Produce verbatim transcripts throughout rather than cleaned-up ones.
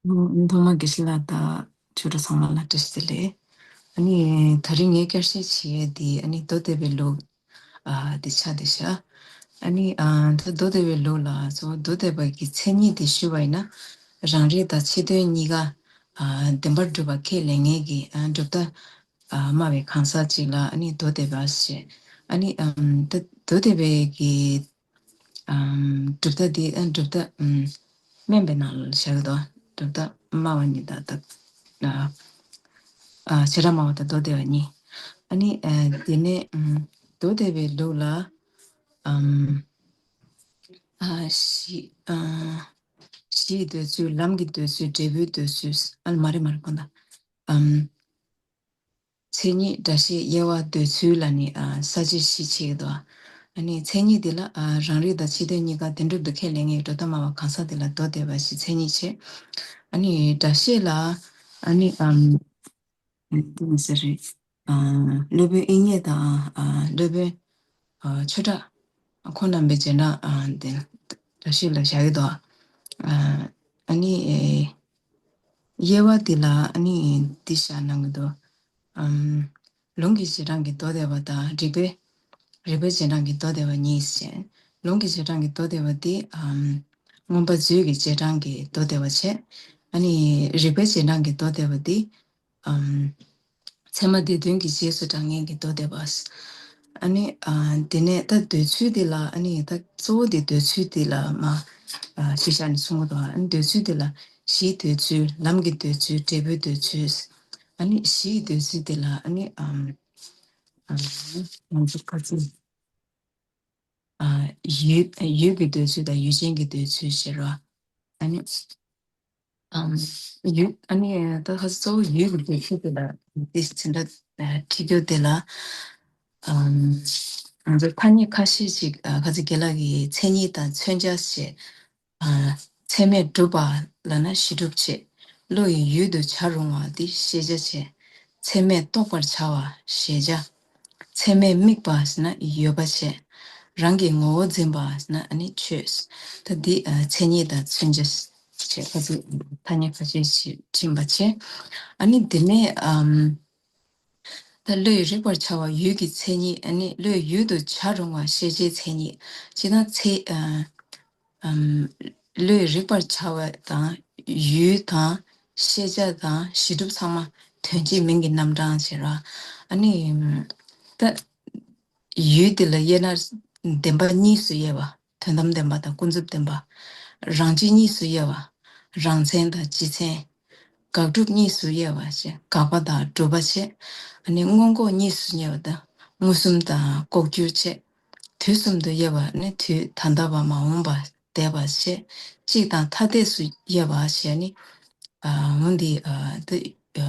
ཐོག་མར་དགེ་བཤེས་ལགས་དང་ཆོས་གྲོགས་ཚང་མ་ལ་བཀྲ་ཤིས་བདེ་ལེགས། ཨ་ནི་དེ་རིང་ངས་བསྐྱར་བཤད་བྱེད་ཡས་འདི་ཨ་ནི་མདོ་སྡེ་པའི་ལུགས་ཨ་འདི་ཆགས་བསྡད་ཤག་ཨ་ནི་ཨ་ད་མདོ་སྡེ་པའི་ལུགས་ལ་གཙོ་བོ་མདོ་སྡེ་པ་གི་མཚན་ཉིད་དེ་ཞུས་པ་ཡིན་ན། རང་རིག་དང་ཕྱི་དོན་གཉིས་ཀ་ཨ་བདེན་པར་གྲུབ་པ་ཁས་ལེན་མཁན་གྱི་ཨ་གྲུབ་མཐའ་ཨ་སྨྲ་བའི་གང་ཟག་ཅིག་ལ་ཨ་ནི་མདོ་སྡེ་པ་ཞེས། ཨ་ནི་ཨམ་ད་མདོ་སྡེ་པའི་གི་ཨམ་གྲུབ་མཐའ་འདི་ཨ་གྲུབ་མཐའ་ཨམ་དམན་པའི་ནང་ལ་བཞག་གི་འདུག་གྲུབ་མཐའ་སྨྲ་བ་གཉིས་དང་ད་ཨ་ཨ་བྱེ་བྲག་སྨྲ་བ་དང་མདོ་སྡེ་པ་གཉིས། ཨ་ནི་ཨ་དེ་ནས་ཨམ་མདོ་སྡེ་པའི་ལུགས་ལ་ཨམ་ཨ་གཞི་ཨ་གཞི་ཡི་འདོད་ཚུལ། ལམ་གྱི་འདོད་ཚུལ། འབྲས་བུའི་འདོད་ཚུལ། ཨ་མ་རེད་མ་རེད་གོ་ད་ཨམ། མཚན་ཉིད་སྒྲ་ཤེས་དབྱེ་བ་འདོད་ཚུལ་ལ་ནི་ཨ་ས་བཅད་བཞི་ཕྱེ་གི་འདུག་ཨ་ནི་མཚན་ཉིད་འདི་ལ་ཨ་རང་རིག་དང་ཕྱི་དོན་གཉིས་ཀ་བདེན་གྲུབ་ཏུ་ཁས་ལེན་མཁན་གྱི་གྲུབ་མཐའ་སྨྲ་བ་གང་ཟག་དེ་ལ་མདོ་སྡེ་པ་ཞེས་མཚན་ཉིད་བྱེད། ཨ་ནི་སྒྲ་ཤེས་ལ་ཨ་ནི་ཨམ་འདི་མི་ཟེར་རེད། ཨ་སློབ་དཔོན་དབྱིག་གཉེན་དང་ཨ་སློབ་དཔོན་ཨ་ཆོས་གྲགས་ཁོང་རྣམ་པའི་རྗེས་འབྲང་ཨ་འདི་སྒྲ་ཤེས་ལ་བཞག་གི་འདུག་ཨ་ཨ་ནི་ཨེ་དབྱེ་བ་འདི་ལ་ཨ་ནི་འདི་བཞག་གནང་གི་འདུག་ཨམ། ལུང་གི་རྗེས་འབྲང་གི་མདོ་སྡེ་པ་དང་རིགས་པའི་རིགས་པའི་རྗེས་འབྲང་གི་མདོ་སྡེ་པ་གཉིས་བྱས། ལུང་གི་རྗེས་འབྲང་གི་མདོ་སྡེ་པ་འདི་ཨམ། མངོན་པ་མཛོད་ཀྱི་རྗེས་འབྲང་གི་མདོ་སྡེ་པ་བྱས། ཨ་ནི་རིགས་པའི་རྗེས་འབྲང་གི་མདོ་སྡེ་པ་འདི་ཨམ། ཚད་མ་སྡེ་བདུན་གྱི་རྗེས་སུ་འབྲང་མཁན་གྱི་མདོ་སྡེ་པ། ཨ་ནི་ཨ་དེ་ནས་ད་འདོད་ཚུལ་འདི་ལ་ཨ་ནི་ད་གཙོ་བོ་འདི་འདོད་ཚུལ་འདི་ལ་མ་ཨ་གཞི་བཞག་ནས་གསུང་གི་འདུག་ཨ་ནི་འདོད་ཚུལ་འདི་ལ་གཞིའི་འདོད་ཚུལ། ལམ་གྱི་འདོད་ཚུལ། འབྲས་བུའི་འདོད་ཚུལ། ཨ་ནི་གཞིའི་འདོད་ཚུལ་འདི་ལ་ཨ་ནི་ཨམ་ཨམ་ང་ཚོ་ཁ་ཚིག་ཨ་ཡུལ་ཡུལ་གྱི་འདོད་ཚུལ་དང་ཡུལ་ཅན་གྱི་འདོད་ཚུལ་ཟེར་བ། ཨ་ནི་ཨམ་ཡུལ་ཨ་ནི་ད་ཁ་གཙོ་བོ་ཡུལ་གྱི་འདོད་ཚུལ་དེ་ལ་འདི་ཚིག་འདྲ་ཨ་ཁྲིད་རྒྱུ་དེ་ལ་ཨམ་ང་ཚོ་ཐ་སྙད་ཁ་ཤས་ཤིག་ཨ་ཁ་ཚིག་རྒན་ལགས་ཀྱིས་མཚན་ཉིད་དང་མཚོན་བྱ་ཞེས། ཨ་ཚད་མས་གྲུབ་པ་ལབ་ན་གཞི་གྲུབ་བྱེད། བློ་ཡི་ཡུལ་དུ་བྱ་རུང་བ་འདི་ཤེས་བྱ་བྱེད། ཚད་མས་རྟོགས་པར་བྱ་བ་གཞལ་བྱ། ཚད་མས་དམིགས་པ་ཟེར་ན་ཡོད་པ་བྱེད། རང་གི་ངོ་བོ་འཛིན་པ་ཟེར་ན་ཨ་ནི་ཆོས། ད་འདི་ཨ་མཚན་ཉིད་དང་མཚོན་བྱ་བྱེད་ཁ་ཚིག་ཐ་སྙད་ཁ་ཤས་ཤིག་ཕྱིན་པ་བྱེད། ཨ་ནི་འདི་ནས་ཨམ། ད་བློས་རིག་པར་བྱ་བ་ཡུལ་གྱི་མཚན་ཉིད། ཨ་ནི་བློས་ཡུལ་དུ་བྱ་རུང་བ་ཤེས་བྱའི་མཚན་ཉིད། ཅེ་ན་ཚེ་ཨ་ཨམ། བློས་རིག་པར་བྱ་བ་དང་ཡུལ་དང་ཤེས་བྱ་དང་གཞི་གྲུབ་ཚང་མ་དོན་སྤྱིའི་མིང་གི་རྣམ་གྲངས་བྱེད་ར། ཨ་ནི་ད་ཡུལ་དེ་ལ་དབྱེ་ན་བདེན་པ་གཉིས་སུ་དབྱེ་བ། དོན་དམ་བདེན་པ་དང་ཀུན་རྫོབ་བདེན་པ། རང་སྤྱི་གཉིས་སུ་དབྱེ་བ། རང་མཚན་དང་སྤྱི་མཚན། དགག་སྒྲུབ་གཉིས་སུ་དབྱེ་བ་བྱས། དགག་པ་དང་སྒྲུབ་པ་བྱས། ཨ་ནི་མངོན་ལྐོག་གཉིས་སུ་དབྱེ་བ་དང་མངོན་སུམ་དང་ལྐོག་གྱུར་བྱས། དུས་གསུམ་དུ་དབྱེ་བ་ནི་དུས་ད་ལྟ་བ་མ་འོངས་པ་འདས་པ་བྱས། གཅིག་དང་ཐ་དད་སུ་དབྱེ་བ་བྱས་ནི། ཨ་འོ་འདི་ཨ་ཏི་ཨ་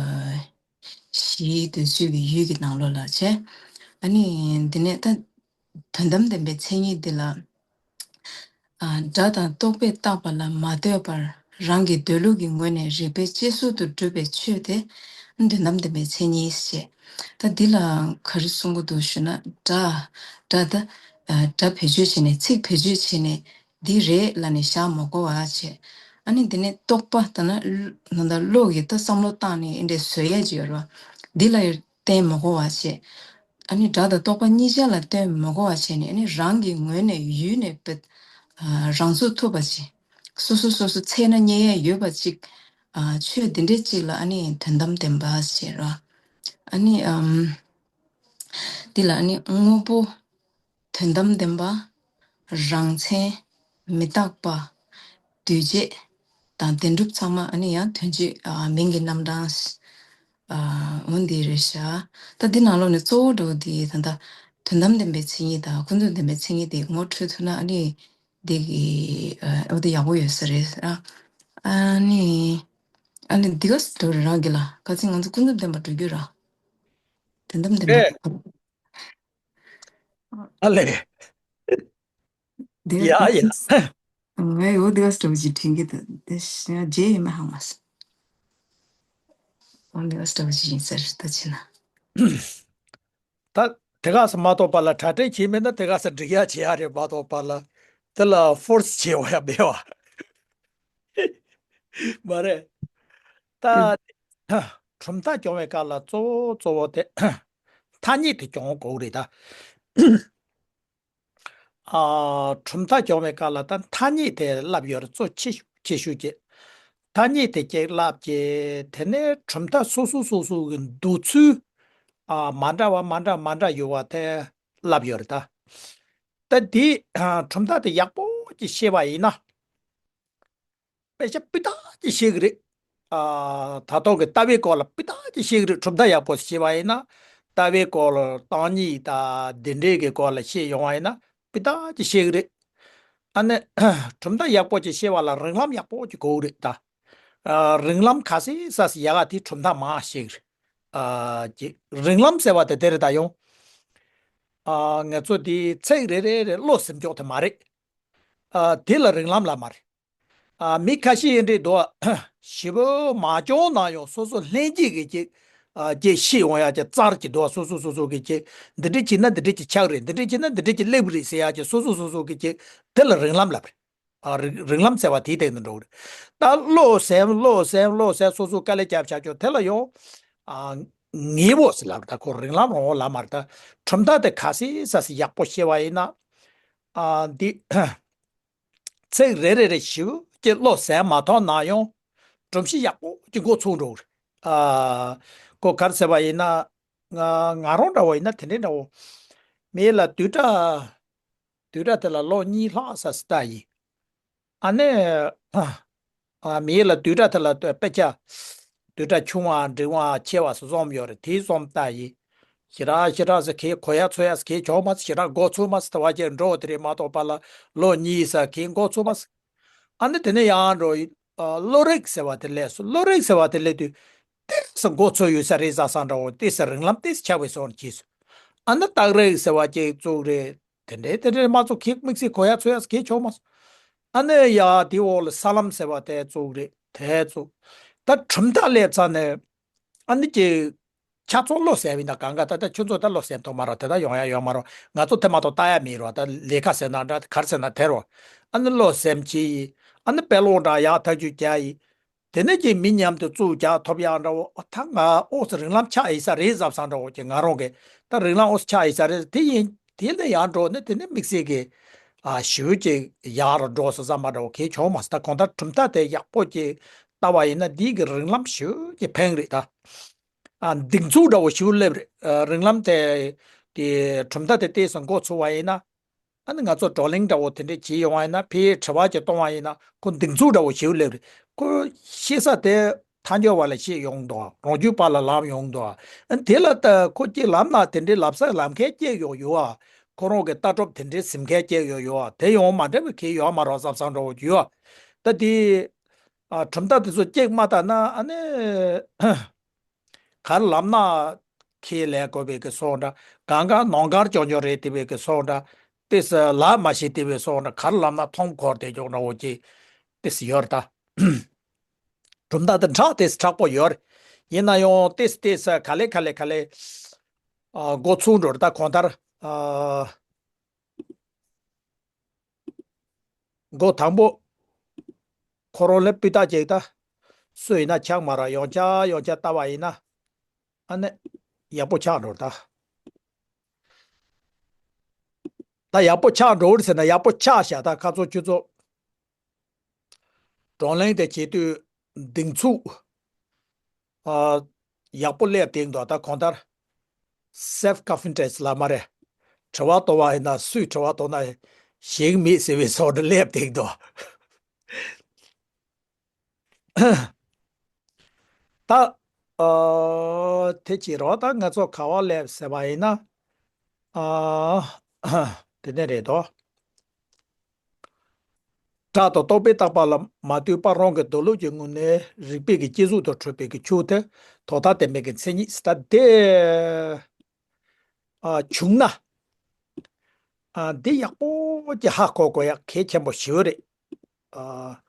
གཞིའི་འདོད་ཚུལ་གྱི་ཡུལ་གྱི་ནང་ལོགས་ལ་བྱས། ཨ་ནི་འདི་ནས་ད་དོན་དམ་བདེན་པའི་མཚན་ཉིད་འདི་ལ། ཨ་སྒྲ་དང་རྟོག་པས་བཏགས་པ་ལ་མ་ལྟོས་པར་རང་གི་འདོད་ལུགས་ཀྱི་ངོས་ནས་རིགས་པས་དཔྱད་བཟོད་དུ་གྲུབ་པའི་ཆོས་དེ་དོན་དམ་བདེན་པའི་མཚན་ཉིད་ཞེས། ད་འདི་ལ་ག་རེ་གསུང་གི་འདུག་ཞུ་ན། སྒྲ་སྒྲ་ད་ཨ་སྒྲ་བེད་སྤྱོད་བྱས་ནས་ཚིག་བེད་སྤྱོད་བྱས་ནས་འདི་རེད་ལབ་ནས་བཞག་མ་དགོས་པ་བྱས། ཨ་ནི་འདི་ནས་རྟོག་པ་ད་ན་ད་བློ་གིས་ད་བསམ་བློ་བཏང་ནས་འདི་འདྲས་བཟོ་ཡས་ཅིག་ཡོད་རེད་བ། འདི་ལ་བརྟེན་མ་དགོས་པ་བྱས། ཨ་ནི་སྒྲ་དང་རྟོག་པ་གཉིས་ཆ་ལ་བརྟེན་མ་དགོས་པ་བྱས་ནས། ཨ་ནི་རང་གི་ངོས་ནས་ཡུལ་ནས་བེད་ཨ་རང་ཚུགས་ཐུབ་པ་ཅིག་སོ་སོ་སོ་སོ་འཚོལ་ན་རྙེད་ཡས་ཡོད་པ་ཅིག་ཨ་ཆོས་འདི་འདྲས་ཅིག་ལ་ཨ་ནི་དོན་དམ་བདེན་པ་ཟེར་ར། ཨ་ནི་ཨམ། འདི་ལ་ཨ་ནི་དངོས་པོ། དོན་དམ་བདེན་པ། རང་མཚན། མི་རྟག་པ། འདུས་བྱས་དང་བདེན་གྲུབ་ཚང་མ་ཨ་ནི་ཡང་དོན་སྤྱིའི་ཨ་མིང་གི་རྣམ་གྲངས། ཨ་འོ་འདི་རེད་ཤག་ད་འདི་ནང་ལོགས་ནས་གཙོ་བོ་འདྲ་བོ་འདི་ད་ལྟ་དོན་དམ་བདེན་པའི་མཚན་ཉིད་དང་ཀུན་རྫོབ་བདེན་པའི་མཚན་ཉིད་དེ་ངོ་འཕྲོད་ཐུབ་ན་ཨ་ནི་འདི་གི་ཨ་འོ་འདི་ཡག་པོ་ཡོད་ས་རེད་ཨ། ཨ་ནི་ཨ་ནི་འདི་ག་ས་འགྲོ་རེད་རང་གི་ལ་ཁ་ཚིག་ང་ཚོ་ཀུན་རྫོབ་བདེན་པ་འགྲོ་རྒྱུ་ར། དོན་དམ་བདེན་པ། ཨ་ལས། དེ་ཡ་ཡ། ངས་འོ་དེ་ག་སྟོབས་ཀྱིས་དྲན་གྱི་འདུག་དེ་ཤ་རྗེས་ཡིན་མ་ཧང་མ་སོང་། འོ་དེ་ག་སྟོབས་ཀྱིས་ཡིན་ཟེར་ད་ཕྱིན་ན། ད་དེ་ག་ས་མ་གཏོགས་པ་ལ་གྲ་སྒྲིག་བྱས་མེད་ན་དེ་ག་ས་སྒྲིག་ཡ་བྱེད་ཡ་རེད་མ་གཏོགས་པ་ལ་དེ་ལ་ཕོར་སི་བྱེད་འོ་ཡ་མེད་བ། མ་རེད། ད་གྲུབ་མཐའ་སྐྱོང་བའི་སྐབས་ལ་གཙོ་བོ་གཙོ་བོ་དེ་ཐ་སྙད་དེ་སྐྱོང་དགོས་རེད་ད། ཨ། གྲུབ་མཐའ་སྐྱོང་བའི་སྐབས་ལ་ད་ཐ་སྙད་དེ་བསླབ་ཡོད་རེད། གཙོ་ཆེ་ཤོས་ཆེ་ཤོས་ཀྱི་ཐ་སྙད་དེ་གཅིག་བསླབ་ཀྱི། དེ་ནས་གྲུབ་མཐའ་སོ་སོ་སོ་སོ་གི་འདོད་ཚུལ། ཨ། མ་འདྲ་བ་མ་འདྲ་མ་འདྲ་ཡོད་པ་དེ་བསླབ་ཡོད་རེད་ད། ད་འདི་གྲུབ་མཐའ་དེ་ཡག་པོ་ཅིག་ཤེས་པ་ཡིན་ན། དཔེ་ཆ་སྤུས་དག་ཅིག་ཤེས་ཀྱི་རེད། ཨ། ད་ལྟོ་གི་ལྟ་བའི་སྐོར་ལ་སྤུས་དག་ཅིག་ཤེས་ཀྱི་རེད། གྲུབ་མཐའ་ཡག་པོ་ཤེས་པ་ཡིན་ན། ལྟ་བའི་སྐོར་ལ་སྟེང་ཉིད་དང་འདི་འདྲའི་གི་སྐོར་ལ་ཤེས་ཡོང་བ་ཡིན་ན་སྤུས་དག་ཅིག་ཤེས་ཀྱི་རེད། ཨ་ནི་གྲུབ་མཐའ་ཡག་པོ་ཅིག་ཤེས་པ་ལ་རིགས་ལམ་ཡག་པོ་ཅིག་དགོས་ཀྱི་རེད་ད། ཨ། རིགས་ལམ་ག་ཚད་ཟེར་ཡག་ག་དེ་གྲུབ་མཐའ་མང་ཤེས་ཀྱི་རེད། ཨ། ཅིག་རིགས་ལམ་ཟེར་བ་དེ་དེ་རེད་ད་ཡོང་། ཨ། ང་ཚོ་དེ་ཚིག་རེ་རེ་རེ་བློ་སེམས་ཀྱོག་དེ་མ་རེད། ཨ། དེ་ལ་རིགས་ལམ་ལབ་མ་རེད། ཨ། མི་ཁ་ཤས་ཡིན་འདྲེ་འདུག་ཞེ་པོ་མ་སྐྱོང་ན་ཡང་སོ་སོ་ལྷན་སྐྱེས་ཀྱི་ཅིག་ཨ། ཅིག་ཤེས་འོང་ཡག་ཅིག་རྩལ་ཅིག་འདུག་སོ་སོ་སོ་སོ་གི་ཅིག་འདི་འདྲ་བྱས་ན་འདི་འདྲ་ཅིག་ཆགས་རེད། འདི་འདྲ་བྱས་ན་འདི་འདྲ་ཅིག་སླེབས་རེད་ཟེར་ཡག་ཅིག་སོ་སོ་སོ་སོ་གི་ཅིག་དེ་ལ་རིགས་ལམ་ལབ་རེད། ཨ། རིགས་རིགས་ལམ་ཟེར་བ་དེའི་སྟེང་དུ་འགྲོ་གི་རེད། ད་བློ་སེམས་བློ་སེམས་བློ་སེམས་སོ་སོ་དཀའ་ལས་རྒྱབ་བྱ་ཆོག་དེ་ལ་ཡང་། ཨ། ངེས་པོ་ཟེར་ལབ་རེད། ད་ཁོ་རིགས་ལམ་རང་དབང་ལབ་མ་རེད། ད་གྲུབ་མཐའ་དེ་ག་ཚད་ཟེར་ཡག་པོ་ཤེས་པ་ཡིན་ན། ཨ། འདི་ཚིག་རེ་རེ་རེ་ཞིབ་ཀྱི་བློ་ཟད་མ་ཐོག་ན་ཡང་སྒྲོམ་གཞི་ཡག་པོ་ཅིག་འགོ་ཚུགས་འགྲོ་གི་རེད། ཨ། ཁོ་ག་རེ་ཟེར་བ་ཡིན་ན། ང་ང་རང་འདྲ་བོ་ཡིན་ན་དེ་འདྲའི་འདྲ་བོ། མི་ལ་བསྡུས་གྲྭ་བསྡུས་གྲྭ་དེ་ལ་ལོ་གཉིས་ལྷག་ས་སི་ལྟ་ཡིན། ཨ་ནི། ཨ། མི་ལ་བསྡུས་གྲྭ་དེ་ལ་དཔེ་ཆ་བསྡུས་གྲྭ་ཆུང་བ་འབྲིང་བ་ཆེ་བ་སོགས་རྩོམ་ཡོད་རེད། དེ་རྩོམ་ལྟ་ཡིན། ཞེ་དྲག་ཞེ་དྲག་ཟེར་གས་གོ་ཡ་ཚོར་ཡ་ཟེར་གས་བྱུང་མ་སོང་། ཞེ་དྲག་འགོ་ཚུགས་མ་སོང་། དེ་བ་ཅན་འགྲོ་དེ་རེད་མ་གཏོགས་པ་ལ་ལོ་གཉིས་ཟེར་གས་འགོ་ཚུགས་མ་སོང་། ཨ་ནི་དེ་ནས་ཡང་འགྲོ། ཨ། བློ་རིག་ཟེར་བ་དེ་སླེབས་སོང་། བློ་རིག་ཟེར་བ་དེ་སླེབས་དུས་ཏོག་ཙམ་འགོ་ཚུགས་ཡོད་ས་རེད་བསམ་བསམ་འདྲ་བོ། ཏོག་ཙམ་རིགས་ལམ་ཏོག་ཙམ་ཆགས་པའི་བཟོ་འདྲ་བྱས་སོང་། ཨ་ནི་རྟགས་རིག་ཟེར་བ་ཅིག་བཙུགས་རེད། དེ་འདྲའི་དེ་འདྲའི་མ་གཏོགས་ཁྱེད་དམིགས་བསལ་གོ་ཡ་ཚོར་ཡ་ཟེར་གས་བྱུང་མ་སོང་། ཨ་ནི་ཡ་དེའི་འོག་ལ་ས་ལམ་ཟེར་བ་དེ་བཙུགས་རེད། དེ་བཙུགས། ད་གྲུབ་མཐའ་སླེབས་ཚར་ནས་ཨ་ནི་ཅིག་ཁྱེད་ཚོ་བློ་ཟད་པ་ཡིན་ན། གང་ག་ད་ལྟ་ཁྱོད་ཚོ་ད་བློ་ཟད་ཐུབ་མ་རེད། དེ་ད་ཡོང་ཡ་ཡོད་མ་རེད། ང་ཚོ་དེ་མ་གཏོགས་ལྟ་ཡ་མེད་རེད་བ། ད་ལས་ཀ་ཟེར་ན་འདྲ་ག་རེ་ཟེར་ན་དེ་རེད་བ། ཨ་ནི་བློ་སེམས་བྱས་ཡིན། ཨ་ནི་དཔེ་ཀློག་འདྲ་ཡག་ཐག་ཆོད་རྒྱག་ཡིན། དེ་ནས་ཀྱི་མི་མཉམ་དུ་བཙུགས་རྒྱག་ཐུབ་ཡག་འདྲ་བོ། ཨ། ད་ང་ཨོ་ཙི་རིགས་ལམ་ཆགས་ཡིན་ས་རེད་བསམ་བསམ་འདྲ་བོ་ཅིག་ང་རང་གིས་ད་རིགས་ལམ་ཨོ་ཙི་ཆགས་ཡིན་ས་རེད། དེ་ཡིན་དེ་ལས་ཡར་འགྲོ་ནས་དེ་ནས་དམིགས་བསལ་གྱི། ཨ། ཞེ་པོ་ཅིག་ཡག་རུ་འགྲོ་སོང་བསམ་པ་འདྲ་བོ་གས་བྱུང་མ་སོང་། ད་གང་ལྟར་གྲུབ་མཐའ་དེ་ཡག་པོ་ཅིག་ལྟ་བ་ཡིན་ན་འདི་གི་རིགས་ལམ་ཞེ་པོ་ཅིག་ཕན་རེད་ད། ཨ། གདེང་ཚོད་འདྲ་བོ་ཞེ་པོ་སླེབས་རེད། ཨ། རིགས་ལམ་དེ་དེ་གྲུབ་མཐའ་དེ་ཏོག་ཙམ་འགོ་ཚུགས་པ་ཡིན་ན། ཨ་ནི་ང་ཚོ་བགྲོ་གླེང་འདྲ་བོ་དེ་འདྲས་བྱེད་ཡོང་བ་ཡིན་ན། ཕར་དྲི་བ་ཅིག་གཏོང་བ་ཡིན་ན་ཁོ་གདེང་ཚོད་འདྲ་བོ་ཞེ་པོ་སླེབས་རེད། ཁོ་ཤེས་ས་དེ་ཐལ་འགྱུར་བ་ལ་ཤེས་ཡོང་འདུག་རང་རྒྱུད་པ་ལ་ལམ་ཡོང་འདུག་ཨ་ནི་དེ་ལ་ལྟ་ཁོ་ཅིག་ལབ་ན་དེ་འདྲས་ལབ་ས་ལབ་མཁན་ཅིག་ཡོང་ཡོད་ཨ། ཁོ་རང་གི་ལྟ་གྲུབ་དེ་འདྲས་ཟིན་མཁན་ཅིག་ཡོང་ཡོད་ཨ། དེ་ཡང་མ་འདྲ་བའི་གལ་ཡོད་མ་རེད་བསམ་བསམ་འདྲ་བོ་ཡོད་ཨ། ད་དེ། ཨ། གྲུབ་མཐའ་དེ་ཚོ་ཅིག་མ་ལྟ་ན་ཨ་ནི། ག་རེ་ལབ་ན་ཁས་ལེན་དགོས་པའི་གི་སོགས་འདྲ། གང་ག་ནང་ཁར་ཅོག་ཅོག་རེད་དེ་བའི་གི་སོགས་འདྲ། ཏོག་ཙམ་ལབ་མ་ཤེས་དེ་བའི་སོགས་འདྲ། ག་རེ་ལབ་ན་མཐོང་འཁོར་དེ་ཅོག་འདྲ་བོ་ཅིག་ཏོག་ཙམ་ཡོད་རེད་ད། གྲུབ་མཐའ་དེ་ཁྲག་ཏོག་ཙམ་མཁྲེགས་པོ་ཡོད་རེད། ཡིན་ན་ཡང་ཏོག་ཙམ་ཏོག་ཙམ་ག་ལེ་ག་ལེ་ག་ལེ། ཨ། འགོ་ཚུགས་འགྲོ་རེད་ད། གང་ལྟར། ཨ། འགོ་དང་པོ་ཁོ་རང་ལ་སྤུས་དག་ཅིག་ད། སུ་ཡིན་ན་ཆགས་མ་རེད། ཡང་བསྐྱར་ཡང་བསྐྱར་ལྟ་བ་ཡིན་ན། ཨ་ནི་ཡག་པོ་ཆགས་འགྲོ་ད། ད་ཡག་པོ་ཆགས་འགྲོ་རེད་ཟེར་ན་ཡག་པོ་ཆགས་ཤག་ད་ཁ་ཚོ་ཁྱོད་ཚོ། བགྲོ་གླེང་དེ་བྱེད་དུས་གདེང་ཚོད། ཨ། ཡག་པོ་སླེབས་བསྡད་འདུག་ད་གང་ལྟར། self confidence ལབ་མ་རེད། དྲི་བ་གཏོང་བ་ཡིན་ན་སུས་དྲི་བ་གཏོང་ན་ཞེད་མེད་ཟེར་བའི་བཟོ་འདྲ་སླེབས་བསྡད་འདུག་ད། ཨ། དེ་བྱེད་རོགས། ད་ང་ཚོ་ག་བ་སླེབས་ཟེར་བ་ཡིན་ན། ཨ། དེ་ནས་རེད་དོ། སྒྲ་དང་རྟོག་པས་བཏགས་པ་ལ་མ་ལྟོས་པར་རང་གི་འདོད་ལུགས་ཀྱི་ངོས་ནས་རིགས་པས་ཀྱི་སྐྱེ་གཟུགས་དང་འཕྲོད་པའི་གི་ཆོས་དེ་ཐོག་མཐའ་བརྟན་པའི་གི་མཚན་ཉིད་ཟེར་ད་དེ། ཨ། བྱུང་ན། ཨ། འདི་ཡག་པོ་ཅིག་ཧ་གོ་དགོས་ཡག་གལ་ཆེན་པོ་ཞེ་པོ་རེད། ཨ།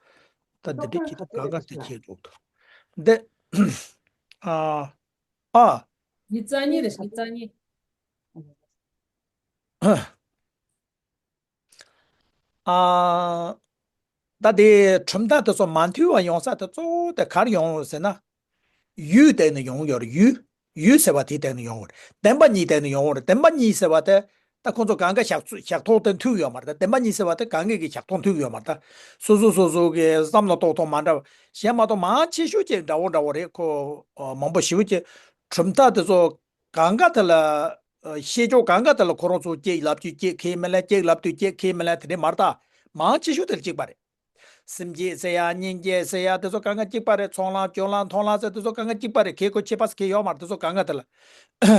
ད་འདི་འདྲ་ཅིག་ད་ག་ག་དེ་བྱེད་འདུག་ད། འདི། ཨ། ཨ། ཉི་ཚ་གཉིས་རེད། ཉི་ཚ་གཉིས། ཨ། ད་དེ་གྲུབ་མཐའ་དེ་ཚོ་མ་མཐུན་པ་ཡོང་ས་དེ་གཙོ་བོ་དེ་ག་རེ་ཡོང་ཟེར་ན། ཡུལ་སྟེང་ནས་ཡོང་ཡོད་རེད། ཡུལ། ཡུལ་ཟེར་བ་དེའི་སྟེང་ནས་ཡོང་བ་རེད། བདེན་པ་གཉིས་སྟེང་ནས་ཡོང་བ་རེད། བདེན་པ་གཉིས་ཟེར་བ་དེ་ད་ཁོང་ཚོ་གང་ག་བཞག་ཚུལ་བཞག་ཐོག་དེ་མཐུན་ཡོད་མ་རེད། ད་བདེན་པ་གཉིས་ཟེར་བ་དེ་གང་ག་གི་བཞག་ཐོག་མཐུན་ཡོད་མ་རེད། ད་སོ་སོ་སོ་སོ་གི་བསམ་བློ་གཏོང་ཐོག་མ་འདྲ་བ་གཞན་མ་གཏོགས་མང་ཆེ་ཤོས་ཀྱི་འདྲ་བོ་འདྲ་བོ་རེད། ཁོ་ཨ་མང་པོ་ཞེ་པོ་ཅིག་གྲུབ་མཐའ་དེ་ཚོ་གང་ག་དེ་ལ་ཨ་བཤད་ཕྱོགས་གང་ག་དེ་ལ་ཁོ་རང་ཚོ་གཅིག་ལབ་དུས་གཅིག་ཁེལ་མི་ལེན། གཅིག་ལབ་དུས་གཅིག་ཁེལ་མི་ལེན། དེ་འདྲ་མ་རེད། ད་མང་ཆེ་ཤོས་དེ་ལ་གཅིག་པ་རེད། སེམས་བསྐྱེད་ཟེར་ཡ། སྙིང་བསྐྱེད་ཟེར་ཡ། དེ་ཚོ་གང་ག་གཅིག་པ་རེད། ཚོགས་ལམ་སྤྱོད་ལམ་མཐོང་ལམ་ཟེར་དེ་ཚོ་གང་ག་གཅིག་པ་རེད། གལ་ཁོ་ཁྱད་པར་ཟེར་གལ་ཡོད་མ་རེད། དེ་ཚོ་གང་ག་དེ་ལ་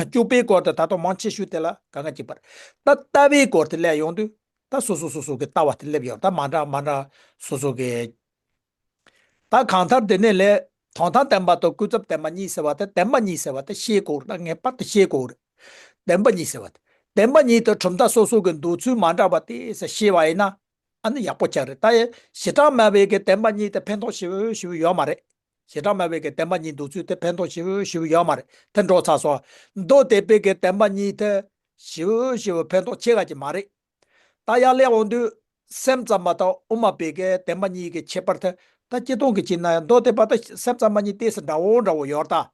སྤྱོད་པའི་སྐོར་དེ་ད་དུང་མང་ཆེ་ཤོས་དེ་ལ་གང་ག་གཅིག་པ་རེད། ད་ལྟ་བའི་སྐོར་དེ་སླེབས་ཡོང་དུས་ད་སོ་སོ་སོ་སོ་གི་ལྟ་བ་དེ་སླེབས་ཡོང་། ད་མ་འདྲ་མ་འདྲ་སོ་སོ་གི། ད་གང་ལྟར་དེ་ནས་ལས་དོན་དམ་བདེན་པ་དང་ཀུན་རྫོབ་བདེན་པ་གཉིས་ཟེར་བ་དེ། བདེན་པ་གཉིས་ཟེར་བ་དེ་ཤེས་དགོས་རེད། ད་ངེས་པར་དུ་ཤེས་དགོས་རེད། བདེན་པ་གཉིས་ཟེར་བ་དེ། བདེན་པ་གཉིས་དེ་གྲུབ་མཐའ་སོ་སོ་གི་འདོད་ཚུལ་མ་འདྲ་བ་དེ་ཟེར་ཤེས་པ་ཡིན་ན། ཨ་ནི་ཡག་པོ་ཆགས་རེད། ད་ཡ་བྱེ་བྲག་སྨྲ་བའི་གི་བདེན་པ་གཉིས་དེ་ཕན་ཐོགས་ཞེ་པོ་ཞེ་པོ་ཡོད་མ་རེད། བྱེ་བྲག་སྨྲ་བའི་གི་བདེན་པ་གཉིས་འདོད་ཚུལ་དེ་ཕན་ཐོགས་ཞེ་པོ་ཞེ་པོ་ཡོད་མ་རེད། དེ་འགྲོ་ཚར་སོང་། མདོ་སྡེ་པའི་གི་བདེན་པ་གཉིས་དེ་ཞེ་པོ་ཞེ་པོ་ཕན་ཐོགས་ཆེ་ག་ཅིག་མ་རེད། ད་ཡར་སླེབས་འོང་དུས་སེམས་ཙམ་པ་དང་དབུ་མ་པའི་གི་བདེན་པ་གཉིས་ཀྱི་ཁྱད་པར་དེ་ད་སྤྱིར་བཏང་གི་བྱས་ན་ཡང་མདོ་སྡེ་པ་དང་སེམས་ཙམ་པ་གཉིས་ཏོག་ཙམ་འདྲ་བོ་འདྲ་བོ་ཡོད་རེད།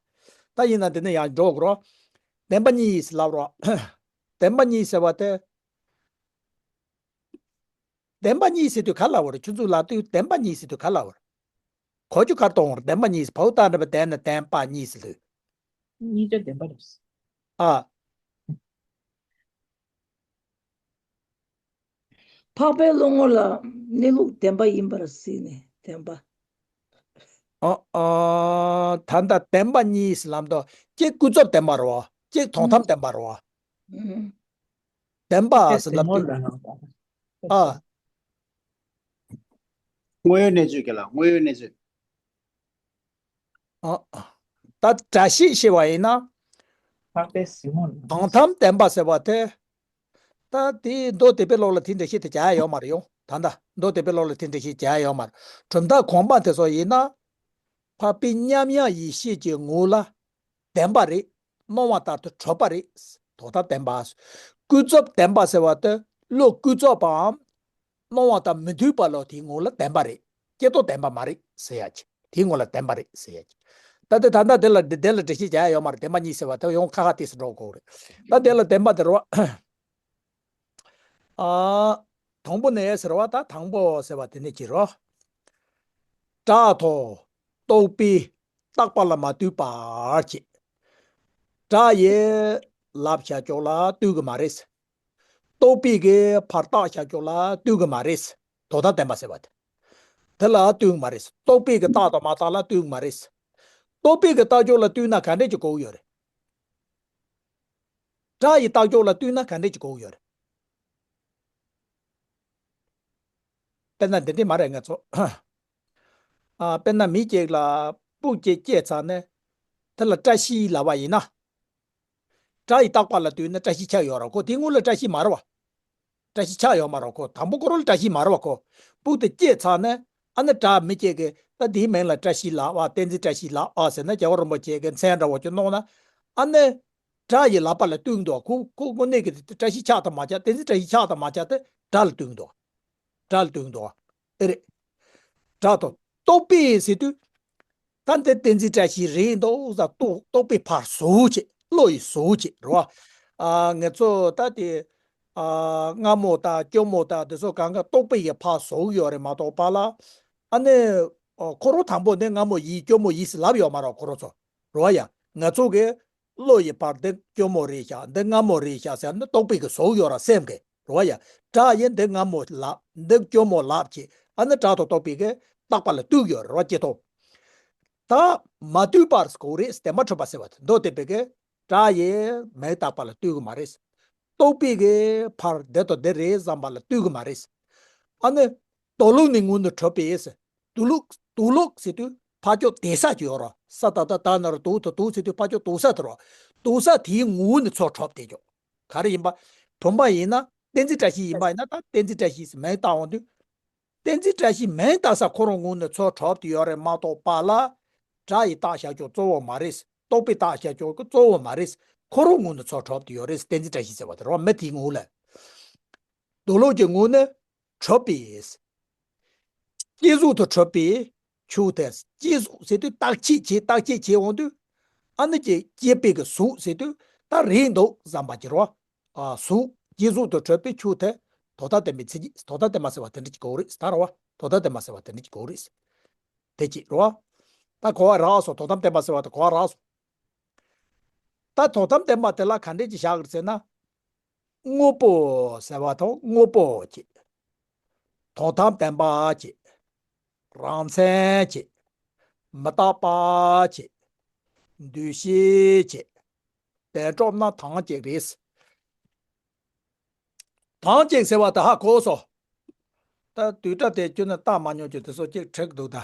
ད་ད་ཡིན་ན་འདི་ནས་ཡང་འགྲོ་དགོས་རེད། བདེན་པ་གཉིས་ལབ་རེད། བདེན་པ་གཉིས་ཟེར་བ་དེ། བདེན་པ་གཉིས་ཟེར་དུས་ག་ལབ་པ་རེད། ཁྱོད་ཚོས་ལབ་དུས་བདེན་པ་གཉིས་ཟེར་དུས་ག་ལབ་པ་རེད། གོ་རྒྱུ་ག་རེ་གཏོང་བ་རེད། བདེན་པ་གཉིས་ཟེར། བའོ་ཏ་འདྲ་བའི་བདེན་ནི་བདེན་པ་གཉིས་ཟེར་དུས། གཉིས་ཀ་བདེན་པ་རེད། ཨ། འཕགས་པའི་བློ་ངོ་ལ་གནས་ལུགས་བདེན་པ་ཡིན་པར་གཟིགས་ནས་བདེན་པ། ཨ་ཨ། ད་ལྟ་བདེན་པ་གཉིས་ལབ་དུས་གཅིག་ཀུན་རྫོབ་བདེན་པ་རེད་བ། གཅིག་དོན་དམ་བདེན་པ་རེད་བ། ཨུམ། བདེན་པ་ཟེར་ལབ་དུས། ཨ། དངོས་ཡོད་གནས་ཚུལ་གྱི་ལ་དངོས་ཡོད་གནས་ཚུལ། ཨ། ད་བཀྲ་ཤིས་ཞེས་པ་ཡིན་ན། འཕགས་པའི་གཟིགས་ངོ་ལ། དོན་དམ་བདེན་པ་ཟེར་བ་དེ། ད་དེའི་མདོ་སྡེ་པའི་ལུགས་ལ་དེ་འདྲ་ཞིག་དེ་བྱ་ཡ་ཡོད་མ་རེད་ཡོང་། ད་ལྟ་མདོ་སྡེ་པའི་ལུགས་ལ་དེ་འདྲ་ཞིག་བྱ་ཡ་ཡོད་མ་རེད། གྲུབ་མཐའ་གོང་མ་དེ་ཚོ་ཡིན་ན། འཕགས་པའི་མཉམ་ཡངས་ཡེ་ཤེས་ཀྱི་ངོ་ལ་བདེན་པ་རེད། སྣང་བ་ལྟར་དུ་གྲུབ་པ་རེད། དོན་དམ་བདེན་པ། ཀུན་རྫོབ་བདེན་པ་ཟེར་བ་དེ་བློ་ཀུན་རྫོབ་པའམ། སྣང་བ་དང་མི་མཐུན་པ་ལ་དེའི་ངོ་ལ་བདེན་པ་རེད། སྐྱེ་ལྡོག་བདེན་པ་མ་རེད་ཟེར་ཡ་ཅིག་དེའི་ངོ་ལ་བདེན་པ་རེད་ཟེར་ཡ་ཅིག་ད་དེ་ད་ལྟ་དེ་ལ་དེ་ལ་འགྲེལ་བཤད་བྱ་ཡ་ཡོད་མ་རེད། བདེན་པ་གཉིས་ཟེར་བ་དེ་ཡང་ཁ་ཁ་ཏོག་ཙམ་འགྲོ་དགོས་རེད། ད་དེ་ལ་བདེན་པ་དེ་རེད་བ། ཨ། དང་པོ་ནས་ཟེར་བ་ད་དང་པོ་ཟེར་བ་དེ་ནས་ཅི་རེད། སྒྲ་དང་རྟོག་པས་རྟག་པ་ལ་མ་ལྟོས་པར་བྱེད། སྒྲ་ཡིས་ལབ་བྱ་ཅོག་ལ་ལྟོས་གི་མ་རེད། རྟོག་པས་གི་ཕར་བཏགས་བྱ་ཅོག་ལ་ལྟོས་གི་མ་རེད། དོན་དམ་བདེན་པ་ཟེར་བ་དེ། དེ་ལ་ལྟོས་གི་མ་རེད། རྟོག་པས་གི་བཏགས་དང་མ་བཏགས་ལ་ལྟོས་གི་མ་རེད། རྟོག་པས་གི་བཏགས་ཅོག་ལ་ལྟོས་ན་ག་འདྲས་ཀྱི་གོ་གི་ཡོད་རེད། སྒྲ་ཡི་བཏགས་ཅོག་ལ་ལྟོས་ན་ག་འདྲས་ཀྱི་གོ་གི་ཡོད་རེད། དཔེར་ན་འདི་འདྲས་མ་རེད་ང་ཚོ། ཨ། དཔེར་ན་མི་གཅིག་ལ་སྤུ་གཅིག་སྐྱེས་ཚར་ནས་དེ་ལ་བཀྲ་ཤིས་ལབ་པ་ཡིན་ན། སྒྲ་ཡི་བཏགས་པ་ལ་ལྟོས་ན་བཀྲ་ཤིས་ཆགས་ཡོད་རེད་ཁོ། དེ་སྔོན་ལ་བཀྲ་ཤིས་མ་རེད་བ། བཀྲ་ཤིས་ཆགས་ཡོད་མ་རེད་ཁོ། དང་པོ་ཁོ་རང་ལ་བཀྲ་ཤིས་མ་རེད་བ་ཁོ། སྤུ་དེ་སྐྱེས་ཚར་ནས་ཨ་ནི་སྒྲ་མི་སྐྱེ་གི་ད་དེའི་མིང་ལ་བཀྲ་ཤིས་ལབ་པ། བསྟན་འཛིན་བཀྲ་ཤིས་ལབ་པ་ཟེར་ན་རྒྱལ་བ་རིན་པོ་ཆེ་གི་མཚན་འདྲ་བོ་ཅིག་གནང་ན། ཨ་ནི་སྒྲ་ཡི་ལབ་པ་ལ་ལྟོས་འདུག་ཁོ་ཁོ་དངོས་གནས་ཀྱི་བཀྲ་ཤིས་ཆགས་དང་མ་ཆགས། བསྟན་འཛིན་བཀྲ་ཤིས་ཆགས་དང་མ་ཆགས་དེ་སྒྲ་ལ་ལྟོས་འདུག་སྒྲ་ལ་ལྟོས་འདུག་ཨེ་རེད། སྒྲ་དང་རྟོག་པས་ཟེར་དུས། ད་འདི་བསྟན་འཛིན་བཀྲ་ཤིས་རེད་འདུག་ཟེར་རྟོག་རྟོག་པས་ཕར་བཟོ་བྱེད། བློ་ཡིས་བཟོ་བྱེད་རེད་བ། ཨ། ང་ཚོ་ད་དེ། ཨ། སྔ་མོ་དང་སྐྱོ་མོ་དང་དེ་ཚོ་གང་ག་རྟོག་པས་ཡིས་ཕར་བཟོ་གི་ཡོད་རེད་མ་གཏོགས་པ་ལ། ཨ་ནི། ཨ། ཁོ་རང་དང་པོ་ནས་སྔ་མོ་ཡིན་སྐྱོ་མོ་ཡིན་ཟེར་ལབ་ཡོད་མ་རེད་ཁོ་རང་ཚོ། རེད་བ་ཡ། ང་ཚོ་གི་བློ་ཡི་བར་འདི་སྐྱོ་མོ་རེད་ཤག་འདི་སྔ་མོ་རེད་ཤག་ཟེར་ནི་རྟོག་པའི་གི་བཟོ་ཡོད་ར་སེམས་ཀྱི་རེད་བ་ཡ། སྒྲ་ཡིས་འདི་སྔ་མོ་ལབ། འདི་སྐྱོ་མོ་ལབ་ཅེས། ཨ་ནི་སྒྲ་དང་རྟོག་པའི་གི་བཏགས་པ་ལ་ལྟོས་ཡོད་རེད་བ་སྐྱེ་སྟོབས། ད་མ་ལྟོས་པར་གོ་རེད་དེ་མ་གྲུབ་པ་ཟེར་བ་དེ་མདོ་སྡེ་པའི་གི་སྒྲ་ཡིས་མིང་བཏགས་པ་ལ་ལྟོས་གི་མ་རེད། རྟོག་པའི་གི་ཕར་འདི་དང་འདི་རེད་བསམ་པ་ལ་ལྟོས་གི་མ་རེད། ཨ་ནི་དོ་ལུགས་ནི་ངོས་ནས་གྲུབ་པས། དོ་ལུགས། དོ་ལུགས་ཟེར་དུས་ཕར་ཕྱོགས་དེ་ས་ཅིག་ཡོད་ར། ས་ད་ལྟ་ད་ན་ར་དོ་ད་དོ་ཟེར་དུས་ཕར་ཕྱོགས་དོ་ས་དེ་ར། དོ་ས་དེའི་ངོས་ནས་ཚུར་གྲུབ་དེ་ཅོག་ག་རེ་ཡིན་པ། བུམ་པ་ཡིན་ན་བསྟན་འཛིན་བཀྲ་ཤིས་ཡིན་པ་ཡིན་ན་ད་བསྟན་འཛིན་བཀྲ་ཤིས་སུ་མིང་བཏགས་འོང་དུས། བསྟན་འཛིན་བཀྲ་ཤིས་མིང་བཏགས་ས་ཁོ་རང་ངོས་ནས་ཚུར་གྲུབ་དེ་ཡོད་རེད་མ་གཏོགས་པ་ལ། སྒྲ་ཡི་བཏགས་བཞག་ཅོག་གཙོ་བོ་མ་རེད། རྟོག་པའི་བཏགས་བཞག་ཅོག་གི་གཙོ་བོ་མ་རེད། ཁོ་རང་ངོས་ནས་ཚུར་གྲུབ་དེ་ཡོད་རེད། བསྟན་འཛིན་བཀྲ་ཤིས་ཟེར་བ་དེ་ར་མི་དེའི་ངོས་ལ། དོ་ལུགས་ཀྱི་ངོས་ནས་གྲུབ་པས། སྐྱེ་གཟུགས་དུ་གྲུབ་པས། ཆུ་དེ་སྐྱེ་གཟུགས་ཟེར་དུས་བརྟག་དཔྱད་བྱེད་བརྟག་དཔྱད་བྱེད་འོང་དུས། ཨ་ནི་ཀྱི་སྐྱེས་པའི་གི་གཟུགས་ཟེར་དུས་ད་རེད་འདུག་བསམ་པ་ཀྱི་རོ། ཨ་གཟུགས་སྐྱེ་གཟུགས་དུ་གྲུབ་པའི་ཆུ་དེ་དོན་དམ་བདེན་པའི་མཚན་ཉིད། དོན་དམ་བདེན་པ་ཟེར་བ་དེ་འདྲ་ཅིག་གོ་རེད་ད་རོ། དོན་དམ་བདེན་པ་ཟེར་བ་དེ་འདྲ་ཅིག་གོ་རེད། དེ་ཅིག་རོ། ད་གོ་བ་རག་སོང་། དོན་དམ་བདེན་པ་ཟེར་བ་དེ་གོ་བ་རག་སོང་། ད་དོན་དམ་བདེན་པ་དེ་ལ་ག་འདྲས་ཀྱི་བཞག་གི་ཟེར་ན། དངོས་པོ་ཟེར་བ་དང་དངོས་པོ་ཅིག་དོན་དམ་བདེན་པ་ཅིག་རང་མཚན་ཅིག་མི་རྟག་པ་ཅིག་འདུས་བྱས་ཅིག་དོན་གྲུབ་ན་དོན་གཅིག་རེད། དོན་གཅིག་ཟེར་བ་དེ་ཧ་གོ་སོང་། ད་བསྡུས་གྲྭ་དེ་ཁྱོད་ནས་བལྟ་མ་མྱོང་རྒྱུ་དེ་ཚོ་གཅིག་འགྲིག་འདུག་ད།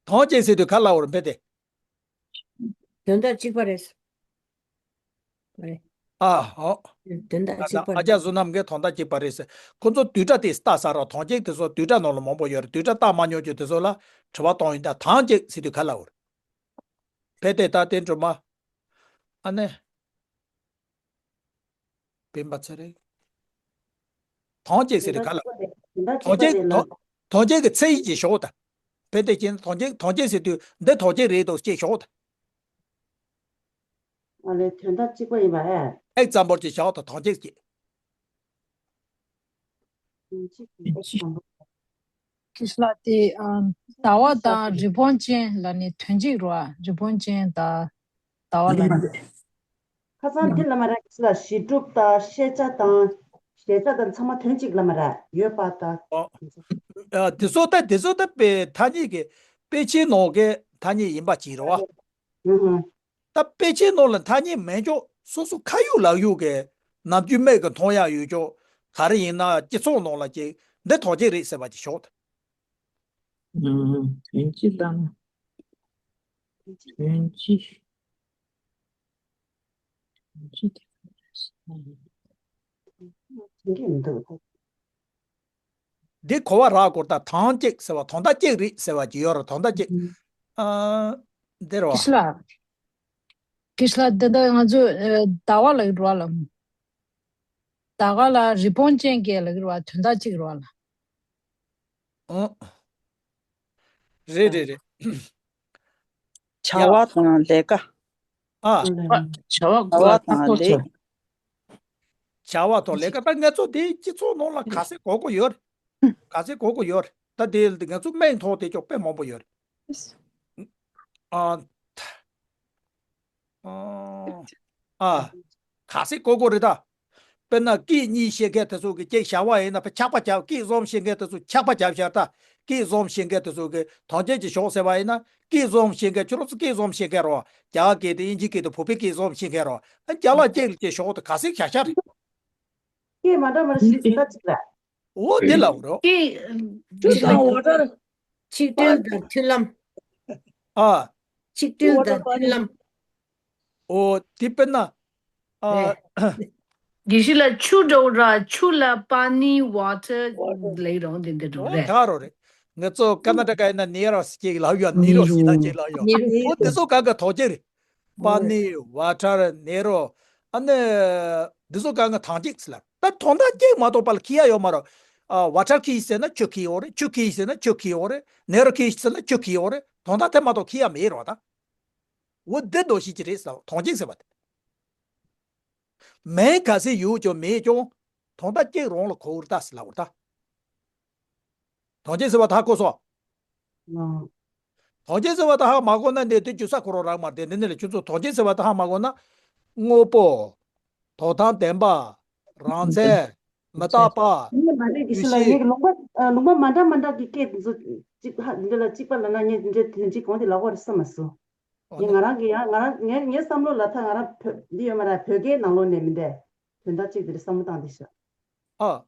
དོན་གཅིག་ཟེར་དུས་ག་ལ་འོར་འཕེལ་ཏེ། དོན་དག་གཅིག་པ་རེད། རེད། ཨ་ཧོ། དོན་དག་གཅིག་པ་ཨ་རེད། ཅག་བསོད་ནམས་ཀྱིས་དོན་དག་གཅིག་པ་རེད་ཟེར། ཁོ་ཚོ་བསྡུས་གྲྭ་དེ་ལྟ་ས་རོགས། དོན་གཅིག་དེ་ཚོ་བསྡུས་གྲྭ་ནང་ལ་མང་པོ་ཡོད་རེད། བསྡུས་གྲྭ་བལྟ་མ་མྱོང་རྒྱུ་དེ་ཚོ་ལ་དྲི་བ་གཏོང་ཡིན་ད། དོན་གཅིག་ཟེར་དུས་ག་ལ་འོར། འཕེལ་ཏེ་ད་དེ་འགྲོ་མ། ཨ་ནེ། སྤེན་པ་ཚེ་རིང་། དོན་གཅིག་ཟེར་དུས་ག་ལ། དོན་གཅིག་དོན་དོན་གཅིག་གི་ཚད་ཡིན་ཅེས་ཞོག་ད། དཔེ་དེ་ཅན་དོན་གཅིག་དོན་གཅིག་ཟེར་དུས་འདི་དོན་གཅིག་རེད་དོ་ཅེས་ཞོག་ད། ཨ་ལས་དོན་དག་གཅིག་པ་ཡིན་པ་ཨེ། ཨེག་ཙམ་པོར་ཅེས་ཞོག་ད་དོན་གཅིག་ཅེས། དོན་གཅིག་གི་ཨེག་ཙམ་པོ། ཁྱི་ཤ་ལ་དེ་ཨ་ཟླ་བ་དང་རི་བོང་ཅན་ལ་ནི་དོན་གཅིག་རོ། ཨ་རི་བོང་ཅན་དང་ཟླ་བ་ལ་ནི། ཁ་སང་འདི་ལ་མ་ར་ཁྱི་ཤ་ལ་གཞི་གྲུབ་དང་ཤེས་བྱ་དང་གཞལ་བྱ་དང་ཚང་མ་དོན་གཅིག་ལ་མ་ར་ཡོད་པ་དང་། ཨ་དེ་ཚོ་ད་དེ་ཚོ་ད་དཔེ་ཐ་སྙད་ཀྱི་དཔེ་ཆའི་ནང་གི་ཐ་སྙད་ཡིན་པ་ཅིག་རེད་བ། ཨུ་ཧུ། ད་དཔེ་ཆའི་ནང་ལ་ཐ་སྙད་མེད་ཀྱོག་སོ་སོ་ཁ་ཡོད་ལག་ཡོད་ཀྱི་ནམ་རྒྱུན་མིག་གིས་མཐོང་ཡག་ཡོད་ཀྱོག་ག་རེ་ཡིན་ན་སྤྱི་ཚོགས་ནང་ལ་ཅིག་འདི་དོན་གཅིག་རེད་ཟེར་བ་ཅིག་ཞོག་ད། ཨུམ། དོན་གཅིག་ལ་ན། དོན་གཅིག་དོན་གཅིག་དེ་ག་རེ་རེད། འདི་གོ་བ་རག་སྐོར་ད་དོན་གཅིག་ཟེར་བ་དོན་དག་གཅིག་རེད་ཟེར་བ་ཅིག་ཡོད་རེད། དོན་དག་གཅིག་ཨ། འདི་རེད་བ། ཀི་ཤ་ལ། ཀི་ཤ་ལ་འདི་ལྟར་ང་ཚོས་ཨ་ཟླ་བ་ལབ་ཀྱི་རེད་བ་ལ། ཟླ་བ་ལ་རི་བོང་ཅན་གྱི་ལབ་ཀྱི་རེད་བ། དོན་དག་གཅིག་རེད་བ་ལ། ཨོ། རེད་རེད་རེད། བྱ་བ་དང་ལས་ཀ་ཨ། བྱ་བ་བྱ་བ་དང་ལས། བྱ་བ་དང་ལས་ཀ་ད་ང་ཚོ་དེའི་སྤྱི་ཚོགས་ནང་ལ་ག་ཚད་གོ་གོ་ཡོད་རེད། ག་ཚད་གོ་གོ་ཡོད་རེད། ད་དེ་ང་ཚོ་སྨན་ཐོག་དེ་ཅོག་དཔེ་མང་པོ་ཡོད་རེད། ཨ། ཨ། ཨ། ག་ཚད་གོ་གོ་རེད་ད། དཔེར་ན་སྐད་གཉིས་ཤེས་མཁན་དེ་ཚོ་གི་གཅིག་བྱ་བ་ཡིན་ན་ཕ་ཆག་པ་བྱ། སྐད་གསུམ་ཤེས་མཁན་དེ་ཚོ་ཆག་པ་བྱ་བྱ་ད། སྐད་གསུམ་ཤེས་མཁན་དེ་ཚོ་གི་དོན་གཅིག་གི་ཞོག་ཟེར་བ་ཡིན་ན་སྐད་གསུམ་ཤེས་མཁན། ཁྱོད་རང་ཚོ་སྐད་གསུམ་ཤེས་མཁན་རོ། རྒྱ་གར་སྐད་དང་དབྱིན་ཇིའི་སྐད་དང་བོད་པའི་སྐད་གསུམ་ཤེས་མཁན་རོ། ཨ་རྒྱ་ལ་གཅིག་ལ་གཅིག་ཞོག་དེ་ག་ཚད་ཤ་ཤ་རེད། སྐད་མ་འདྲ་མ་འདྲ་ཞིག་ཟིན་ན་གཅིག་ལ། འོ་དེ་ལ་འོ་རོ། ཆིག་སྒྲིལ་དང་མཐུན་ལམ། ཨ། ཆིག་སྒྲིལ་དང་མཐུན་ལམ། འོ་དེ་དཔེར་ན། ཨ། དགེ་བཤེས་ལགས་ཆུ་འདྲ་བོ་ར། ཆུ་ལ་པ་ནི་ཝ་ཊར་ལབ་རོ། འདི་འདི་འདྲ་བོ་རེད། ད་རོ་རེད། ང་ཚོ་ཀར་ན་ཊ་ཀ་ཡིན་ན་ནེ་རོ་ཟེར་ཅིག་ལབ་ཡོད། ནེ་རོ་ཟེར་ན་ཅིག་ལབ་ཡོད། འོ་དེ་ཚོ་གང་ག་དོན་གཅིག་རེད། པ་ནི་ཝ་ཊར་ནེ་རོ། ཨ་ནི་འདི་ཚོ་གང་ག་དོན་གཅིག་ཟེར་ལ། ད་དོན་དག་གཅིག་མ་གཏོགས་པ་ལ་ཁྱི་ཡ་ཡོད་མ་རོ། ཨ། ཝ་ཊར་ཁྱི་ཟེར་ན་ཆུ་ཁྱི་ཡོད་རེད། ཆུ་ཁྱི་ཟེར་ན་ཆུ་ཁྱི་ཡོད་རེད། ནེ་རོ་ཁྱི་ཟེར་ན་ཆུ་ཁྱི་ཡོད་རེད། དོན་དག་དེ་མ་གཏོགས་ཁྱི་ཡ་མེད་རོ་ད། འོ་འདི་འདོད་ཤེས་ཀྱི་རེད་ཟེར་བ་དོན་གཅིག་ཟེར་བ་དེ། མིང་ག་ཚད་ཡོད་ཀྱང་མེད་ཀྱང་དོན་དག་གཅིག་རང་ལ་གོ་བར་ལྟ་ཟེར་ལབ་པ་རེད་ད། དོན་གཅིག་ཟེར་བ་ད་གོ་སོང་། ཨང་། དོན་གཅིག་ཟེར་བ་ད་ཧ་མ་གོ་ན་འདི་དེ་རྒྱུ་ས་ཁོ་རང་རག་མ་རེད། འདི་ནི་ལ་ཁྱོད་ཚོ་དོན་གཅིག་ཟེར་བ་ད་ཧ་མ་གོ་ན། དངོས་པོ། དོན་དམ་བདེན་པ། རང་མཚན། མི་རྟག་པ། ངས་མ་རེད་གི་ཤི་ལ། འདུས་བྱས། ངས་ལུང་པ་ཨ་ལུང་པ་མ་འདྲ་མ་འདྲ་གི་སྐད་དེ་ཚོ་གཅིག་ཧ་འདི་འདྲ་ལ་གཅིག་པ་ལབ་ན་ངས་འདི་འདྲའི་དོན་གཅིག་གོང་དེ་ལབ་དགོས་རེད་བསམ་མ་སོང་། ཨོ་ངས་ནི། ང་རང་གི་ཡང་ང་རང་ངའི་ངའི་བསམ་བློ་ལ་ད་ང་རང་བོད་འདི་ཡོད་མ་རེད། བོད་སྐད་ནང་ལོགས་ནས་མི་འདྲ་དོན་དག་གཅིག་དེ་འདྲ་བསམ་བློ་བཏང་བསྡད་ཤག་ཨ།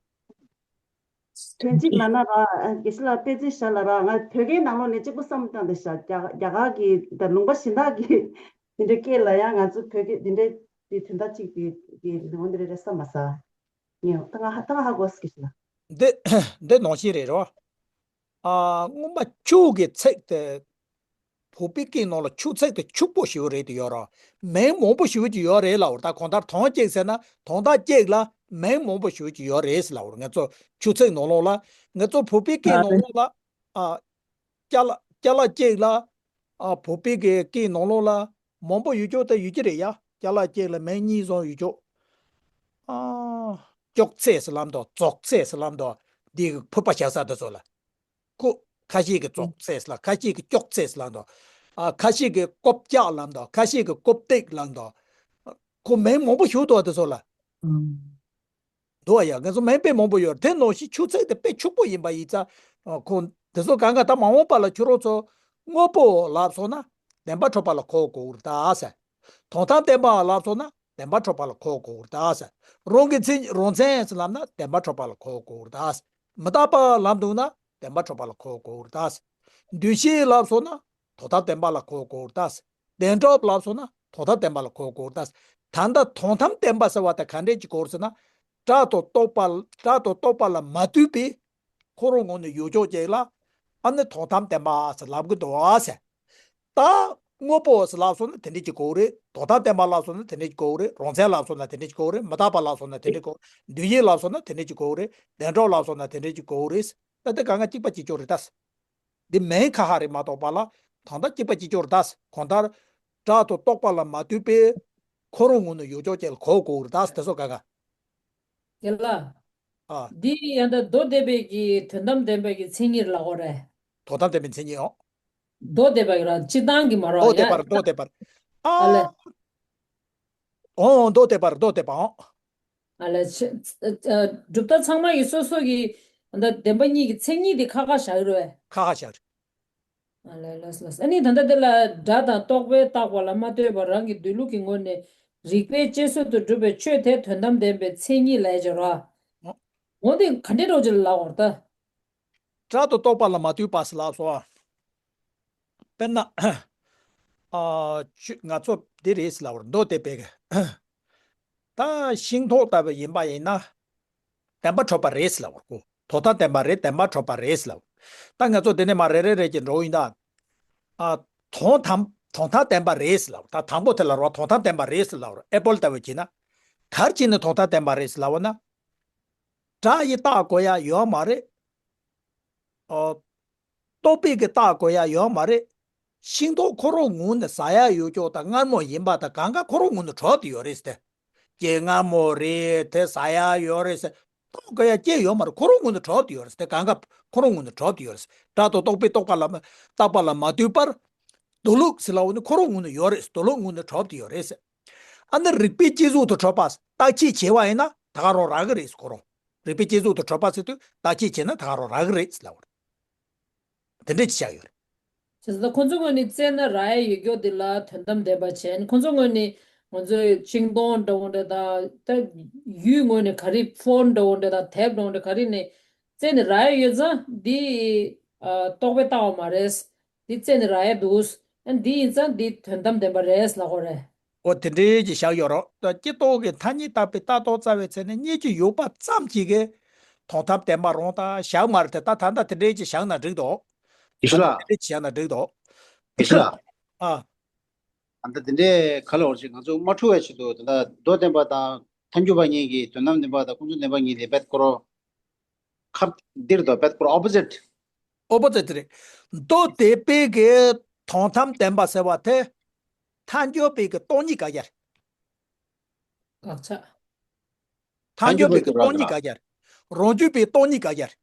དོན་གཅིག་ལབ་ན་ར། ཨ། དགེ་བཤེས་ལགས་དཔེ་ཆ་བཞག་ལ་ར། ང་བོད་སྐད་ནང་ལོགས་ནས་གཅིག་པུ་བསམ་བློ་བཏང་བསྡད་ཤག་རྒྱ་རྒྱ་གར་གྱི་ད་ལུང་པ་གཞན་དག་གི་དེ་འདྲའི་སྐད་ལ་ཡང་ང་ཚོ་བོད་སྐད་དེ་འདྲའི་དེ་དོན་དག་གཅིག་དེ་དེ་འོ་འདི་རེད་རེད་བསམ་མ་སོང་། ངས་ད་ང་ཧ་ད་ང་ཧ་གོ་སོང་། དགེ་བཤེས་ལགས། འདི་འདི་ནང་བཞིན་རེད་རོ། ཨ། སྔོན་མ་ཆུ་གི་ཚིག་དེ། བོད་པའི་སྐད་ནང་ལ་ཆུ་ཚིག་དེ་ཕྱུག་པོ་ཞེ་པོ་རེད་དེ་ཡོད་ར། མིང་མང་པོ་ཞེ་པོ་ཅིག་ཡོད་རེད་ལབ་པ་རེད། ད་གང་ལྟར་དོན་གཅིག་ཟེར་ན་དོན་དག་གཅིག་ལ་མིང་མང་པོ་ཞེ་པོ་ཅིག་ཡོད་རེད་ཟེར་ལབ་པ་རེད། ང་ཚོ་ཆུ་ཚིག་ནང་ལོགས་ལ། ང་ཚོ་བོད་པའི་སྐད་ནང་ལོགས་ལ། ཨ། ཅ་ལག་ ཅ་ལག་གཅིག་ལ། ཨ། བོད་པའི་གི་སྐད་ནང་ལོགས་ལ་མང་པོ་ཡོད་ཅོག་དེ་ཡོད་ཀྱི་རེད་ཡ། ཅ་ལག་གཅིག་ལ་མིང་གཉིས་ཙམ་ཡོད་ཅོག་ཨ། ཅོག་ཙེ་ཟེར་ལབ་འདུག་ཙོག་ཙེ་ཟེར་ལབ་འདུག་འདི་གི་ཕུད་པ་བཞག་ས་དེ་ཚོ་ལ། ཁོ་ཁ་ཤས་ཀྱིས་ཙོག་ཙེ་ཟེར་ལབ། ཁ་ཤས་ཀྱིས་ཅོག་ཙེ་ཟེར་ལབ་འདུག་ཨ། ཁ་ཤས་ཀྱིས་ཀོབ་ལྕགས་ལབ་འདུག་ཁ་ཤས་ཀྱིས་ཀོབ་སྟེགས་ལབ་འདུག་ཁོ་མིང་མང་པོ་ཞིག་འདུག་དེ་ཚོ་ལ། འདུག་ཡ། ང་ཚོ་མིང་དཔེ་མང་པོ་ཡོད། དེ་ནང་བཞིན་ཆུ་ཚོད་དེ་དཔེ་ཕྱུག་པོ་ཡིན་པ་ཡིན་ཙང་། ཨ། ཁོ་དེ་ཚོ་གང་ག་ད་མ་འོངས་པ་ལ་ཁྱོད་རང་ཚོ་དངོས་པོ་ལབ་སོང་ན་བདེན་པ་འཕྲོད་པ་ལ་གོ་དགོས་རེད་ད་ཟེར། དོན་དམ་བདེན་པ་ལབ་སོང་ན་བདེན་པ་འཕྲོད་པ་ལ་གོ་དགོས་རེད་ད་ཟེར། རང་གི་མཚན་རང་མཚན་ལབ་ན་བདེན་པ་འཕྲོད་པ་ལ་གོ་དགོས་རེད་ད་ཟེར། མི་རྟག་པ་ལབ་འདུག་ན་བདེན་པ་འཕྲོད་པ་ལ་གོ་དགོས་རེད་ད་ཟེར། འདུ་ཤེས་ལབ་སོང་ན་དོན་དམ་བདེན་པ་ལ་གོ་དགོས་རེད་ད་ཟེར། བདེན་གྲུབ་ལབ་སོང་ན་དོན་དམ་བདེན་པ་ལ་གོ་དགོས་རེད་ད་ཟེར། ད་ལྟ་དོན་དམ་བདེན་པ་ཟེར་བ་དེ་ག་འདྲས་ཅིག་གོ་རེད་ཟེར་ན། སྒྲ་དང་རྟོག་པ། སྒྲ་དང་རྟོག་པ་ལ་མ་ལྟོས་པའི་ཁོ་རང་ངོས་ནས་ཡོད་ཅོག་ཅིག་ལ་ཨ་ནི་དོན་དམ་བདེན་པ་ཟེར་ལབ་གི་འདུག་ཨ་ཟེར། ད་དངོས་པོ་ཟེར་ལབ་སོང་ན་དེ་འདྲས་ཅིག་གོ་གི་རེད། དོན་དམ་བདེན་པ་ལབ་སོང་ན་དེ་འདྲས་ཅིག་གོ་གི་རེད། རང་མཚན་ལབ་སོང་ན་དེ་འདྲས་ཅིག་གོ་གི་རེད། མི་རྟག་པ་ལབ་སོང་ན་དེ་འདྲས་ཅིག་གོ་གི་རེད། འདུ་ཤེས་ལབ་སོང་ན་དེ་འདྲས་ཅིག་གོ་གི་རེད། བདེན་གྲུབ་ལབ་སོང་ན་དེ་འདྲས་ཅིག་གོ་གི་རེད། ད་དེ་གང་ག་གཅིག་པ་གཅིག་རྐྱང་རེད་ད། འདི་མིང་ཁ་ཁ་རེད་མ་གཏོགས་པ་ལ་དོན་དག་གཅིག་པ་གཅིག་རྐྱང་རེད་ད། གང་ལྟར་སྒྲ་དང་རྟོག་པ་ལ་མ་ལྟོས་པའི་ཁོ་རང་ངོས་ནས་ཡོད་ཅོག་ཅིག་ལ་གོ་དགོས་རེད་ད། དེ་ཚོ་གང་ག་རྒན་ལགས། ཨ། འདི་ཡང་ད་མདོ་སྡེ་པའི་གི་དོན་དམ་བདེན་པའི་གི་མཚན་ཉིད་ལ་གོ་རེད། དོན་དམ་བདེན་པའི་མཚན་ཉིད་ཨོ། མདོ་སྡེ་པ་གི་ར་སྤྱིར་བཏང་གི་མ་རོ་མདོ་སྡེ་ཡ། པར་མདོ་སྡེ་པར། ཨ། ཨ་ལེ། ཨོ་མདོ་སྡེ་པར་མདོ་སྡེ་པ་ཨོ། ཨ་ལེ་ཆ། ཨ། གྲུབ་མཐའ་ཚང་མ་གི་སོ་སོ་གི་ད་བདེན་པ་གཉིས་ཀྱི་མཚན་ཉིད་དེ་ཁ་ཁ་བཞག་གི་རེད་པས། ཁ་ཁ་བཞག་གི་རེད། ཨ་ལེ་ལགས་སོ་ལགས་སོ། ཨ་ནི་ད་ལྟ་དེ་ལ་སྒྲ་དང་རྟོག་པས་བཏགས་པ་ལ་མ་ལྟོས་པར་རང་གི་འདོད་ལུགས་ཀྱི་ངོ་ནས་རིགས་པས་དཔྱད་བཟོད་དུ་གྲུབ་པའི་ཆོས་དེ་དོན་དམ་བདེན་པའི་མཚན་ཉིད་ལ་ཡ་བྱེད་རོ། འོ་དེ་ག་འདྲའི་རོ་ཅིག་ལ་ལབ་འོར་ད། སྒྲ་དང་རྟོག་པ་ལ་མ་ལྟོས་པ་ཟེར་ལབ་སོང་། དཔེར་ན། ཨ། ཆུ་ང་ཚོ་འདི་རེད་ཟེར་ལབ་འོར་མདོ་སྡེ་པའི་གི་ད་ཤིང་ཏོག་ལྟ་བུ་ཡིན་པ་ཡིན་ན། བདེན་པ་འཕྲོད་པ་རེད་ཟེར་ལབ་འོར་ཁོ། དོན་དམ་བདེན་པ་རེད། བདེན་པ་འཕྲོད་པ་རེད་ཟེར་ལབ། ད་ང་ཚོ་འདི་ནས་མར་རེ་རེ་རེ་གྱིས་འགྲོ་ཡིན་ད། ཨ། དོན་དམ་དོན་དམ་བདེན་པ་རེད་ཟེར་ལབ། ད་དང་པོ་དེ་ལ་རོ་དོན་དམ་བདེན་པ་རེད་ཟེར་ལབ་འོར་ཨེ་པོལ་ལྟ་བུ་བྱས་ན། ག་རེ་བྱས་ནས་དོན་དམ་བདེན་པ་རེད་ཟེར་ལབ་འོར་ན། སྒྲ་ཡིས་བཏགས་དགོས་ཡ་ཡོད་མ་རེད། ཨོ། རྟོག་པས་ཀྱིས་བཏགས་དགོས་ཡ་ཡོད་མ་རེད། ཤིང་ཏོག་ཁོ་རང་ངོས་ནས་ཟ་ཡ་ཡོད་ཅོག་དང་མངར་མོ་ཡིན་པ་དང་གང་ག་ཁོ་རང་ངོས་ནས་གྲུབ་བསྡད་ཡོད་རེད་ཟེར་ཏེ། ཀྱེ་མངར་མོ་རེད་དེ་ཟ་ཡ་ཡོད་རེད་ཟེར། རྟོགས་དགོས་ཡ་ཅི་ཡོད་མ་རེད། ཁོ་རང་ངོས་ནས་གྲུབ་བསྡད་ཡོད་རེད་ཟེར་ཏེ་གང་ག་ཁོ་རང་ངོས་ནས་གྲུབ་བསྡད་ཡོད་རེད་ཟེར། སྒྲ་དང་རྟོག་པས་རྟོགས་པ་ལ་བཏགས་པ་ལ་མ་ལྟོས་པར། མདོ་ལུགས་ཟེར་ལབ་འོར་ནི་ཁོ་རང་ངོས་ནས་ཡོད་རེད། མདོ་ལུགས་ངོས་ནས་གྲུབ་བསྡད་ཡོད་རེད་ཟེར། ཨ་ནི་རིགས་པས་དཔྱད་བཟོད་དུ་གྲུབ་པ་བརྟག་དཔྱད་བྱས་པ་ཡིན་ན་ད་ག་རང་རག་གི་རེད་ཟེར་ཁོ་རང་། རིགས་པས་དཔྱད་བཟོད་དུ་གྲུབ་པ་ཟེར་དུས་བརྟག་དཔྱད་བྱས་ན་ད་ག་རང་རག་གི་རེད་ཟེར་ལབ་པ་རེད། དེ་འདྲས་ཅིག་བཞག་ཡོད་རེད། བྱས་ཙང་ཁོ་ཚོ་ངོས་ནས་བཙལ་ན་རག་ཡ་ཡོད་རྒྱུ་དེ་ལ་དོན་དམ་བདེན་པ་བྱས་ནས་ཁོ་ཚོ་ངོས་ནས་ང་ཚོའི་ཤིང་སྡོང་འདྲ་བོ་འདྲ་དང་ད་ཡུལ་ངོས་ནས་ག་རེ་ཕོན་འདྲ་བོ་འདྲ་དང་དེབ་འདྲ་བོ་འདྲ་ག་རེ་ནས་བཙལ་ནས་རག་ཡ་ཡོད་ཙང་འདི་ཨ་རྟོག་པས་བཏགས་པ་མ་རེད། འདི་བཙལ་ནས་རག་ཡ་འདུག་ཨ་འདི་ཡིན་ཙང་འདི་དོན་དམ་བདེན་པ་རེད་ལབ་དགོས་རེད། ཨོ་དེ་འདྲའི་ཅིག་བཞག་ཡོད་རོགས། ད་སྤྱི་ལྡོག་གི་ཐ་སྙད་བཏགས་པའི་ལྟ་རྟོག་རྩ་བའི་ཚེ་ནི་སྙེད་ཀྱི་ཡོད་པ་ཙམ་གཅིག་གིས་དོན་དམ་བདེན་པ་རང་ལྟར་བཞག་མ་རེད་དེ། ད་ད་ལྟ་དེ་འདྲའི་ཅིག་བཞག་ན་འགྲིག་འདུག་ཡིན་ཤག་ལགས། དེ་འདྲའི་ཅིག་བཞག་ན་འགྲིག་འདུག་ཡིན་ཤག་ལགས། ཨ། ད་ལྟ་དེ་འདྲའི་ག་ལ་བར་ཞིག་ང་ཚོ་མ་འཁྲུལ་བའི་ཆེད་དུ་ད་ལྟ་མདོ་བདེན་པ་དང་ཐལ་འགྱུར་བ་གཉིས་ཀྱི་དོན་དམ་བདེན་པ་དང་ཀུན་རྫོབ་བདེན་པ་གཉིས་ལ་དཔེ་ཁོ་རང་ཁ་འདིར་དོ་བེད་ཁོ་རང་ཨོ་པོ་ཟིཊ། ཨོ་པོ་ཟིཊ་རེད། མདོ་སྡེ་པའི་གི་དོན་དམ་བདེན་པ་ཟེར་བ་དེ་ཐལ་འགྱུར་བའི་གི་སྟོང་ཉིད་དགག་ཡ་རེད། དགག་བྱ། ཐལ་འགྱུར་བའི་གི་སྟོང་ཉིད་དགག་ཡ་རེད། རང་རྒྱུད་པའི་སྟོང་ཉིད་དགག་ཡ་རེད།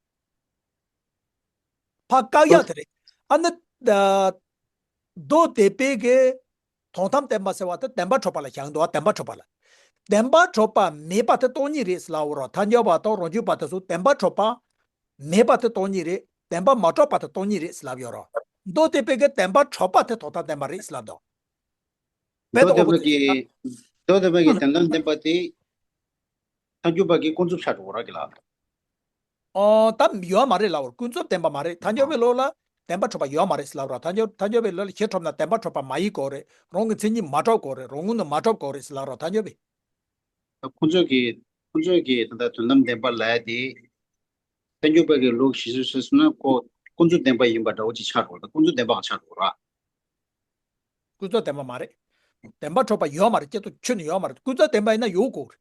ཕར་བཀག་ཡ་དེ་རེད། ཨ་ནི། མདོ་སྡེ་པའི་གི་དོན་དམ་བདེན་པ་ཟེར་བ་དེ་བདེན་པ་འཕྲོད་པ་ལ་བཞག་འདུག་བ། བདེན་པ་འཕྲོད་པ་ལ། བདེན་པ་འཕྲོད་པ་མེད་པ་དེ་སྟོང་ཉིད་རེད་ཟེར་ལབ་པ་རེད། ཐལ་འགྱུར་བ་དང་རང་རྒྱུད་པ་དེ་ཚོ་བདེན་པ་འཕྲོད་པ་མེད་པ་དེ་སྟོང་ཉིད་རེད། བདེན་པ་མ་འཕྲོད་པ་དེ་སྟོང་ཉིད་རེད་ཟེར་ལབ་ཡོད་རེད། མདོ་སྡེ་པའི་གི་བདེན་པ་འཕྲོད་པ་དེ་དོན་དམ་བདེན་པ་རེད་ཟེར་ལབ་འདུག་དཔེ་མདོ་དང་ཨོ་སྡེ་པ་པོ་གི་ཅིག་མདོ་སྡེ་པ་གི་དོན་དམ་བདེན་པ་དེ་ཐལ་འགྱུར་བ་གི་ཀུན་རྫོབ་ཆགས་འགྲོ་བ་ར་གི་ལ། ཨོ། ད་ཡོད་མ་རེད་ལབ་པ་རེད། ཀུན་རྫོབ་བདེན་པ་མ་རེད། ཐལ་འགྱུར་བའི་ལུགས་ལ་བདེན་པ་འཕྲོད་པ་ཡོད་མ་རེད་ཟེར་ལབ་པ་རེད། ཐལ་འགྱུར་ཐལ་འགྱུར་བའི་ལུགས་ལ་གཞི་འཕྲོད་ན་བདེན་པ་འཕྲོད་པ་མ་ཡིན་དགོས་རེད། རང་གི་མཚན་ཉིད་མ་གྲུབ་དགོས་རེད། རང་ངོས་ནས་མ་གྲུབ་དགོས་རེད་ཟེར་ལབ་པ་རེད། ཐལ་འགྱུར་བའི། ད་ཁོང་ཚོས་ཀྱི་ཁོང་ཚོས་ཀྱི་ད་ལྟ་དོན་དམ་བདེན་པ་ལབ་ཡ་དེ། ཐལ་འགྱུར་བ་གི་ལུགས་གཞི་བཟུང་ཟེར་སོང་ན་ཁོ་ཀུན་རྫོབ་བདེན་པ་ཡིན་པ་འདྲ་བོ་ཅིག་ཆགས་འགྲོ་བ་རེད། ཀུན་རྫོབ་བདེན་པའང་ཆགས་འགྲོ་བ་རེད། ཀུན་རྫོབ་བདེན་པ་མ་རེད། བདེན་པ་འཕྲོད་པ་ཡོད་མ་རེད། སྤྱི་ལྡོག་ཁྱོན་ནས་ཡོད་མ་རེད། ཀུན་རྫོབ་བདེན་པ་ཡིན་ན་ཡོད་དགོས་རེད།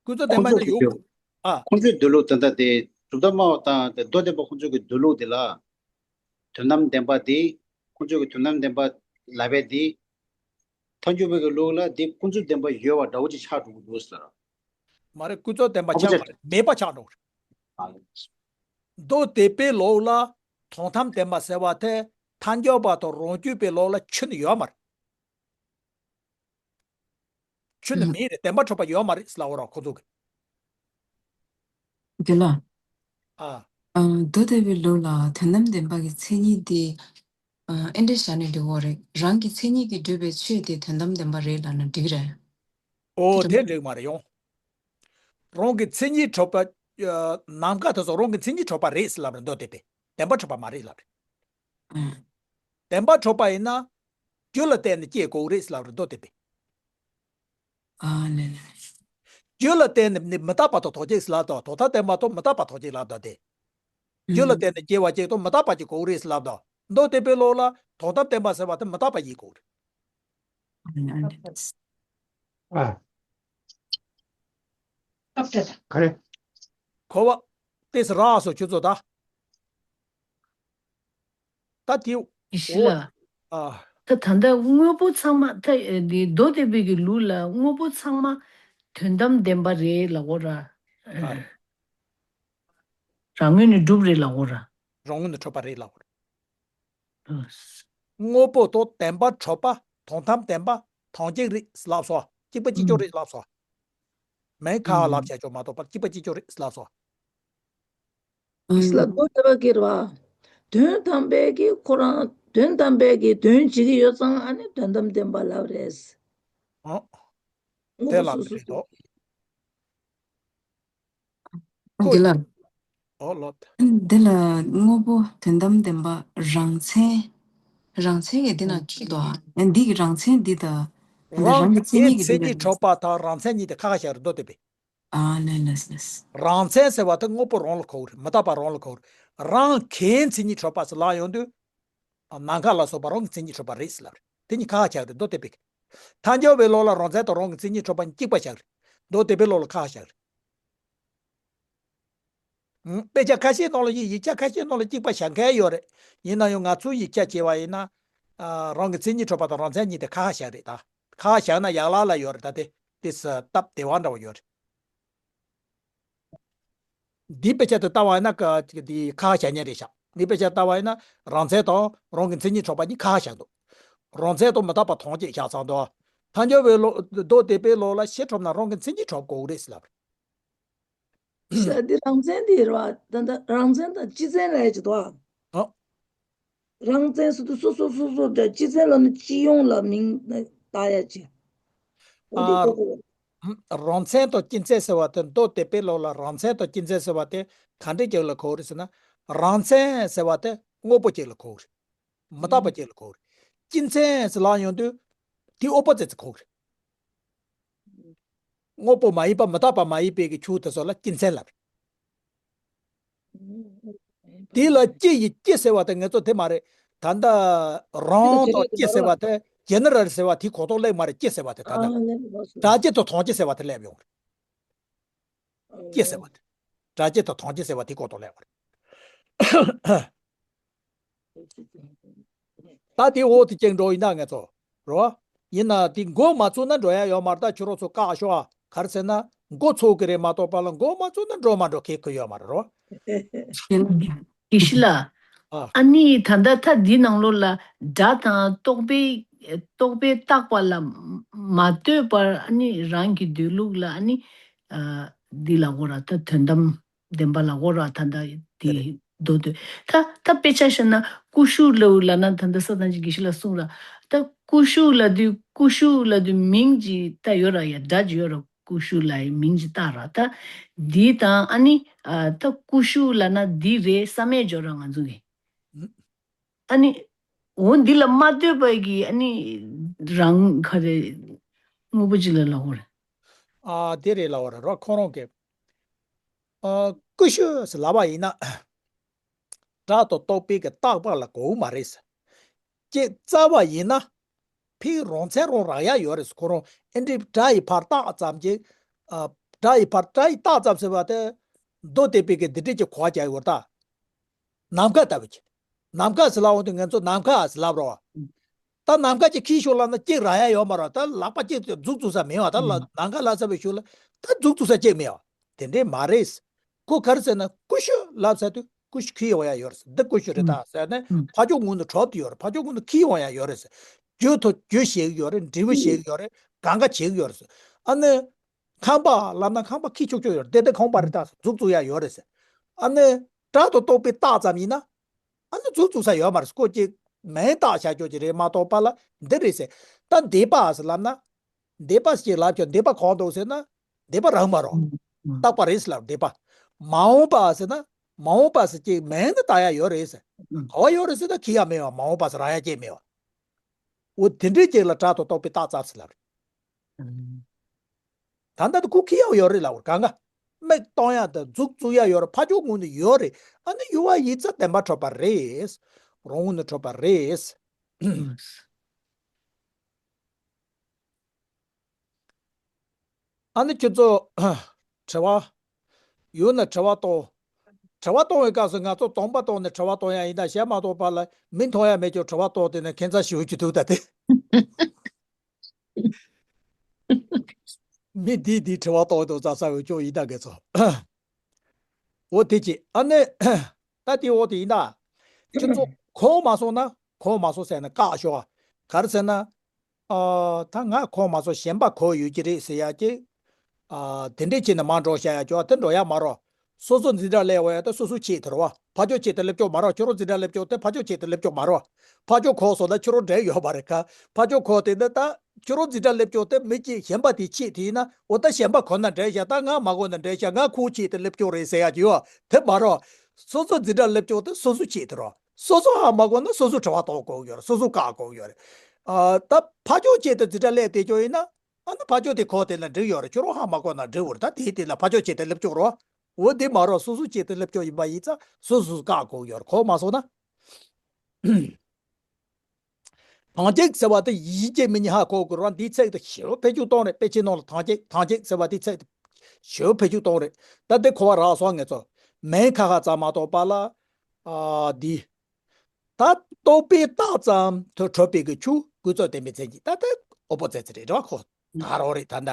ཀུན་རྫོབ་བདེན་པ་ཡིན་ན་ཡོད་དགོས་རེད། ཨ། ཁོང་ཚོའི་འདོད་ལུགས་ད་ལྟ་དེ་གྲུབ་མཐའ་སྨྲ་བ་དང་དེ་མདོ་སྡེ་པ་ཁོང་ཚོའི་གི་འདོད་ལུགས་དེ་ལ། དོན་དམ་བདེན་པ་འདི། ཁོང་ཚོ་གི་དོན་དམ་བདེན་པ་ལབ་པ་འདི། ཐལ་འགྱུར་བའི་གི་ལུགས་ལ་འདི་ཀུན་རྫོབ་བདེན་པ་ཡོད་པ་འདྲ་བོ་ཅིག་ཆགས་འགྲོ་གི་འདུག་ཟེར། མ་རེད། ཀུན་རྫོབ་བདེན་པ་ཆགས་མ་རེད། མེད་པ་ཆགས་འགྲོ་གི་རེད། མདོ་སྡེ་པའི་ལུགས་ལ་དོན་དམ་བདེན་པ་ཟེར་བ་དེ་ཐལ་འགྱུར་བ་དང་རང་རྒྱུད་པའི་ལུགས་ལ་ཁྱོན་ནས་ཡོད་མ་རེད། ཁྱོན་ནས་ཨུམ། མེད་རེད། བདེན་པ་གྲུབ་པ་ཡོད་མ་རེད་ཟེར་ལབ་པ་རེད་ཁོ་ཚོ་གིས། དེ་ལ། ཨ། ཨ། མདོ་སྡེ་པའི་ལུགས་ལ་དོན་དམ་བདེན་པ་གི་མཚན་ཉིད་དེ། ཨ། ཨེ་འདྲ་བཞག་ནས་འགྲིག་གི་རེད། རང་གི་མཚན་ཉིད་ཀྱིས་གྲུབ་པའི་ཆོས་དེ་དོན་དམ་བདེན་པ་རེད་ལབ་ན་འགྲིག་གི་རེད། ཨོ། དེ་འདྲ་དེ་འགྲིག་མ་རེད་ཡོང་། རང་གི་མཚན་ཉིད་གྲུབ་པ། ཨ། ནམ་མཁའ་དེ་ཚོ་རང་གི་མཚན་ཉིད་གྲུབ་པ་རེད་ཟེར་ལབ་རེད། མདོ་སྡེ་པས་བདེན་པ་གྲུབ་པ་མ་རེད་ལབ་རེད། ཨ། བདེན་པ་གྲུབ་པ་ཡིན་ན། རྒྱུ་ལ་བརྟེན་ནས་སྐྱེ་དགོས་རེད་ཟེར་ལབ་རེད། མདོ་སྡེ་པས། ཨ་ལེ་ལེ། རྒྱུ་ལ་བརྟེན་ནས་ནི་མི་རྟག་པ་དང་ཐོག་བཅད་ཟེར་ལབ་དང་། དོན་དམ་བདེན་པ་དང་མི་རྟག་པ་ཐོག་བཅད་ལབ་དང་སྟེ། རྒྱུ་ལ་ཨུམ། བརྟེན་ནས་སྐྱེ་བ་གཅིག་དང་མི་རྟག་པ་གཅིག་དགོས་རེད་ཟེར་ལབ་དང་། མདོ་སྡེ་པའི་ལུགས་ལ་དོན་དམ་བདེན་པ་ཟེར་བ་དེ་མི་རྟག་པ་ཡིན་དགོས་རེད། ཨ་ལེ་ལེ། ཨ། ག་རེ། གོ་བ། ཏེས་རག་སོ་ཁྱོད་ཚོ་ད། ད་དེ། ཡེ་ཤེས་ལགས། ཨ། ད་ད་ལྟ་དངོས་པོ་ཚང་མ་ད་འདི་མདོ་སྡེ་པའི་གི་ལུགས་ལ་དངོས་པོ་ཚང་མ་དོན་དམ་བདེན་པ་རེད་ལབ་དགོས་ར། ཨ། རང་ངོས་ནས་གྲུབ་རེད་ལབ་དགོས་ར། རང་ངོས་ནས་གྲུབ་པ་རེད་ལབ་དགོས་ར། ཨ། དངོས་པོ་དང་བདེན་པ་གྲུབ་པ་དོན་དམ་བདེན་པ་ཐམས་ཅད་རེད་ལབ་སོང་། གཅིག་པ་གཅིག་རྐྱང་ཨུམ། རེད་ལབ་སོང་། མིང་ཁ་ཁ་ལབ་ཨུམ། བྱས་ཆོག་མ་གཏོགས་པ་གཅིག་པ་གཅིག་རྐྱང་རེད་ལབ་སོང་། ཨུམ། ལ་མདོ་སྡེ་པ་གིས་རེད་བ། དོན་དམ་པའི་གི་ཁོ་རང་དོན་དམ་པའི་གི་དོན་བྱེད་ཀྱི་ཡོད་ཙང་ཨ་ནི་དོན་དམ་བདེན་པ་ལབ་རེད། ཨོ། དངོས་དེ་པོ་ལབ་སོ་སོ་རེད་སོ། དོ། འདི་ལ། ཨོ་ལོ། འདི་ལ་དངོས་པོ་དོན་དམ་བདེན་པ་རང་མཚན། རང་མཚན་གྱི་འདི་ན་ཁྱད་དོ། འདི་གི་རང་མཚན་འདི་དང་། འདི་རང་རང་གི་མཚན་ཉིད་ཀྱི་འདི་མཚན་ཉིད་རེད། གྲུབ་པ་དང་རང་མཚན་ཉིད་དེ་ཁ་ཁ་བཞག་རེད་མདོ་སྡེ་པས། ཨ་ལེ་ལེ་ལེ། རང་མཚན་ཟེར་བ་དེ་དངོས་པོ་རང་ལ་གོ་གི་རེད། མི་རྟག་པ་རང་ལ་གོ་གི་རེད། རང་གི་མཚན་ཉིད་གྲུབ་པ་ཟེར་ལབ་ཡོང་དུས། ནམ་མཁའ་ལ་སོགས་པ་རང་གི་མཚན་ཉིད་གྲུབ་པ་རེད་ཟེར་ལབ་རེད། དེ་གཉིས་ཁ་ཁ་བཞག་རེད་མདོ་སྡེ་པས། ཐལ་འགྱུར་བའི་ལུགས་ལ་རང་མཚན་དང་རང་གི་མཚན་ཉིད་གྲུབ་པ་གཉིས་གཅིག་པ་བཞག་རེད། མདོ་སྡེ་པའི་ལུགས་ལ་ཁ་ཁ་བཞག་རེད། ཨང་། དཔེ་ཆ་ཁ་ཤས་ནང་ལ་ཡིན། ཡིག་ཆ་ཁ་ཤས་ནང་ལ་གཅིག་པ་བཞག་མཁན་ཡོད་རེད། ཡིན་ན་ཡང་ང་ཚོའི་ཡིག་ཆ་བྱས་པ་ཡིན་ན། ཨ། རང་གི་མཚན་ཉིད་གྲུབ་པ་དང་རང་མཚན་ཉིད་དེ་ཁ་ཁ་བཞག་རེད་ད། ཁ་ཁ་བཞག་ན་ཡག་ལ་ལ་ཡོད་རེད་ད། དེ་དེ་སྟབས་བདེ་བ་འདྲ་བོ་ཡོད་རེད། འདིའི་དཔེ་ཆ་དེ་ལྟ་བ་ཡིན་ན་ཀ་འདི་ཁ་ཁ་བཞག་མཁན་རེད་ཤག་འདིའི་དཔེ་ཆ་ལྟ་བ་ཡིན་ན་རང་མཚན་དང་རང་གི་མཚན་ཉིད་གྲུབ་པ་གཉིས་ཁ་ཁ་བཞག་འདུག་རང་མཚན་དང་མི་རྟག་པ་ཐམས་ཅད་བཞག་ཚར་འདུག་ཐལ་འགྱུར་བའི་ལུགས། མདོ་སྡེ་པའི་ལུགས་ལ་ཤེས་གྲུབ་ན་རང་གི་མཚན་ཉིད་གྲུབ་དགོས་རེད་ཟེར་ལབ་རེད། ས་འདི་རང་མཚན་འདི་རེད་བ། ད་ལྟ་རང་མཚན་དང་སྤྱི་མཚན་ལབ་ཡ་ཅིག་འདུག་ཨ། ཨོ། རང་མཚན་ཟེར་དུས་སོ་སོ་སོ་སོ་འདྲ། སྤྱི་མཚན་ལབ་ན་སྤྱི་ཡོངས་ལ་མིང་བཏགས་ཡ་ཅིག་འོ་འདི་ཨ། ལྟ་དགོས། རང་མཚན་དང་སྤྱི་མཚན་ཟེར་བ་དེ་མདོ་སྡེ་པའི་ལུགས་ལ་རང་མཚན་དང་སྤྱི་མཚན་ཟེར་བ་དེ་ག་འདྲས་ཅིག་ལ་གོ་རེད་ཟེར་ན། རང་མཚན་ཟེར་བ་དེ་དངོས་པོ་ཅིག་ལ་གོ་རེད། མི་རྟག་པ་ཅིག་ལ་གོ་རེད། སྤྱི་མཚན་ཟེར་ལབ་ཡོང་དུས་དེ་འོག་པོ་ཙམ་ཅིག་གོ་རེད། དངོས་པོ་མ་ཡིན་པ། མི་རྟག་པ་མ་ཡིན་པའི་གི་ཆོས་དེ་ཚོ་ལ་སྤྱི་མཚན་ལབ་རེད། དེ་ལ་སྤྱི་ཡི་སྤྱི་ཟེར་བ་དེ་ངེད་ཚོ་དེ་མ་རེད། ད་ལྟ་རང་དང་སྤྱི་ཟེར་བ་དེ་ཇེ་ནེ་རལ་ཟེར་བ་དེའི་གོ་རྟོགས་སླེབས་མ་རེད། སྤྱི་ཟེར་བ་དེ་ད་ལྟ་སྒྲ་སྤྱི་དང་དོན་སྤྱི་ཟེར་བ་དེ་སླེབས་ཡོང་རེད། སྤྱི་ཟེར་བ་དེ། སྒྲ་སྤྱི་དང་དོན་སྤྱི་ཟེར་བ་དེའི་གོ་རྟོགས་སླེབས་པ་རེད། ད་དེ་འོག་ཏུ་བཅུག་འགྲོ་ཡིན་ན་ངེད་ཚོ། རོ། ཡིན་ན་དེ་འགོ་མ་ཚུགས་ན་འགྲོ་ཡ་ཡོད་མ་རེད། ད་ཁྱོད་རང་ཚོ་བཀག་ཤོག་ཨ། ག་རེ་ཟེར་ན་འགོ་ཚུགས་ཀྱི་རེད་མ་གཏོགས་པ་ལ་འགོ་མ་ཚུགས་ན་འགྲོ་མ་འགྲོ་ཁེ་ཁུ་ཡོད་མ་རེད་རོ། དགེ་བཤེས་ལགས། ཨ། ཨ་ནི་ད་ལྟ་ཐ་འདི་ནང་ལོགས་ལ་སྒྲ་དང་རྟོག་པའི་རྟོག་པས་བཏགས་པ་ལ་མ་ལྟོས་པར་ཨ་ནི་རང་གི་འདོད་ལུགས་ལ་ཨ་ནི་ཨ་འདི་ལ་འོ་ར་ད་དོན་དམ་བདེན་པ་ལ་འོ་ར་ད་ད་དེ་རེད། འདི་འདོད་འདོད་ད་ད་དཔེ་ཆ་བཞག་ན་ཀུ་ཤུ་ལབ་ལབ་ན་ད་ད་ས་དང་ཅིག་དགེ་བཤེས་ལགས་གསུངས་ར། ད་ཀུ་ཤུ་ལབ་དུས་ཀུ་ཤུ་ལབ་དུས་མིང་ཅིག་ད་ཡོད་ར། ཡ་སྒྲ་ཅིག་ཡོད་ར། ཀུ་ཤུ་ལབ་ཡི་མིང་ཅིག་བཏགས་ར། ད་འདི་དང་ཨ་ནི་ཨ་ད་ཀུ་ཤུ་ལབ་ན་འདི་རེད་བསམ་ཡས་འཇོག་ར་ང་ཚོ་གི། ཨ་ནི་འོ་འདི་ལ་མ་ལྟོས་པ་གི་ཨ་ནི་རང་ག་རེ་དངོས་པོ་ཅིག་ལ་ལབ་དགོས་རེད། ཨ་དེ་རེད་ལབ་དགོས་རེད་རོ། ཁོ་རང་གི་ཨ་ཀུ་ཤུ་ཟེར་ལབ་པ་ཡིན་ན། སྒྲ་དང་རྟོག་པའི་གི་བཏགས་པ་ལ་གོ་གི་མ་རེད་ཟེར། ཅེས་རྩ་བ་ཡིན་ན། ཕའི་རང་མཚན་རང་རག་ཡ་ཡོད་རེད་ཟེར། ཁོ་རང་ཨེ་འདྲའི་སྒྲ་ཡི་ཕར་བཏགས་ཙམ་གྱིས། ཨ། སྒྲ་ཡི་ཕར་སྒྲ་ཡི་བཏགས་ཙམ་ཟེར་བ་དེ། མདོ་སྡེ་པའི་གི་འདི་འདྲས་ཀྱི་གོ་བ་རྒྱག་ཡོད་ད། ནམ་མཁའ་ལྟ་བུ་ཅིག་ནམ་མཁའ་ཟེར་ལབ་འོང་དུས་ང་ཚོ་ནམ་མཁའ་ཟེར་ལབ་རོ། ད་ནམ་མཁའ་ཅིག་ཁྱེར་ཤོག་ལབ་ན་གཅིག་རག་ཡ་ཡོད་མ་རེད། ད་ལག་པ་གཅིག་མཛུབ་བཙུགས་ས་མེད་བ། ད་ལ་ནམ་མཁའ་ལབ་ཚར་བའི་ཤུལ་ལ་ད་མཛུབ་བཙུགས་ས་གཅིག་མེད་བ། དེ་འདྲས་མ་རེད། ཁོ་ག་རེ་ཟེར་ན་ཀུ་ཤུ་ལབ་ཚར་དུས་ཀུ་ཤུ་ཁྱེར་ཡོང་ཡ་ཡོད་རེད་ཟེར། འདི་ཀུ་ཤུ་རེད་ད་ཟེར་ནས་ཕར་ཕྱོགས་ངོས་ནས་གྲོབ་ཏུ་ཡོད་རེད། ཕར་ཕྱོགས་ངོས་ནས་ཁྱེར་ཡོང་ཡ་ཡོད་རེད་ཟེར། རྒྱུ་ཐོ་རྒྱུ་བཤད་ཀྱི་ཡོད་རེད། འབྲས་བུ་བཤད་ཀྱི་ཡོད་རེད། གང་ག་བྱེད་ཀྱི་ཡོད་རེད་ཟེར། ཨ་ནི། ཁང་པ་ལབ་ན་ཁང་པ་ཁྱེར་ཆོག་ཆོག་ཡོད་རེད། དེ་དེ་ཁང་པ་རེད་ད་ཟེར། མཛུབ་བཙུགས་ཡ་ཡོད་རེད་ཟེར། ཨ་ནི་སྒྲ་དང་རྟོག་པས་བཏགས་ཙམ་ཡིན་ན། ཨ་ནི་མཛུབ་བཙུགས་ས་ཡོད་མ་རེད། ཁོ་ཅིག་མིང་བཏགས་བྱ་ཆོག་ཅིག་རེད་མ་གཏོགས་པ་ལ་འདི་རེད་ཟེར། ད་འདས་པ་ཟེར་ལབ་ན། འདས་པ་ཞིག་ལབ་ཆོག་འདས་པ་གང་འདུག་ཟེར་ན། འདས་པ་རག་མ་རེད། རྟག་པ་རེད་ཟེར་ལབ། འདས་པ། མ་འོངས་པ་ཟེར་ན། མ་འོངས་པ་ཟེར་ཅིག་མིང་ནི་བཏགས་ཡ་ཡོད་རེད་ཟེར། ག་བ་ཡོད་རེད་ཟེར་ན་ཁྱེར་ཡ་མེད་བ། མ་འོངས་པ་ཟེར་རག་ཡ་ཅིག་མེད་བ། འོ་དེ་འདྲའི་ཅིག་ལ་སྒྲ་དང་རྟོག་པས་བཏགས་ཙམ་ཟེར་ལབ་རེད། ད་ལྟ་དུ་ཁོ་ཁྱེར་ཡག་ཡོད་རེད་ལབ་རེད། གང་ག་མིག་གཏོང་ཡག་དང་མཛུབ་བཙུགས་ཡག་ཡོད་རེད། ཕར་ཕྱོགས་ངོས་ནས་ཡོད་རེད། ཨ་ནི་ཡོད་པ་ཡིན་ཙང་བདེན་པར་གྲུབ་པ་རེད། རང་ངོས་ནས་གྲུབ་པ་རེད། ཨ་ནི་ཁྱོད་ཚོ་དྲི་བ་ཡོད་ན་དྲི་བ་གཏོང་། དྲི་བ་གཏོང་བའི་སྐབས་སུ་ང་ཚོ་གདོང་པ་གཏོང་ནས་དྲི་བ་གཏོང་ཡག་ཡིན་ད། གཞན་མ་གཏོགས་པ་ལ་མི་མཐོང་ཡག་མེད་ཀྱང་དྲི་བ་གཏོང་དེ་ནས་ཁྱད་མཚར་ཞེ་པོ་ཅིག་འདུག་ད་དེ། མི་འདིས་འདིས་དྲི་བ་གཏོང་དུས་རྩ་ས་འོས་ཅོག་ཡིན་ད་དགེ་ཚོ། འོ་དེ་ཅི་ཨ་ནི། ད་དེ་འོ་དེ་ཡིན་ད། ཁྱེད་ཚོ་གོ་མ་སོང་ན་གོ་མ་སོང་ཟེར་ན་བཀག་ཤོག་ག་རེ་ཟེར་ན། ཨ། ད་ང་གོ་མ་སོང་གཞན་པ་གོ་ཡོད་ཀྱི་རེད་ཟེར་ཡག་གི། ཨ། དེ་འདྲས་བྱས་ནས་མ་འགྲོ་བཤད་ཡག་ཅོག་དེ་འགྲོ་ཡག་མ་རོ། སོ་སོ་འཛིན་གྲྭ་སླེབས་པ་ཡག་ད་སོ་སོ་ཆེད་དུ་རོ། ཕར་ཕྱོགས་ཆེད་དུ་སླེབས་ཀྱོག་མ་རོ། ཁྱོད་རང་འཛིན་གྲྭ་སླེབས་ཀྱོག་དེ་ཕར་ཕྱོགས་ཆེད་དུ་སླེབས་ཀྱོག་མ་རོ། ཕར་ཕྱོགས་གོ་སོང་ན་ཁྱོད་རང་འགྲིག་ཡོད་མ་རེད་ཁ། ཕར་ཕྱོགས་གོ་དེ་འདི་ད་ཁྱོད་རང་འཛིན་གྲྭ་སླེབས་ཀྱོག་དེ་མི་གཅིག་གཞན་པ་དེ་ཆེད་དུ་ཡིན་ན་འོ་ད་གཞན་པ་གོ་ན་འགྲིག་ཤག་ད་ང་མ་གོ་ན་འགྲིག་ཤག་ང་ཁོ་ཆེད་དུ་སླེབས་ཀྱོག་རེད་ཟེར་ཡག་ཅིག་ཡོད་དེ་མ་རོ། སོ་སོ་འཛིན་གྲྭ་སླེབས་ཀྱོག་དེ་སོ་སོ་ཆེད་དུ་རོ། སོ་སོ་ཧ་མ་གོ་ན་སོ་སོ་དྲི་བ་གཏོང་དགོས་ཡོད་རེད། སོ་སོ་བཀག་དགོས་ཡོད་རེད། ཨ། ད་ཕར་ཕྱོགས་ཆེད་དུ་འཛིན་གྲྭ་སླེབས་བསྡད་ཀྱོག་ཡིན་ན། ཨ་ནི་ཕར་ཕྱོགས་དེ་གོ་དེ་ལ་འགྲིག་ཡོད་རེད། ཁྱོད་རང་ཧ་མ་གོ་ན་འགྲིག་འོ་རེད། ད་དེའི་དེ་ལ་ཕར་ཕྱོགས་ཆེད་དུ་སླེབས་ཀྱོག་རོ། འོ་དེ་མ་རོ། སོ་སོ་ཆེད་དུ་སླེབས་ཀྱོག་ཡིན་པ་ཡིན་ཙང་སོ་སོ་བཀག་དགོས་ཡོད་རེད། གོ་མ་སོང་ན། དང་གཅིག་ཟེར་བ་དེ་ཡིན་གཅིག་མིན་གཉིས་ཧ་གོ་དགོས་རེད། འདིའི་ཚིག་དེ་ཞེ་པོ་ཕལ་ཆེར་གཏོང་རེད། དཔེ་ཆའི་ནང་ལ་དང་གཅིག་དང་གཅིག་ཟེར་བ་དེའི་ཚིག་དེ་ཞེ་པོ་ཕལ་ཆེར་གཏོང་རེད། ད་དེ་གོ་བ་རག་སོང་ངེད་ཚོ། མིང་ཁ་ཁ་ཙམ་མ་གཏོགས་པ་ལ། ཨ། འདི། ད་རྟོག་པས་བཏགས་ཙམ་དུ་གྲུབ་པའི་གི་ཆོས་ཀུན་རྫོབ་བདེན་པའི་མཚན་ཉིད། ད་ལྟ་ཨོ་པོ་ཛིཊ་རེད་རོ། ཁོ་ད་རོ་རེད། ད་ལྟ་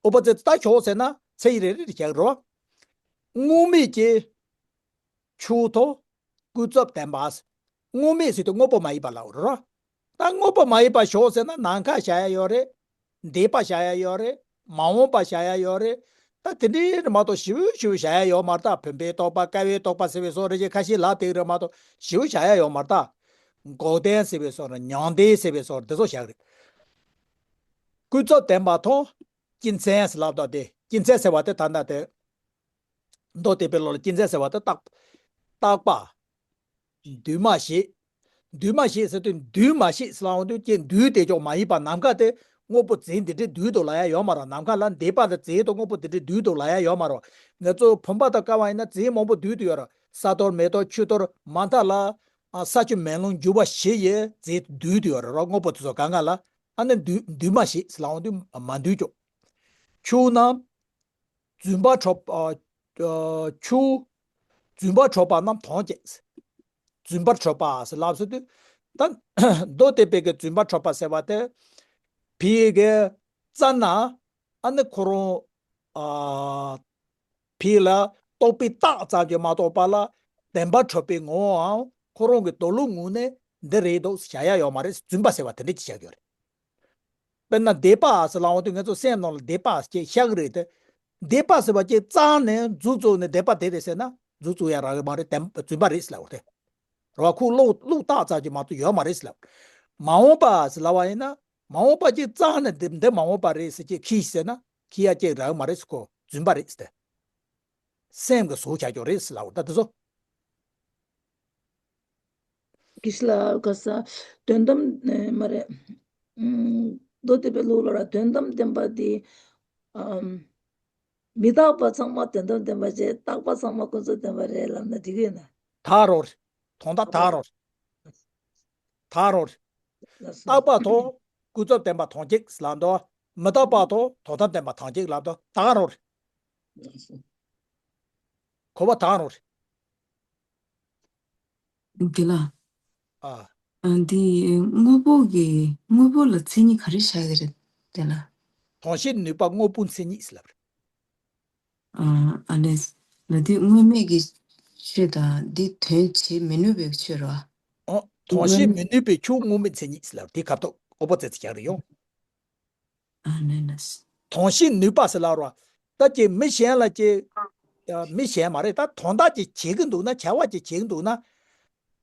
ཨོ་པོ་ཛིཊ་ད་ཞོག་ཟེར་ན་ཚིག་རེ་རེ་རེ་བཞག་རོ། དངོས་མེད་ཀྱི་ཆོས་ཐོག་ཀུན་རྫོབ་བདེན་པ། དངོས་མེད་ཟེར་དུས་དངོས་པོ་མ་ཡིན་པ་ལ་འོ་རོ། ད་དངོས་པོ་མ་ཡིན་པ་ཞོག་ཟེར་ན་ནམ་མཁའ་བཞག་ཡ་ཡོད་རེད། འདས་པ་བཞག་ཡ་ཡོད་རེད། མ་འོངས་པ་བཞག་ཡ་ཡོད་རེད། ད་དེ་འདྲའི་རེད་མ་གཏོགས་ཞེ་པོ་ཞེ་པོ་བཞག་ཡ་ཡོད་མ་རེད། ད་བུམ་པའི་རྟོག་པ་ཀ་བའི་རྟོག་པ་ཟེར་བའི་སོགས་རེ་ཞིག་ཁ་ཤས་ལབ་བསྡད་ཀྱི་རེད་མ་གཏོགས་ཞེ་པོ་བཞག་ཡ་ཡོད་མ་རེད། ད་འགོག་བདེན་ཟེར་བའི་སོགས་རེད། མྱང་འདས་ཟེར་བའི་སོགས་རེད། དེ་ཚོ་བཞག་རེད། ཀུན་རྫོབ་བདེན་པ་དང་སྤྱི་མཚན་ཟེར་ལབ་ད་དེ་སྤྱི་མཚན་ཟེར་བ་དེ་ད་ལྟ་དེ། མདོ་སྡེ་པའི་ལུགས་ལ་སྤྱི་མཚན་ཟེར་བ་དེ་རྟག་རྟག་པ། འདུས་མ་བྱས། འདུས་མ་བྱས་ཟེར་དུས་འདུས་མ་བྱས་ཟེར་ལབ་དུས་ཀྱི་འདུས་དེ་ཅོག་མ་ཡིན་པ། ནམ་མཁའ་དེ་དངོས་པོ་རྫས་འདི་འདྲའི་འདུས་འདུག་ལབ་ཡ་ཡོད་མ་རེད། ནམ་མཁའ་ལ་འདས་པ་དང་རྫས་དང་དངོས་པོ་འདི་འདྲའི་འདུས་འདུག་ལབ་ཡ་ཡོད་མ་རེད། ང་ཚོ་བུམ་པ་དང་ཀ་བ་ཡིན་ན་རྫས་མང་པོ་འདུས་འདུག་ཡོད་རེད། ས་རྡོར་མེ་རྡོར་ཆུ་རྡོར་མ་མཐའ་ལ། ས་ཆུ་མེ་རླུང་རྒྱུ་བ་བཞི་ཡི་རྫས་འདུས་འདུག་ཡོད་རེད། རོ་དངོས་པོ་དེ་ཚོ་གང་ག་ལ། ཨ་ནི་འདུས་འདུས་མ་བྱས་ཟེར་ལབ་དུས་མ་འདུས་ཅོག་ཆོས་རྣམས། རྫུན་པ་གྲུབ། ཨ། ཨ། ཆོས། རྫུན་པ་གྲུབ་པ་རྣམས་དོན་གཅིག་རྫུན་པར་གྲུབ་པ་ཟེར་ལབ་ཟེར་དུས། ད་མདོ་སྡེ་པའི་གི་རྫུན་པ་གྲུབ་པ་ཟེར་བ་དེ། ཕའི་གི་རྩ་ན། ཨ་ནི་ཁོ་རང་། ཨ། ཕའི་ལ་རྟོག་པས་བཏགས་ཙམ་གྱིས་མ་གཏོགས་པ་ལ། བདེན་པར་གྲུབ་པའི་ངོ་བོའམ་ཁོ་རང་གི་དོན་ལུགས་ངོས་ནས་འདི་རེད་འདུག་བྱ་ཡ་ཡོད་མ་རེད། རྫུན་པ་ཟེར་བ་དེ་འདྲ་ཅིག་བྱ་དགོས་རེད། དཔེར་ན་འདས་པ་ཟེར་ལབ་དུས་ང་ཚོ་སེམས་ནང་ལ་འདས་པ་ཅེས་བཞག་གི་རེད་དེ། འདས་པ་ཟེར་བ་ཅིག་རྩ་ནས་མཛུབ་བཙུགས་ནས་འདས་པ་དེ་རེད་ཟེར་ན་མཛུབ་བཙུགས་ཡ་རག་གི་མ་རེད། བདེན་རྫུན་པ་རེད་ཟེར་ལབ་དེ། རེད་བ། ཁོ་བློ་བློ་བཏགས་ཙམ་གྱིས་མ་གཏོགས་ཡོད་མ་རེད་ཟེར་ལབ། མ་འོངས་པ་ཟེར་ལབ་པ་ཡིན་ན་མ་འོངས་པ་ཅིག་རྩ་ནས་འདི་འདི་མ་འོངས་པ་རེད་ཟེར་ཅིག་ཁྱི་ཟེར་ན་ཁྱི་ཡ་ཅིག་རག་གི་མ་རེད་ཟེར། ཁོ་རྫུན་པ་རེད་ཟེར་དེ། སེམས་ཀྱི་བཟོ་བྱ་རྒྱུ་རེད་ཟེར་ལབ་ད་དེ་ཚོ། དགེ་བཤེས་ལགས་ག་ས་དོན་དམ་ཨེ་མ་རེད། ཨམ། མདོ་སྡེ་པའི་ལུགས་ལ་ར་དོན་དམ་བདེན་པ་དེ། ཨམ། མི་རྟག་པ་ཚང་མ་དོན་དམ་བདེན་པ་བྱས། རྟག་པ་ཚང་མ་ཀུན་རྫོབ་བདེན་པ་རེད་ལབ་ན་འགྲིག་གི་ཡོད་ན། ད་རོ་རེད། དོན་དག་ད་རོ་རེད། ད་རོ་རེད། ལགས་སོ། རྟག་པ་དང་ཀུན་རྫོབ་བདེན་པ་དོན་གཅིག་ལབ་འདུག་མི་རྟག་པ་དང་དོན་དམ་བདེན་པ་དོན་གཅིག་ལབ་འདུག་ད་རོ་རེད། ལགས་སོ། གོ་བ་ད་རོ་རེད། དགེ་ལགས། ཨ། ཨ། འདི་དངོས་པོ་གི་དངོས་པོ་ལ་མཚན་ཉིད་ག་རེ་བཞག་གི་རེད་དེ་ལ། དོན་ཤེས་ནུས་པ་དངོས་པོའི་མཚན་ཉིད་ཟེར་ལབ་རེད། ཨ། ཨ་ནི། ལ་དེ་དངོས་མེད་ཀྱི་ཆོས་དང་འདི་དོན་བྱེད་མི་ནུས་པའི་ཆོས་རོ། ཨོ། དོན་ཤེས་མི་ནུས་པའི་ཆོས་དངོས་མེད་མཚན་ཉིད་ཟེར་ལབ་རེད། དེ་ཁ་ཐོག་ཨོ་པོ་ཙེ་ཙེ་རྒྱག་རེད་ཡོང་། ཨ་ནི་ནི། དོན་ཤེས་ནུས་པ་ཟེར་ལབ་རོ། ད་ཀྱི་མི་གཞན་ལ་ཀྱི། ཡ། མི་གཞན་མ་རེད། ད་དོན་དག་ཅིག་བྱེད་ཀྱི་འདུག་ན། བྱ་བ་ཅིག་བྱེད་ཀྱི་འདུག་ན།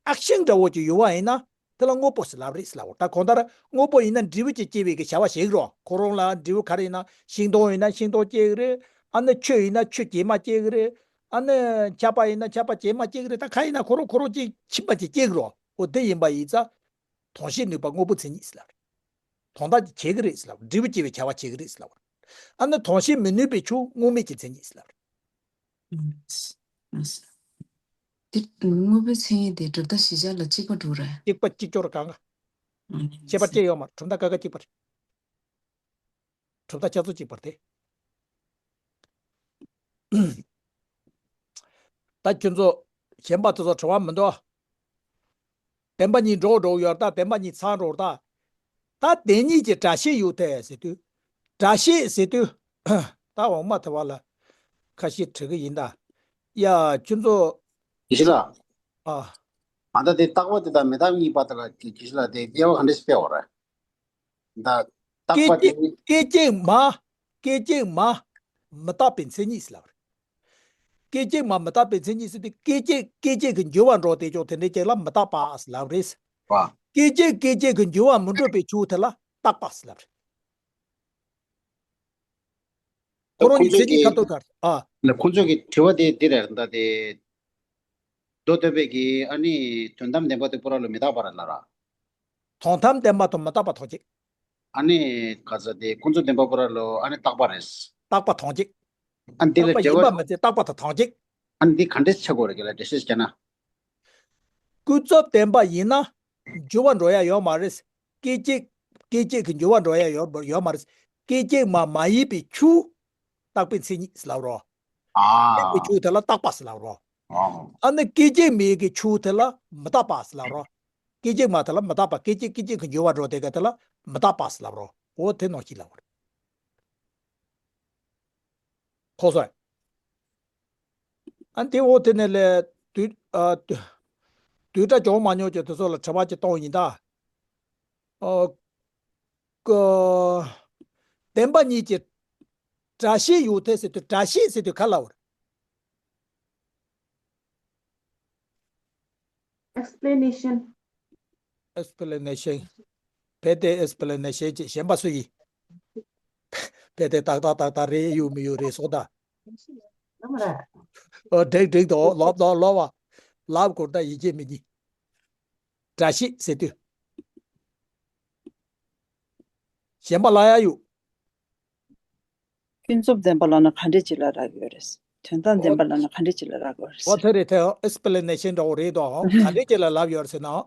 ཨེག་ཤན་འདྲ་བོ་ཅིག་ཡོད་པ་ཡིན་ན། དེ་ལ་དངོས་པོ་ཟེར་ལབ་རེད་ཟེར་ལབ་རོ། ད་གང་ལྟར་དངོས་པོ་ཡིན་ན་འབྲས་བུ་ཅིག་སྐྱེ་བའི་གི་བྱ་བ་བྱེད་ཀྱི་རོ། ཁོ་རང་ལ་འབྲས་བུ་ག་རེ་ཡིན་ན་ཤིང་སྡོང་ཡིན་ན་ཤིང་སྡོང་སྐྱེ་གི་རེད། ཨ་ནི་ཆུ་ཡིན་ན་ཆུ་སྐྱེས་མ་སྐྱེ་གི་རེད། ཨ་ནི་ཆར་པ་ཡིན་ན་ཆར་པ་སྐྱེས་མ་སྐྱེ་གི་རེད། ད་ག་ཡིན་ན་ཁོ་རང་ཁོ་རང་ཅིག་ཕྱིན་པ་ཅིག་སྐྱེ་གི་རོ། འོ་དེ་ཡིན་པ་ཡིན་ཙང་། དོན་ཤེས་ནུས་པ་དངོས་པོའི་མཚན་ཉིད་ཟེར་ལབ་རེད། དོན་དག་ཅིག་བྱེད་ཀྱི་རེད་ཟེར་ལབ་རེད། འབྲས་བུ་སྐྱེ་བའི་བྱ་བ་བྱེད་ཀྱི་རེད་ཟེར་ལབ་རེད། ཨ་ནི་དོན་ཤེས་མི་ནུས་པའི་ཆོས་དངོས་མེད་ཀྱི་མཚན་ཉིད་ཟེར་ལབ་རེད། ཨུམ། ཨུམ། དེ་དངོས་པོའི་མཚན་ཉིད་དེ་གྲུབ་མཐའ་བཞི་ཆར་ལ་གཅིག་པ་འགྲོ་རེད། གཅིག་པ་གཅིག་ཀྱོག་རེད། གང་ག་ཨུམ། ཁྱད་པར་ཅི་ཡོད་མ་རེད། གྲུབ་མཐའ་ཀ་ཁ་གཅིག་པ་རེད། གྲུབ་མཐའ་ཆ་ཚང་གཅིག་པ་རེད་དེ། ད་ཁྱོད་ཚོ་གཞན་པ་དེ་ཚོ་དྲི་བ་མི་འདུག་བདེན་པ་གཉིས་འགྲོ་འགྲོ་ཡོད་ད། བདེན་པ་གཉིས་ཚང་འགྲོ་ད། ད་བདེན་གཉིས་ཀྱི་སྒྲ་ཤེས་ཡོད་དེ་ཟེར་དུས། སྒྲ་ཤེས་ཟེར་དུས། ད་འོག་མ་དེ་བ་ལ་ཁ་ཤས་དྲི་གི་ཡིན་ད། ཡ་ཁྱོད་ཚོ། དགེ་བཤེས་ལགས། ཨ། ཨ་ད་དེ་རྟག་པ་དེ་དང་མི་རྟག་གཉིས་བར་དུ་ལ་དགེ་བཤེས་ལགས་དེ་དབྱེ་བ་ག་འདྲས་སྤེལ་བ་རེད། ད་རྟག་པ་སྐད་ཅིག་དེ། སྐད་ཅིག་མ། སྐད་ཅིག་མ། མི་རྟག་པའི་མཚན་ཉིད་ཟེར་ལབ་རེད། སྐད་ཅིག་མ་མི་རྟག་པའི་མཚན་ཉིད་ཟེར་དུས་སྐད་ཅིག་སྐད་ཅིག་གི་འགྱུར་བ་འགྲོ་དེ་ཅོག་དེ་འདྲའི་ཅིག་ལ་མི་རྟག་པ་ཟེར་ལབ་རེད། བ། སྐད་ཅིག་སྐད་ཅིག་གི་འགྱུར་བ་མི་འགྲོ་བའི་ཆོས་དེ་ལ་རྟག་པ་ཟེར་ལབ་རེད། ཁོ་རང་གི་མཚན་ཉིད་ཁ་ཐོག་གར། ཨ། ཁོང་ཚོས་ཀྱི་དྲི་བ་དེ་འདི་རེད་ད་དེ། མདོ་སྟོད་པའི་གི་ཨ་ནི་དོན་དམ་བདེན་པ་དེ་པུ་ར་ལོ་མི་རྟག་པ་རེད་ལ་ར། དོན་དམ་བདེན་པ་དང་མི་རྟག་པ་དོན་གཅིག་ཨ་ནི་ག་ཚོད་དེ་ཀུན་རྫོབ་བདེན་པ་པུ་ར་ལོ་ཨ་ནི་རྟག་པ་རེད། རྟག་པ་དོན་གཅིག་ཨ་འདི་ལ་རྟག་པ་འབྲེལ་ཡིན་པ་བ་མ་ཚད་རྟག་པ་དང་དོན་གཅིག་ཨ་ནི་འདི་ག་འདྲས་ཆགས་དགོས་རེད་གི་ལ་འགྲེལ་བཤད་བྱས་ན། ཀུན་རྫོབ་བདེན་པ་ཡིན་ན་འགྱུར་བ་འགྲོ་ཡ་ཡོད་མ་རེད། སྐད་ཅིག་སྐད་ཅིག་གི་འགྱུར་བ་འགྲོ་ཡ་ཡོད་ཡོད་མ་རེད། སྐད་ཅིག་མ་མ་ཡིན་པའི་ཆོས་རྟག་པའི་མཚན་ཉིད་ཟེར་ལབ་རོ། ཨ། སྐད་ཅིག་གི་ཆོས་དེ་ལ་རྟག་པ་ཟེར་ལབ་རོ། ཨ། ཨ་ནི་སྐད་ཅིག་མེད་ཀྱི་ཆོས་དེ་ལ་མི་རྟག་པ་ཟེར་ལབ་རོ། སྐད་ཅིག་མ་དེ་ལ་མི་རྟག་པ། སྐད་ཅིག་སྐད་ཅིག་གི་འགྱུར་བ་འགྲོ་དེ་ག་དེ་ལ་མི་རྟག་པ་ཟེར་ལབ་རོ། འོ་དེ་ནང་བཞིན་ལབ་རོ། ཁོ་སོ། ཨ་དེ་འོ་དེ་ནས་ལས་དུས་ཨ་དུས་དུས་འདྲ་བྱུང་མ་མྱོང་ཀྱི་དེ་ཚོ་ལ་དྲི་བ་ཅིག་གཏོང་ཡིན་ད། ཨོ། ཀ། བདེན་པ་གཉིས་ཀྱི་སྒྲ་ཤེས་ཡོད་དེ་ཟེར་དུས་སྒྲ་ཤེས་ཟེར་དུས་ག་ལ་བར། Explanation. Explanation. བེ་ཏའི་explanation ཅེས་གཞན་པ་སུ་ཡིན། བེ་ཏའི་ཏག་ཏག་ཏག་ཏག་རེད་ཡོད་མི་ཡོད་རེད་སོགས་དང་། ཨོ་འགྲིག་འགྲིག་དོ་ལོབ་དོ་ལོབ་བ། ལབ་དགོས་ད་ཡིད་ཆེས་མི་གཉིས། སྒྲ་ཤེས་ཟེར་དུས། གཞན་པ་ལ་ཡ་ཡོད། ཀུན་རྫོབ་བདེན་པ་ལབ་ན་ག་འདྲས་ཅིག་ལ་རག་ཡོད་རེད། དོན་དམ་བདེན་པ་ལབ་ན་ག་འདྲས་ཅིག་ལ་རག་ཡོད་རེད། འོ་དེ་རེད་དེ་explanation འདྲ་བོ་རེད་དོ། ག་འདྲས་ཅིག་ལ་ལབ་ཡོད་རེད་ཟེར་ན། ཨ།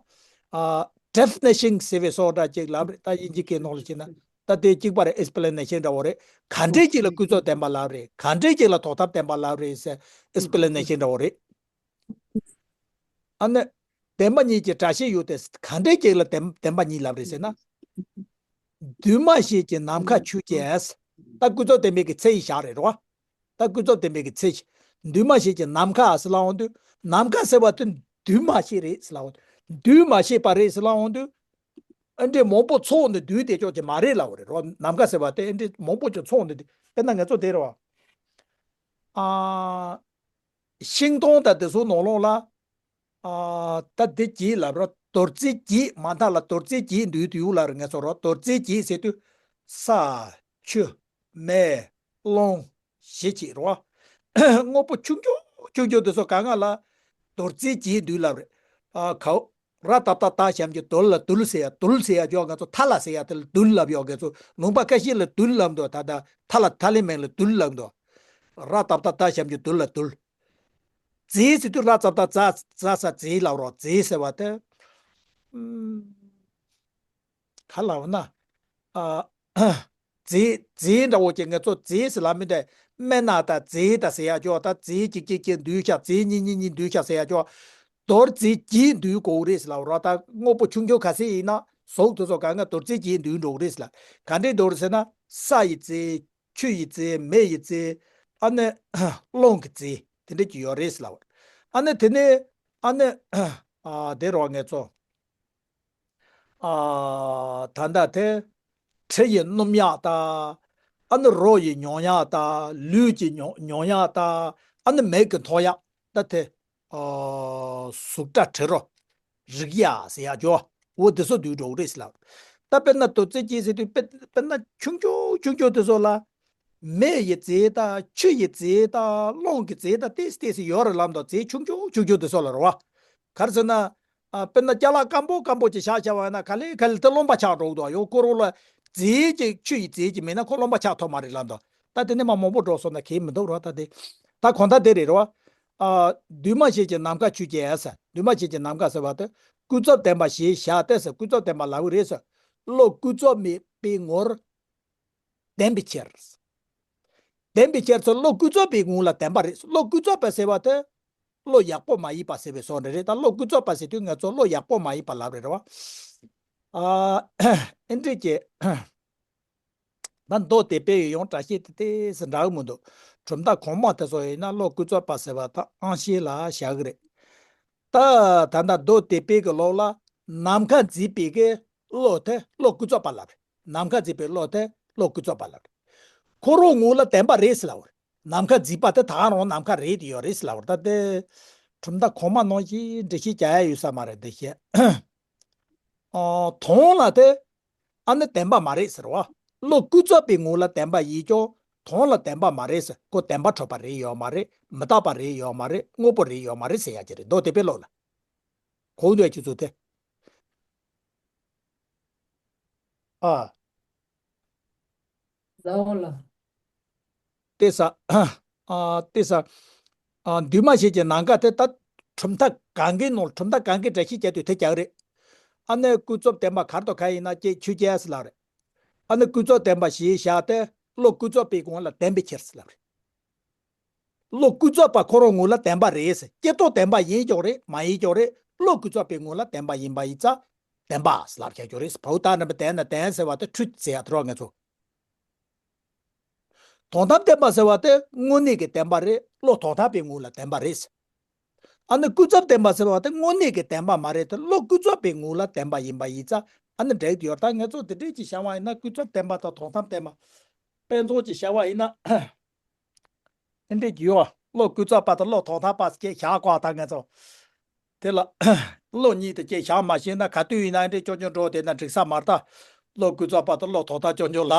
definition ཟེར་བའི་སོགས་འདྲ་ཅིག་ལབ་རེད། ད་དབྱིན་ཇི་སྐད་ནང་ལ་བྱས་ན། ད་དེ་གཅིག་པ་རེད། explanation འདྲ་བོ་རེད། ག་འདྲས་ཅིག་ལ་ཀུན་རྫོབ་བདེན་པ་ལབ་རེད། ག་འདྲས་ཅིག་ལ་དོན་དམ་བདེན་པ་ལབ་རེད་ཟེར་explanation འདྲ་བོ་རེད། ཨ་ནི། བདེན་པ་གཉིས་ཀྱི་སྒྲ་ཤེས་ཡོད་དེ་ག་འདྲས་ཅིག་ལ་བདེན་བདེན་པ་གཉིས་ལབ་རེད་ཟེར་ན། འདུས་མ་བྱས་ཀྱི་ནམ་མཁའ་ཆོས་ཅན། ད་ཀུན་རྫོབ་བདེན་པའི་གི་ཚད་ཡིན་བཞག་རེད་རོ། ད་ཀུན་རྫོབ་བདེན་པའི་གི་ཚད་ཡིན། འདུས་མ་བྱས་ཀྱི་ནམ་མཁའ་ཟེར་ལབ་འོང་དུས་ནམ་མཁའ་ཟེར་བ་དེ་འདུས་མ་བྱས་རེད་ཟེར་ལབ་འོང་། འདུས་མ་བྱས་པ་རེད་ཟེར་ལབ་འོང་དུས། ཨ་འདྲས་མང་པོ་ཚོགས་ནས་འདུས་དེ་ཅོག་ཅིག་མ་རེད་ལབ་པ་རེད་རོ། ནམ་མཁའ་ཟེར་བ་དེ་ཨ་འདྲས་མང་པོ་ཅིག་ཚོགས་ནས་འདུས། དཔེར་ན་ང་ཚོ་དེ་རེད་བ། ཨ། ཤིང་སྡོང་དང་དེ་ཚོ་ནང་ལོགས་ལ། ཨ། ད་འདི་བརྒྱད་ལབ་ར། རྡོ་རྩིག་བརྒྱད་མ་མཐའ་ལ་རྡོ་རྩིག་བརྒྱད་འདུས་དུས་ལ་རེད་ང་ཚོ་རོ། རྡོ་རྩིག་བརྒྱད་ཟེར་དུས། ས། ཆུ། མེ། རླུང་། ཞེས་བྱས་རོ། དངོས་པོ་ཆུང་ཆུང་ཆུང་ཆུང་དེ་ཚོ་གང་ག་ལ་རྡོ་རྩིག་བརྒྱད་འདུས་ལབ་རེད། ཨ། གའོ། ར་ཏ་བཏགས་རྟ་ཞབས་ཀྱུ་རྡོ་ལ་རྡུལ་ཟེར་ཡ། རྡུལ་ཟེར་ཡ་ཅོག་ང་ཚོ་མཐའ་ལ་ཟེར་ཡ་དེ་ལ་རྡུལ་ལབ་ཡོད། ང་ཚོ་ལུང་པ་ཁ་ཤས་ལ་རྡུལ་ལབ་འདུག་ད་ལྟ་མཐའ་ལ་མཐའ་ལའི་མིང་ལ་རྡུལ་ལབ་འདུག་ར་ཏ་བཏགས་རྟ་ཞབས་ཀྱུ་རྡོ་ལ་རྡུལ། རྫས་ཟེར་དུས་ར་ཙ་བཏགས་རྫ་རྫ་ས་རྫས་ལབ་རོ། རྫས་ཟེར་བ་དེ། ཨུམ། ག་ལབ་ན། ཨ། རྫས་རྫས་འདྲ་བོ་ཅིག་ང་ཚོ་རྫས་ཟེར་ལབ་མི་འདྲ། སྨན་སྣ་དང་རྫས་དང་ཟེར་ཡ་ཅོག་ད་རྫས་གཅིག་གཅིག་གཅིག་འདུས་ཤག་རྫས་གཉིས་གཉིས་གཉིས་འདུས་ཤག་ཟེར་ཡ་ཅོག་རྡོ་རྗེ་གྱིས་འདུལ་དགོས་རེད་ཟེར་ལབ་རོ། ད་དངོས་པོ་ཆུང་ཆུང་ག་ཚད་ཡིན་ན་གཟུགས་དེ་ཚོ་གང་ག་རྡོ་རྗེ་གྱིས་འདུལ་འགྲོ་གི་རེད་ཟེར་ལབ། ག་འདྲས་འདུལ་རེད་ཟེར་ན། ས་ཡི་རྗེ། ཆུ་ཡི་རྗེ། མེ་ཡི་རྗེ། ཨ་ནི་རླུང་གི་རྗེ་དེ་འདྲས་ཀྱི་ཡོད་རེད་ཟེར་ལབ། ཨ་ནི་དེ་ནས་ཨ་ནི་ཨ་དེ་རོ་ངེད་ཚོ། ཨ་ད་ལྟ་དེ་དྲི་ཡི་སྣོམ་ཡག་དང་། ཨ་ནི་རོ་ཡི་མྱོང་ཡག་དང་། ལུས་ཀྱི་མྱོང་མྱོང་ཡག་དང་། ཨ་ནི་མིག་གི་མཐོང་ཡག་ད་དེ། ཨོ། གཟུགས་སྒྲ་དྲི་རོ། རེག་ཡག་ཟེར་ཡག་ཅོ། འོ་དེ་ཚོ་འདུལ་འགྲོ་གི་རེད་ཟེར་ལབ། ད་དཔེར་ན་རྡོ་རྗེ་གྱིས་ཟེར་དུས་དཔེ་དཔེར་ན་ཆུང་ཆུང་ཆུང་ཆུང་དེ་ཚོ་ལ། མེ་ཡི་རྫས་དང་ཆུ་ཡི་རྫས་དང་རླུང་གི་རྫས་དང་ཏེས་ཏེས་ཡོད་རེད་ལབ་འདུག་རྫས་ཆུང་ཆུང་ཆུང་ཆུང་དེ་ཚོ་ལ་རེད་བ། ག་རེ་ཟེར་ན། ཨ། དཔེར་ན་ཅ་ལག་སྐམ་པོ་སྐམ་པོ་ཅིག་བཞག་བཞག་པ་ཡིན་ན་ག་ལེ་ག་ལེ་དེ་རློན་པ་ཆགས་འགྲོ་གི་འདུག་ཡང་ཁོ་རང་ལ་རྫས་ཀྱི་ཆུ་ཡི་རྫས་ཀྱི་མེད་ན་ཁོ་རློན་པ་ཆགས་ཐུབ་མ་རེད་ལབ་འདུག་ད་དེ་ནས་མ་མང་པོ་འགྲོ་སོང་ན་གལ་མི་འདུག་རོ། ད་དེ་ད་གང་ལྟར་དེ་རེད་རོ། ཨ། འདུས་མ་བྱས་ཀྱི་ནམ་མཁའ་ཆུ་སྐྱེས་ཟེར། འདུས་མ་བྱས་ཀྱི་ནམ་མཁའ་ཟེར་བ་དེ་ཀུན་རྫོབ་བདེན་པ་ཞེས་བྱ་སྟེ་ཟེར། ཀུན་རྫོབ་བདེན་པ་ལབ་ཀྱི་རེད་ཟེར། བློ་ཀུན་རྫོབ་མེད་པའི་ངོར་བདེན་པའི་ཕྱིར། བདེན་པའི་ཕྱིར་ཟེར། བློ་ཀུན་རྫོབ་པའི་ངོ་ལ་བདེན་པ་རེད། བློ་ཀུན་རྫོབ་པ་ཟེར་བ་དེ་བློ་ཡག་པོ་མ་ཡིན་པ་ཟེར་བའི་བཟོ་འདྲ་རེད། ད་བློ་ཀུན་རྫོབ་པ་ཟེར་དུས་ང་ཚོ་བློ་ཡག་པོ་མ་ཡིན་པ་ལབ་རེད་རེད་བ། ཨ། ཨེ་འདྲས་ཀྱི། ད་མདོ་སྡེ་པའི་ཡང་བཀྲ་ཤིས་དེ་ཏོག་ཙམ་འདྲ་གི་མི་འདུག་གྲུབ་མཐའ་གོང་མ་དེ་ཚོ་ཡིན་ན་བློ་ཀུན་རྫོབ་པ་ཟེར་བ་ད་ཨང་ཤེས་ལ་བཞག་གི་རེད། ད་ད་ལྟ་མདོ་སྡེ་པའི་གི་ལུགས་ལ་ནམ་མཁའ་འཛིན་པའི་གི་བློ་དེ་བློ་ཀུན་རྫོབ་པ་ལབ་རེད། ནམ་མཁའ་འཛིན་པའི་བློ་དེ་བློ་ཀུན་རྫོབ་པ་ལབ་རེད། ཁོ་རང་ངོ་ལ་བདེན་པ་རེད་ཟེར་ལབ་པ་རེད། ནམ་མཁའ་འཛིན་པ་དེ་ད་ག་རང་ནམ་མཁའ་རེད་དེ་ཡོད་རེད་ཟེར་ལབ་པ་རེད། ད་དེ་གྲུབ་མཐའ་གོང་མ་ནང་བཞིན་འགྲེལ་བཤད་རྒྱག་ཡ་ཡོད་ས་མ་རེད་དེ་བཤད། ཨོ། དོན་ལ་དེ། ཨ་ནི་བདེན་པ་མ་རེད་ཟེར་བ། བློ་ཀུན་རྫོབ་པའི་ངོ་ལ་བདེན་པ་ཡིན་ཀྱང་དོན་ལ་བདེན་པ་མ་རེད་ཟེར། ཁོ་བདེན་པ་འཕྲོད་པ་རེད་ཡོད་མ་རེད། མི་རྟག་པ་རེད་ཡོད་མ་རེད། དངོས་པོ་རེད་ཡོད་མ་རེད་ཟེར་ཡ་ཅིག་རེད། མདོ་སྡེ་པའི་བློ་ལ། གོང་དུ་ཡ་ཅིག་ཚུལ་དེ། ཨ། ཟླ་བ་ལ། ཏེ་ས། ཨ། ཏེ་ས། ཨ། འདུས་མ་བྱས་ཀྱི་ནམ་མཁའ་དེ་ད་གྲུབ་མཐའ་གང་གའི་ནང་གྲུབ་མཐའ་གང་གའི་འགྲེལ་བཤད་བྱས་དུས་དེ་རྒྱག་རེད། ཨ་ནི་ཀུན་རྫོབ་བདེན་པ་གར་དང་ག་ཡིན་ན་ཀྱེ་ཆུ་སྐྱེས་ལབ་རེད། ཨ་ནི་ཀུན་རྫོབ་བདེན་པ་ཞེས་བྱ་སྟེ་བློ་ཀུན་རྫོབ་པའི་ངོ་ལ་བདེན་པའི་ཕྱིར་ལབ་རེད། བློ་ཀུན་རྫོབ་པ་ཁོ་རང་ངོ་ལ་བདེན་པ་རེད་ཟེར། སྐྱེ་རྟོགས་བདེན་པ་ཡིན་ཀྱང་རེད། མ་ཡིན་ཀྱང་རེད། བློ་ཀུན་རྫོབ་པའི་ངོ་ལ་བདེན་པ་ཡིན་པ་ཡིན་ཙང་བདེན་པ་ཟེར་ལབ་བྱ་རྒྱུ་རེད། བའུ་ཏ་ན་པ་བདེན་ན་བདེན་ཟེར་བ་དེ་འཁྲུལ་ཟེར་ཡ་དེ་རོ་ང་ཚོ། དོན་དམ་བདེན་པ་ཟེར་བ་དེ་དངོས་གནས་ཀྱི་བདེན་པ་རེད། བློ་དོན་དམ་པའི་ངོ་ལ་བདེན་པ་རེད། ཨ་ནི་ཀུན་རྫོབ་བདེན་པ་ཟེར་བ་དེ་དངོས་གནས་ཀྱི་བདེན་པ་མ་རེད་དེ། བློ་ཀུན་རྫོབ་པའི་ངོ་ལ་བདེན་པ་ཡིན་པ་ཡིན་ཙང་ཨ་ནི་འགྲིག་ཡོད། ད་ང་ཚོ་དེ་འདྲས་ཀྱི་བྱ་བ་ཡིན་ན་ཀུན་རྫོབ་བདེན་པ་དང་དོན་དམ་བདེན་པ། དཔེ་མཚོན་གྱི་བྱ་བ་ཡིན་ན། དེ་འདྲས་ཀྱི་ཡོད། བློ་ཀུན་རྫོབ་པ་དང་བློ་དོན་དམ་པ་སྐད་བཞག་གོ་ད་ང་ཚོ། དེ་ལ་བློ་གཉིས་དེ་སྐད་བཞག་མ་ཤེས་ན་ག་དུས་ཡིན་ན་འདྲས་ཅོ་ཅོ་འགྲོ་དེ་ན་འགྲིག་ས་མ་རེད་ད། བློ་ཀུན་རྫོབ་པ་དང་བློ་དོན་དམ་ཅོ་ཅོ་ལབ།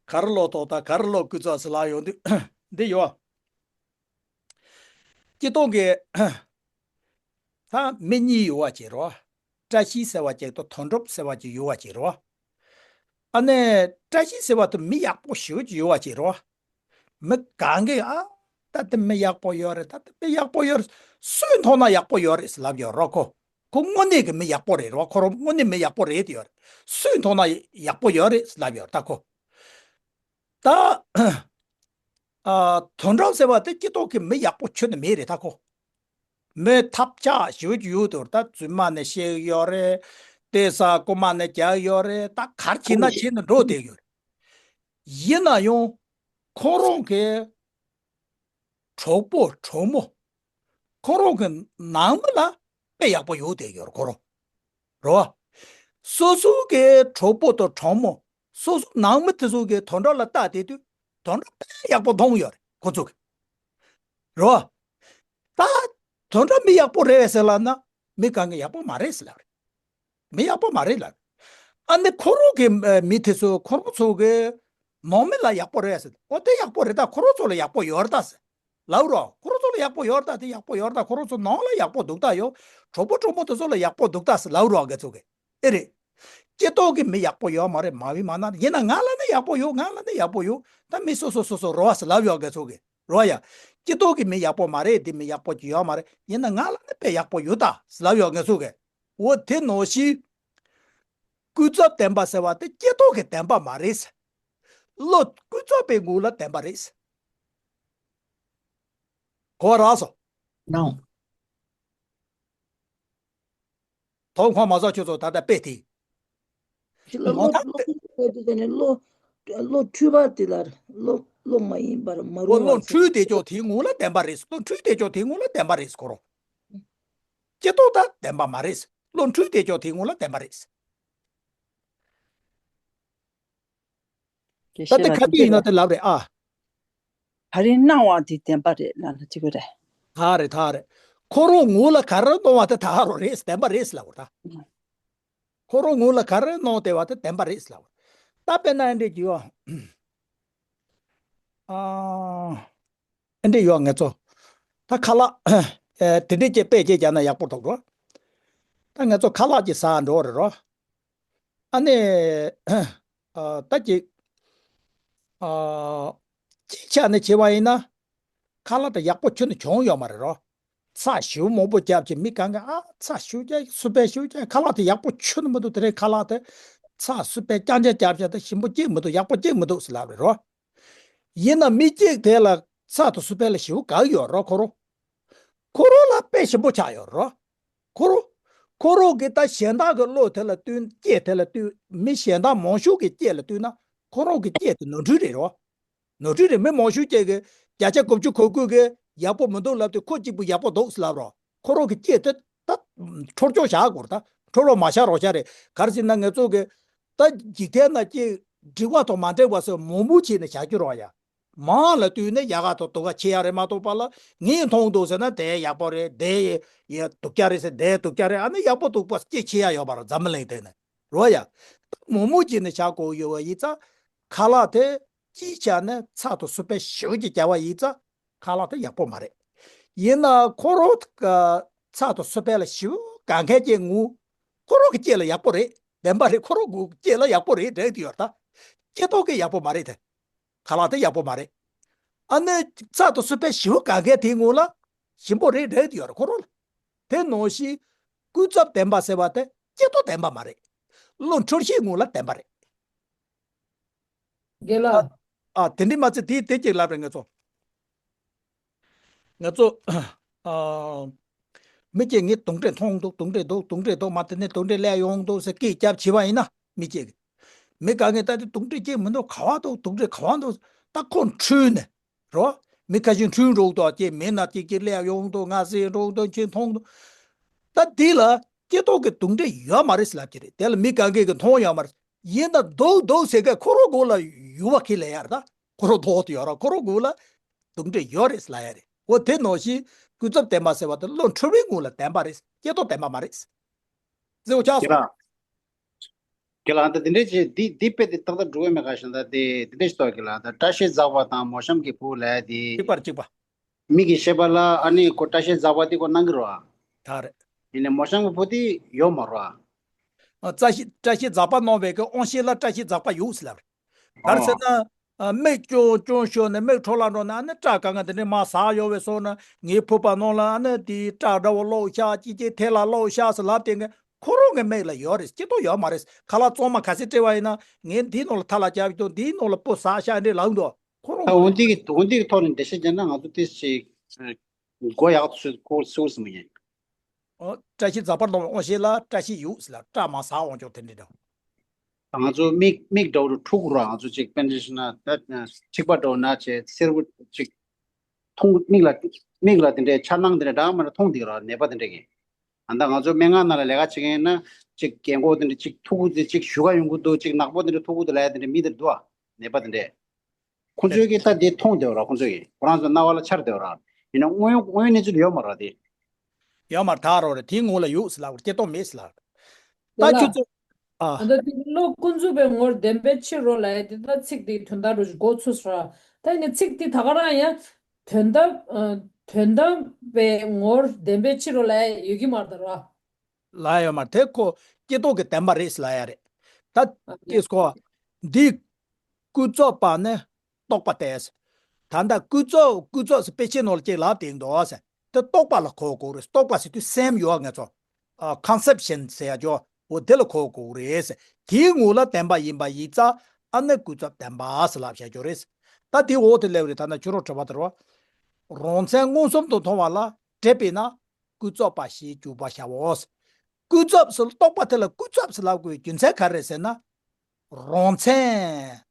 ག་རེ་བློ་དོན་དམ་ག་རེ་བློ་ཀུན་རྫོབ་ཟེར་ལབ་ཡོང་དུས་འདི་ཡོད། སྤྱིར་བཏང་གི་ད་མི་གཉིས་ཡོད་པ་ཅིག་རེད་བ། བཀྲ་ཤིས་ཟེར་བ་ཅིག་དང་དོན་གྲུབ་ཟེར་བ་ཅིག་ཡོད་པ་ཅིག་རེད་བ། ཨ་ནི་བཀྲ་ཤིས་ཟེར་བ་དེ་མི་ཡག་པོ་ཞེ་པོ་ཅིག་ཡོད་པ་ཅིག་རེད་བ། མི་གང་གིས་ཨ། ད་དེ་མི་ཡག་པོ་ཡོད་རེད། ད་དེ་མི་ཡག་པོ་ཡོད་རེད། སུས་མཐོང་ན་ཡག་པོ་ཡོད་རེད་ཟེར་ལབ་ཡོད་རོགས་ཁོ། ཁོ་དངོས་གནས་ཀྱི་མི་ཡག་པོ་རེད་རོགས། ཁོ་རང་དངོས་གནས་མི་ཡག་པོ་རེད་དེ་ཡོད་རེད། སུས་མཐོང་ན་ཡག་པོ་ཡོད་རེད་ཟེར་ལབ་ཡོད་རེད་ད་ཁོ། ད། ཨ། དོན་གྲུབ་ཟེར་བ་དེ་སྤྱིར་བཏང་གི་མི་ཡག་པོ་ཁྱོན་ནས་མེད་རེད་ད་ཁོ། མི་ཐབས་ཆག་ཞེ་པོ་ཅིག་ཡོད་དེ་ད་རྫུན་མ་ནས་བཤད་ཡོད་རེད། ཏེ་ས་རྐུན་མ་ནས་རྒྱག་ཡོད་རེད། ད་ག་རེ་བྱེད་ན་བྱེད་ནས་འགྲོ་བསྡད་ཡོད་རེད། ཡིན་ན་ཡང་ཁོ་རང་གི་གྲོགས་པོ་གྲོགས་མོ། ཁོ་རང་གི་ནང་མི་ལ་དཔེ་ཡག་པོ་ཡོད་བསྡད་ཡོད་རེད་ཁོ་རང་། རེད་བ། སོ་སོ་གི་གྲོགས་པོ་དང་གྲོགས་མོ། སོ་སོ་ནང་མི་དེ་ཚོ་གི་དོན་དག་ལ་ལྟ་བསྡད་དུས་དོན་དག་དཔེ་ཡག་པོ་མཐོང་ཡོད་རེད་ཁོ་ཚོ་གི། རེད་བ། ད་དོན་དག་མི་ཡག་པོ་རེད་བས་ཟེར་ལབ་ན་མི་གང་གི་ཡག་པོ་མ་རེད་ཟེར་ལབ་རེད། མི་ཡག་པོ་མ་རེད་ལབ། ཨ་ནི་ཁོ་རང་གི་ཨ་མི་དེ་ཚོ་ཁོ་རང་ཚོ་གི་ནང་མི་ལ་ཡག་པོ་རེད་ཟེར། ཨོ་དེ་ཡག་པོ་རེད་ད། ཁོ་རང་ཚོ་ལ་ཡག་པོ་ཡོད་རེད་ད་ཟེར་ལབ་རོགས། ཁོ་རང་ཚོ་ལ་ཡག་པོ་ཡོད་རེད་ད། དེ་ཡག་པོ་ཡོད་རེད་ད། ཁོ་རང་ཚོ་ནང་ལ་ཡག་པོ་འདུག་ད་ཡོད། གྲོགས་པོ་གྲོགས་མོ་དེ་ཚོ་ལ་ཡག་པོ་འདུག་ད་ཟེར་ལབ་རོགས་ང་ཚོ་གི། ཨེ་རེད། སྤྱིར་བཏང་གི་མི་ཡག་པོ་ཡོད་མ་རེད། མ་བི་མ་ན་ཡིན་ན་ང་ལ་ནི་ཡག་པོ་ཡོད། ང་ལ་ནི་ཡག་པོ་ཡོད། ད་མི་སོ་སོ་སོ་སོ་རོ་བ་ཟེར་ལབ་ཡོད་ང་ཚོ་གི། རོ་ཡ། སྤྱིར་བཏང་གི་མི་ཡག་པོ་མ་རེད། འདི་མི་ཡག་པོ་ཅིག་ཡོད་མ་རེད། ཡིན་ན་ང་ལ་ནི་དཔེ་ཡག་པོ་ཡོད་ད་ཟེར་ལབ་ཡོད་ང་ཚོ་གི། འོ་དེ་ནང་བཞིན། ཀུན་རྫོབ་བདེན་པ་ཟེར་བ་དེ་སྤྱིར་བཏང་གི་བདེན་པ་མ་རེད། བློ་ཀུན་རྫོབ་པའི་ངོ་ལ་བདེན་པ་རེད། གོ་རག་སོང་། ནའོ། དོ་ཁོ་མ་ཟ་ཁྱོད་ཚོ་ད་ལྟ་དཔེ་དེ། ཞིག་ལ་ངོ་བློ་མཐའ་བློ་དེ་དེ་ནས་བློ་བློ་འཁྲུལ་པ་དེ་ལ་བློ་བློ་མ་ཡིན་པར་མ་བློ་རུང་བ་བློ་འཁྲུལ་དེ་ཅོག་དེའི་ངོ་ལ་བདེན་པ་རེད། བློ་འཁྲུལ་དེ་ཅོག་དེའི་ངོ་ལ་བདེན་པ་རེད་ཁོ་རང་། སྐྱེ་ཐོག་ད་བདེན་པ་མ་རེད། བློ་འཁྲུལ་དེ་ཅོག་དེའི་ངོ་ལ་བདེན་པ་རེད། ད་ལྟ་ག་དུས་ཡིན་ན་དེ་ལབ་རེད་ཨ། ད་རིང་སྣང་བ་དེ་བདེན་པ་རེད་ལབ་ན་ཅི་དགོས་རེད། ད་རེད་ད་རེད། ཁོ་རང་ངོ་ལ་ག་རེ་སྣང་བ་དེ་ད་རོ་རེད་བདེན་པ་རེད་ལབ་ར། ཁོ་རང་ངོ་ལ་ག་རེ་སྣང་བསྡད་པ་དེ་བདེན་པ་རེད་ལབ་ར། ད་དཔེར་ན་ཨེ་འདྲས་ཀྱི་ཡོ། ཨ། ཨེ་འདྲས་ཡོ་ངེད་ཚོ། ད་ཁ་ལག་ཨེ་དེ་འདྲས་ཀྱི་དཔེ་ཅིག་བརྒྱབ་ན་ཡག་པོ་འདུག་རོ། ད་ངེད་ཚོ་ཁ་ལག་ཅིག་ཟ་འགྲོ་རེད་རོ། ཨ་ནི། ཨ། ད་ཅིག་ཨ། སྤྱིའི་ཆ་ནས་བྱས་པ་ཡིན་ན། ཁ་ལག་དེ་ཡག་པོ་ཁྱོན་ནས་བྱུང་ཡོད་མ་རེད་རོ། ཚྭ་ཞེ་པོ་མང་པོ་བརྒྱབ་ཅིག་མི་གང་ག་ཨ་ཚྭ་ཞེ་པོ་བརྒྱབ་སུ་པན་ཞེ་པོ་བརྒྱབ་ཁ་ལག་དེ་ཡག་པོ་ཁྱོན་ནས་མི་འདུག་དེ་རིང་ཁ་ལག་དེ་ཚྭ་སུ་པན་རྐྱང་རྐྱང་བརྒྱབ་བྱས་ད་ཞིམ་པོ་གཅིག་མི་འདུག་ཡག་པོ་གཅིག་མི་འདུག་ཟེར་ལབ་རེད་རོ། ཡིན་ན་མི་གཅིག་དེ་ལ་ཚྭ་དང་སུ་པན་ལ་ཞེ་པོ་དགའ་ཡོད་རོ་ཁོ་རང་། ཁོ་རང་ལ་དཔེ་ཞིམ་པོ་ཆགས་ཡོད་རོ། ཁོ་རང་། ཁོ་རང་གིས་ད་གཞན་དག་གི་བློ་དེ་ལ་བསྟུན་སྐད་དེ་ལ་བསྟུན་མི་གཞན་དག་མང་ཤོས་ཀྱི་སྐད་ལ་བསྟུན་ན་ཁོ་རང་གི་སྐད་དེ་ནོར་འཁྲུལ་རེད་རོ། ནོར་འཁྲུལ་རེད། མི་མང་ཤོས་ཀྱིས་གི་བརྒྱ་ཆ་དགུ་བཅུ་གོ་དགུ་གིས་ཡག་པོ་མི་འདུག་ལབ་དུས་ཁོ་གཅིག་པུ་ཡག་པོ་འདུག་ལབ་རོ། ཁོ་རང་གི་སྐད་དེ་ད་འཕྲོ་སྐྱོར་བྱ་དགོས་རེད། ད་འཕྲོ་རོགས་མ་བྱ་རོགས་བྱ་རེད། ག་རེ་ཟེར་ན་ངེད་ཚོ་གི་ད་འཇིག་རྟེན་ན་ཅིག་འགྲིག་པ་དང་མ་འགྲིག་པ་སོགས་མང་པོ་བྱས་ནས་བྱ་རྒྱུ་རོགས་ཡ། མང་ལ་བསྟུན་ནས་ཡག་ག་དང་སྡུག་ག་ཕྱེ་ཡ་རེད་མ་གཏོགས་པ་ལ་ངས་མཐོང་འདུག་ཟེར་ན་དེ་ཡག་པོ་རེད། དེ་ཡི་སྡུག་ཅག་རེད་ཟེར། དེ་སྡུག་ཅག་རེད། ཨ་ནི་ཡག་པོ་སྡུག་པ་སྐྱེ་ཕྱེ་ཡ་ཡོད་པ་རེད། འཛམ་བུ་གླིང་དེ་ནས་རོ་ཡ། མང་མོ་བྱས་ནས་བྱ་དགོས་ཡོད་པ་ཡིན་ཙང་ཁ་ལག་དེ་སྤྱིའི་ཆ་ནས་ཚྭ་དང་སུ་པན་ཞེ་པོ་ཅིག་བརྒྱབ་པ་ཡིན་ཙང་ཁ་ལག་དེ་ཡག་པོ་མ་རེད། ཡིན་ན་ཁོ་རང་ཚྭ་དང་སུ་པན་ལ་ཞེ་པོ་དགའ་མཁན་གྱི་ངོ་། ཁོ་རང་གི་སྐད་ལ་ཡག་པོ་རེད། བདེན་པ་རེད། ཁོ་རང་གི་སྐད་ལ་ཡག་པོ་རེད་འགྲིག་གི་ཡོད་ད། སྐྱེ་སྟོབས་ཀྱི་ཡག་པོ་མ་རེད་དེ། ཁ་ལག་དེ་ཡག་པོ་མ་རེད། ཨ་ནི་ཚྭ་དང་སུ་པན་ཞེ་པོ་དགའ་མཁན་དེའི་ངོ་ལ་ཞིམ་པོ་རེད་འགྲིག་གི་ཡོད་རེད་ཁོ་རང་ལ། དེ་ནང་བཞིན་ཀུན་རྫོབ་བདེན་པ་ཟེར་བ་དེ་སྐྱེ་སྟོབས་བདེན་པ་མ་རེད། བློ་འཁྲུལ་ཤེས་ངོ་ལ་བདེན་པ་རེད། རྒན་ལགས། ཨ། དེ་འདྲའི་མ་ཚད་དེ་དེ་གཅིག་ལབ་རེད་ངེད་ཚོ། ངེད་ཚོ། ཨ། མི་གཅིག་ངས་དུང་སྒྲས་མཐོང་འདུག་དུང་སྒྲས་འདུག་དུང་སྒྲས་འདུག་མ་དེ་ནས་དུང་སྒྲས་སླེབས་ཡོང་འདུག་ཟེར་སྐད་རྒྱབ་བྱས་པ་ཡིན་ན་མི་གཅིག་གིས། མི་ག་ངས་ད་དེ་དུང་སྒྲས་གཅིག་མི་འདུག་ག་བ་འདུག་དུང་སྒྲས་ག་བ་འདུག་ད་ཁོ་འཁྲུལ་ནས་རོ། མི་ཁ་ཤས་འཁྲུལ་འགྲོ་འདུག་ཅེས་མི་སྣ་གཅིག་གིས་སླེབས་ཡོང་འདུག་ང་ཟེར་འགྲོ་འདུག་ཁྱེད་མཐོང་འདུག་ད་འདི་ལ་སྐྱེ་སྟོབས་ཀྱི་དུང་སྒྲས་ཡོད་མ་རེད་ཟེར་ལབ་ཀྱི་རེད། དེ་ལ་མི་ག་གེ་གིས་མཐོང་ཡོད་མ་རེད། ཡིན་ན་འདུག་འདུག་ཟེར་མཁན་ཁོ་རང་མགོ་ལ་ཡུ་བ་ཁྱེར་ལབ་ཡ་རེད་ད། ཁོ་རང་ཐོག་ཏུ་ཡོད་ར་ཁོ་རང་མགོ་ལ་དུང་སྒྲས་ཡོད་རེད་ལབ་ཡ་རེད། འོ་དེ་ནང་བཞིན་ཀུན་རྫོབ་བདེན་པ་ཟེར་བ་དེ་བློ་འཁྲུལ་བའི་ངོ་ལ་བདེན་པ་རེད། སྐྱེ་སྟོབས་བདེན་པ་མ་རེད། ཟེར་བ་ཆགས་སོང་། ཁྱེད་རང་། ཁྱེད་རང་ད་དེ་འདྲས་བྱས་འདི་འདི་དཔེ་དེ་ཏག་ཏག་འགྲོ་གི་མེད་ག་ཞེ་ན་ད་དེ་དེ་འདྲས་ཞིག་ཏོག་ཁྱེད་རང་ད་བཀྲ་ཤིས་རྫོགས་པ་དང་མོ་གཤམ་གྱི་བུ་ལབ་ཡ་དེ། གཅིག་པར་གཅིག་པ། མིག་གི་ཤེས་པ་ལ་ཨ་ནི་ཁོ་བཀྲ་ཤིས་རྫོགས་པ་དེ་ཁོ་སྣང་གི་རོ་ཨ། ད་རེད། ཡིན་ནའི་མོ་གཤམ་གྱི་བུ་དེ་ཡོད་མ་རོ་ཨ། ཨ། བཀྲ་ཤིས་བཀྲ་ཤིས་རྫོགས་པ་སྣང་བའི་གི་དབང་ཤེས་ལ་བཀྲ་ཤིས་རྫོགས་པ་ཡོད་ཟེར་ལབ་རེད། ག་རེ་ཟེར་ན། ཨ། མིག་ཅུང་ཅུང་ཞོག་ནས་མིག་འཕྲོ་བརླག་འགྲོ་ན་ཨ་ནི་སྐྲ་གང་ག་དེ་འདྲས་མར་ཟག་ཡོང་བའི་སོང་ན་ངའི་ཕུ་པ་ནང་ལ་ཨ་ནི་དེའི་སྐྲ་འདྲ་བོ་བླུགས་ཤག་ཅིག་ཅིག་ཐལ་ལ་བླུགས་ཤག་ཟེར་ལབ་དེ་ངས་ཁོ་རང་གི་མིག་ལ་ཡོད་རེད། སྐྱིད་ཏོ་ཡོད་མ་རེད། ཁ་ལག་གཙང་མ་ག་ཚད་སྤྲད་པ་ཡིན་ན་ངས་འདིའི་ནང་ལ་ཐལ་ལ་རྒྱབ་ཀྱི་འདུག་འདིའི་ནང་ལ་སྤུ་ཟག་ཤག་འདྲས་ལབ་འདུག་ཁོ་རང་ད་འོ་འདི་གི་འོ་འདི་གི་ཐོག་ནས་འགྲེལ་བཤད་བརྒྱབ་ན་ང་ཚོ་ཏོག་ཙམ་ཞིག་མགོ་ཡག་ཏུ་སུ་ཀོ་སུ་སུ་མི་ཉན། ཨོ། བཀྲ་ཤིས་རྫོགས་པ་སྣང་བའི་དབང་ཤེས་ལ་བཀྲ་ཤིས་ཡོད་ཟེར་ལ་སྐྲ་མར་ཟག་འོང་ཆོག་དེ་འདྲ་འདྲ། ང་ཚོ་མིག་མིག་འདྲ་བོ་འཁྲུག་རོགས། ང་ཚོ་གཅིག་དཔེར་འདྲ་ཞུ་ན་ད་ཚིགས་པ་འདྲ་བོ་ན་བྱས་སེར་པོ་གཅིག་མཐོང་མིག་ལ་མིག་ལ་དེ་འདྲའི་འཆར་སྣང་དེ་འདྲ་འདྲ་མ་འདྲ་མཐོང་བསྡད་རོགས་ནད་པ་དེ་འདྲ་གི། ཨ་ད་ང་ཚོ་སྨན་ཁང་ནང་ལ་ལས་ཀ་བྱེད་མཁན་ཡིན་ན་གཅིག་རྒན་གོག་དེ་འདྲ་གཅིག་ཐུག་གུ་དེ་གཅིག་བཞུགས་ཁ་ཡོང་གི་འདུག་གཅིག་ནག་པོ་དེ་འདྲ་ཐུག་གུ་དེ་ལབ་ཡ་དེ་འདྲ་མི་དེ་འདུག་ཨ་ནད་པ་དེ་འདྲས། ཁོང་ཚོས་ཀྱིས་ད་དེ་མཐོང་བསྡད་ར། ཁོང་ཚོས་ཀྱིས་ཁོ་རང་ཚོ་རྣ་བ་ལ་འཆར་བསྡད་ར། ཡིན་ན་དངོས་དངོས་གནས་ཚུལ་ཡོད་མ་རེད་དེ། ཡོད་མ་རེད་ད་རོ་རེད། དེའི་ངོ་ལ་ཡོད་ཟེར་ལབ་རེད། སྐྱེ་སྟོབས་མེད་ཟེར་ལབ་རེད། ད་ཡ་ལ། ཁྱོད་ཚོ། ཨ། ད་ལྟ་དེ་བློ་ཀུན་རྫོབ་པའི་ངོར་བདེན་པའི་ཕྱིར་རོ་ལབ་ཡ་དེ་ད་ཚིག་དེའི་དོན་དག་རུ་གོ་ཚུད་སོང་ར། ད་ཡིན་ན་ཚིག་དེ་ད་ག་རང་ཡང་དོན་དམ་ཨ་དོན་དམ་པའི་ངོར་བདེན་པའི་ཕྱིར་རོ་ལབ་ཡ་ཡོད་ཀྱི་མ་རེད་ད་ར། ལ་ཡོད་མ་རེད། དེ་ཁོ་སྐྱེ་སྟོབས་ཀྱི་བདེན་པ་རེད་ཟེར་ལབ་ཡ་རེད། ད་ཨ་ཡ། སྐྱེས་སོ། འདི་ཀུན་རྫོབ་པ་ནི་རྟོག་པ་སྟེ། ད་ལྟ་ཀུན་རྫོབ་ཀུན་རྫོབ་ཟེར་དཔེ་ཆའི་ནང་ལ་ཅིག་ལབ་བསྡད་འདུག་ཟེར། དེ་རྟོག་པ་ལ་གོ་དགོས་རེད། རྟོག་པ་ཟེར་དུས་སེམས་ཡོད་ངེས་ཚོ། ཨ། ཀོན་སེབ་ཤན་ཟེར་ཡ་ཅོ། འོ་དེ་ལ་གོ་དགོས་རེད་ཟེར། དེའི་ངོ་ལ་བདེན་པ་ཡིན་པ་ཡིན་ཙང་ཨ་ནི་ཀུན་རྫོབ་བདེན་པ་ཟེར་ལབ་བྱ་ཅོ་རེད། ད་དེའི་འོག་ཏུ་སླེབས་རེད། ད་ནི་ཁྱོད་རང་དྲི་བ་དེ་རེད་བ། རང་མཚན་མངོན་སུམ་དུ་མཐོང་བ་ལ་འགྲེལ་པས་ན་ཀུན་རྫོབ་པ་ཞེས་བརྗོད་པར་བྱའོ། ཀུན་རྫོབ་ཟེར། རྟོག་པ་དེ་ལ་ཀུན་རྫོབ་ཟེར་ལབ་དགོས་རྒྱུ་མཚན་ག་རེ་ཟེར་ན། རང་མཚན།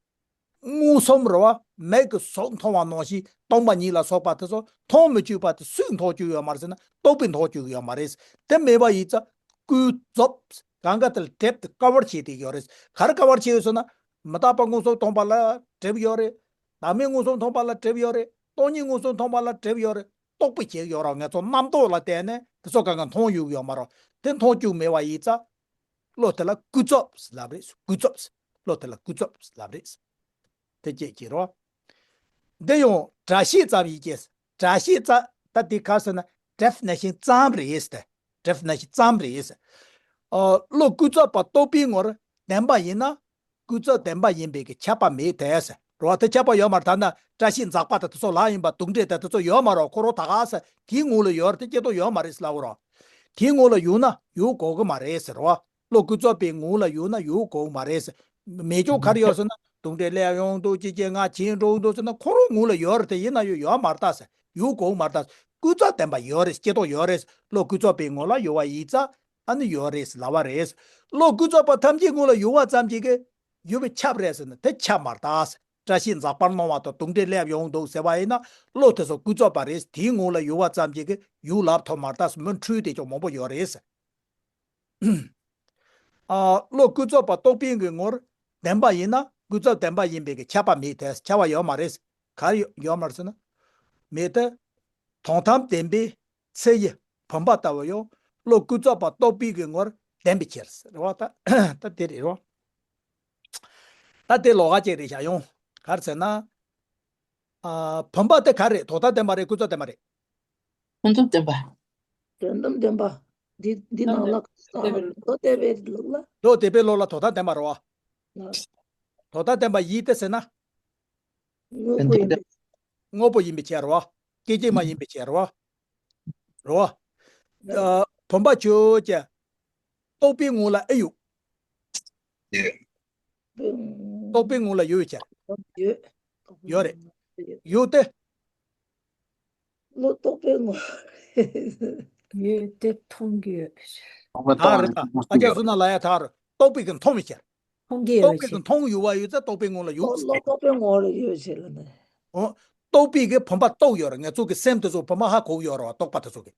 མངོན་སུམ་རེད་བ། མིག་གིས་གཟུགས་མཐོང་བ་ནང་བཞིན་སྟོང་པ་ཉིད་ལ་སོགས་པ་དེ་ཚོ་མཐོང་མི་བཅུག་པ་དེ་སུས་མཐོང་བཅུག་ཡོད་མ་རེད་ཟེར་ན། རྟོག་པས་མཐོང་བཅུག་ཡོད་མ་རེད། དེ་མེད་པ་ཡིན་ཙང་ཀུན་རྫོབ། གང་ག་དེ་ལ་སྒྲིབ་སྟེ་ཀ་བར་བྱས་ཏེ་ཡོད་རེད། ག་རེ་ཀ་བར་བྱས་ཡོད་ཟེར་ན། མི་རྟག་པ་མངོན་སུམ་མཐོང་བ་ལ་སྒྲིབ་ཡོད་རེད། བདག་མེད་མངོན་སུམ་མཐོང་བ་ལ་སྒྲིབ་ཡོད་རེད། སྟོང་ཉིད་མངོན་སུམ་མཐོང་བ་ལ་སྒྲིབ་ཡོད་རེད། རྟོག་པས་བྱས་ཡོད་རེད། ང་ཚོ་རྣམ་རྟོག་ལ་བརྟེན་ནས་དེ་ཚོ་གང་ག་མཐོང་བཅུག་ཡོད་མ་རེད། དེ་མཐོང་བཅུག་མེད་པ་ཡིན་ཙང་། བློ་དེ་ལ་ཀུན་རྫོབ་ལབ་རེད། ཀུན་རྫོབ། བློ་དེ་ལ་ཀུན་རྫོབ་ལབ་རེད། དེ་སྐད་ཅེས་རོ། འདི་ཡང་སྒྲ་ཤེས་ཙམ་ཡིན་གྱི། སྒྲ་ཤེས་ཙམ། ད་འདི་ག་རེ་ཟེར་ན། definition ཙམ་རེད་ཟེར། definition ཙམ་རེད་ཟེར། ཨ། བློ་ཀུན་རྫོབ་པ་རྟོག་པའི་ངོར་བདེན་པ་ཡིན་ན། ཀུན་རྫོབ་བདེན་པ་ཡིན་པའི་གི་ཁྱབ་པ་མེད་དེ་ཟེར་རོ། དེ་ཁྱབ་པ་ཡོད་མ་རེད། ད་ན་བཀྲ་ཤིས་འཛག་པ་དང་དེ་ཚོ་ལ་ཡིན་པ་དུག་འདྲེ་དང་དེ་ཚོ་ཡོད་མ་རེད། ཁོ་རང་ད་ག་ཟེར་དེའི་ངོ་ལ་ཡོད་རེད། དེ་སྐྱེ་རྟོགས་ཡོད་མ་རེད་ཟེར་ལབ་རོ། དེའི་ངོ་ལ་ཡོད་ན་ཡོད་དགོས་ཀྱི་མ་རེད་ཟེར་རོ། བློ་ཀུན་རྫོབ་པའི་ངོ་ལ་ཡོད་ན་ཡོད་དགོས་ཀྱི་མ་རེད་ཟེར། མེད་ཀྱང་ག་རེ་ཡོད་ཟེར་ན། དུག་འདྲེ་སླེབས་ཡོང་འདུག་ཅི་ཅི་ང་བྱིན་འགྲོ་འདུག་ཟེར་ན་ཁོ་རང་ངོ་ལ་ཡོད་རེད། དེ་ཡིན་ན་ཡང་ཡོད་མ་རེད་ད་ཟེར། ཡོད་དགོས་ཀྱི་མ་རེད་ད། ཀུན་རྫོབ་བདེན་པ་ཡོད་རེད། སྐྱེ་རྟོགས་ཡོད་རེད། བློ་ཀུན་རྫོབ་པའི་ངོ་ལ་ཡོད་པ་ཡིན་ཙང་། ཨ་ནི་ཡོད་རེད་ལབ་པ་རེད། བློ་ཀུན་རྫོབ་པ་ཐམས་ཅད་ངོ་ལ་ཡོད་པ་ཙམ་གྱིས་ཀྱི་ཡོད་པས་ཁྱབ་རེད་ཟེར་ན་དེ་ཁྱབ་མ་རེད་ད། བཀྲ་ཤིས་འཛག་པར་སྣང་བ་དང་དུག་འདྲེ་སླེབས་ཡོང་འདུག་ཟེར་བ་ཡིན་ན་བློ་དེ་ཚོ་ཀུན་རྫོབ་པ་རེད། དེའི་ངོ་ལ་ཡོད་པ་ཙམ་གྱིས་ཀྱི་ཡོད་ལབ་ཐུབ་མ་རེད་ད། མི་འཁྲུལ་དེ་ཅུང་མང་པོ་ཡོད་རེད་ཟེར། ཨ། བློ་ཀུན་རྫོབ་པ་རྟོག་པའི་གི་ངོར་བདེན་པ་ཡིན་ན་ཀུན་རྫོབ་བདེན་པ་ཡིན་པའི་གི་ཁྱབ་པ་མེད་དེ། ཁྱབ་པ་ཡོད་མ་རེད། ག་རེ་ཡོད་མ་རེད་ཟེར་ན། མེད་དེ། དོན་དམ་བདེན་པའི་ཚེ་ཡི་བུམ་པ་ལྟ་བུ་ཡང་བློ་ཀུན་རྫོབ་པ་རྟོག་པའི་གི་ངོར་བདེན་པའི་ཕྱིར་ཟེར་བ་ད། ད་དེ་རེད་རོ། ད་དེ་ལོགས་ཀ་ཅིག་རེད་བཞག་ཡོང་། ག་རེ་ཟེར་ན། ཨ། བུམ་པ་དེ་ག་རེ་རེད། དོན་དམ་བདེན་པ་རེད། ཀུན་རྫོབ་བདེན་པ་རེད། དོན་དམ་བདེན་པ། དོན་དམ་བདེན་པ། འདི་འདི་ནང་ལ་མདོ་སྡེ་པའི་ལུགས་ལ། མདོ་སྡེ་པའི་ལུགས་ལ་དོན་དམ་བདེན་པ་རེད་བ། ལ། དོན་དམ་བདེན་པ་ཡིན་ཏེ་ཟེར་ན། དངོས་པོ་ཡིན་པའི། དངོས་པོ་ཡིན་པའི་ཕྱིར་རོ། སྐད་ཅིག་མ་ཡིན་པའི་ཕྱིར་རོ། རོ། ཨ། བུམ་པ་ཆོས་ཅན། རྟོག་པའི་ངོ་ལ་ཨེ་ཡོད། ཡོད། རྟོག་པའི་ངོ་ལ་ཡོད་ཅེས། ཡོད། ཡོད་རེད། ཡོད་དེ། བློ་རྟོག་པའི་ངོ་། ཡོད་དེ་མཐོང་གི་ཡོད། ད་རེད་ད། ཨ་ཅག་བསོད་ནམས་ལ་ཡ་ད་རེད། རྟོག་པའི་གི་མཐོང་བའི་ཕྱིར། མཐོང་གི་ཡོད་རྟོག་པའི་གི་ཅེས། མཐོང་ཡོད་པ་ཡོད་ཚད་རྟོག་པའི་ངོ་ལ་ཡོད། བློ་རྟོག་པའི་ངོ་ལ་ཡོད་ཅེས་ལ་ནི། འོ། རྟོག་པའི་གི་བུམ་པ་རྟོགས་ཡོད་རེད། ང་ཚོ་གི་སེམས་དེ་ཚོ་བུམ་པ་ཧ་གོ་ཡོད་རེད་བ། རྟོག་པ་དེ་ཚོ་གི།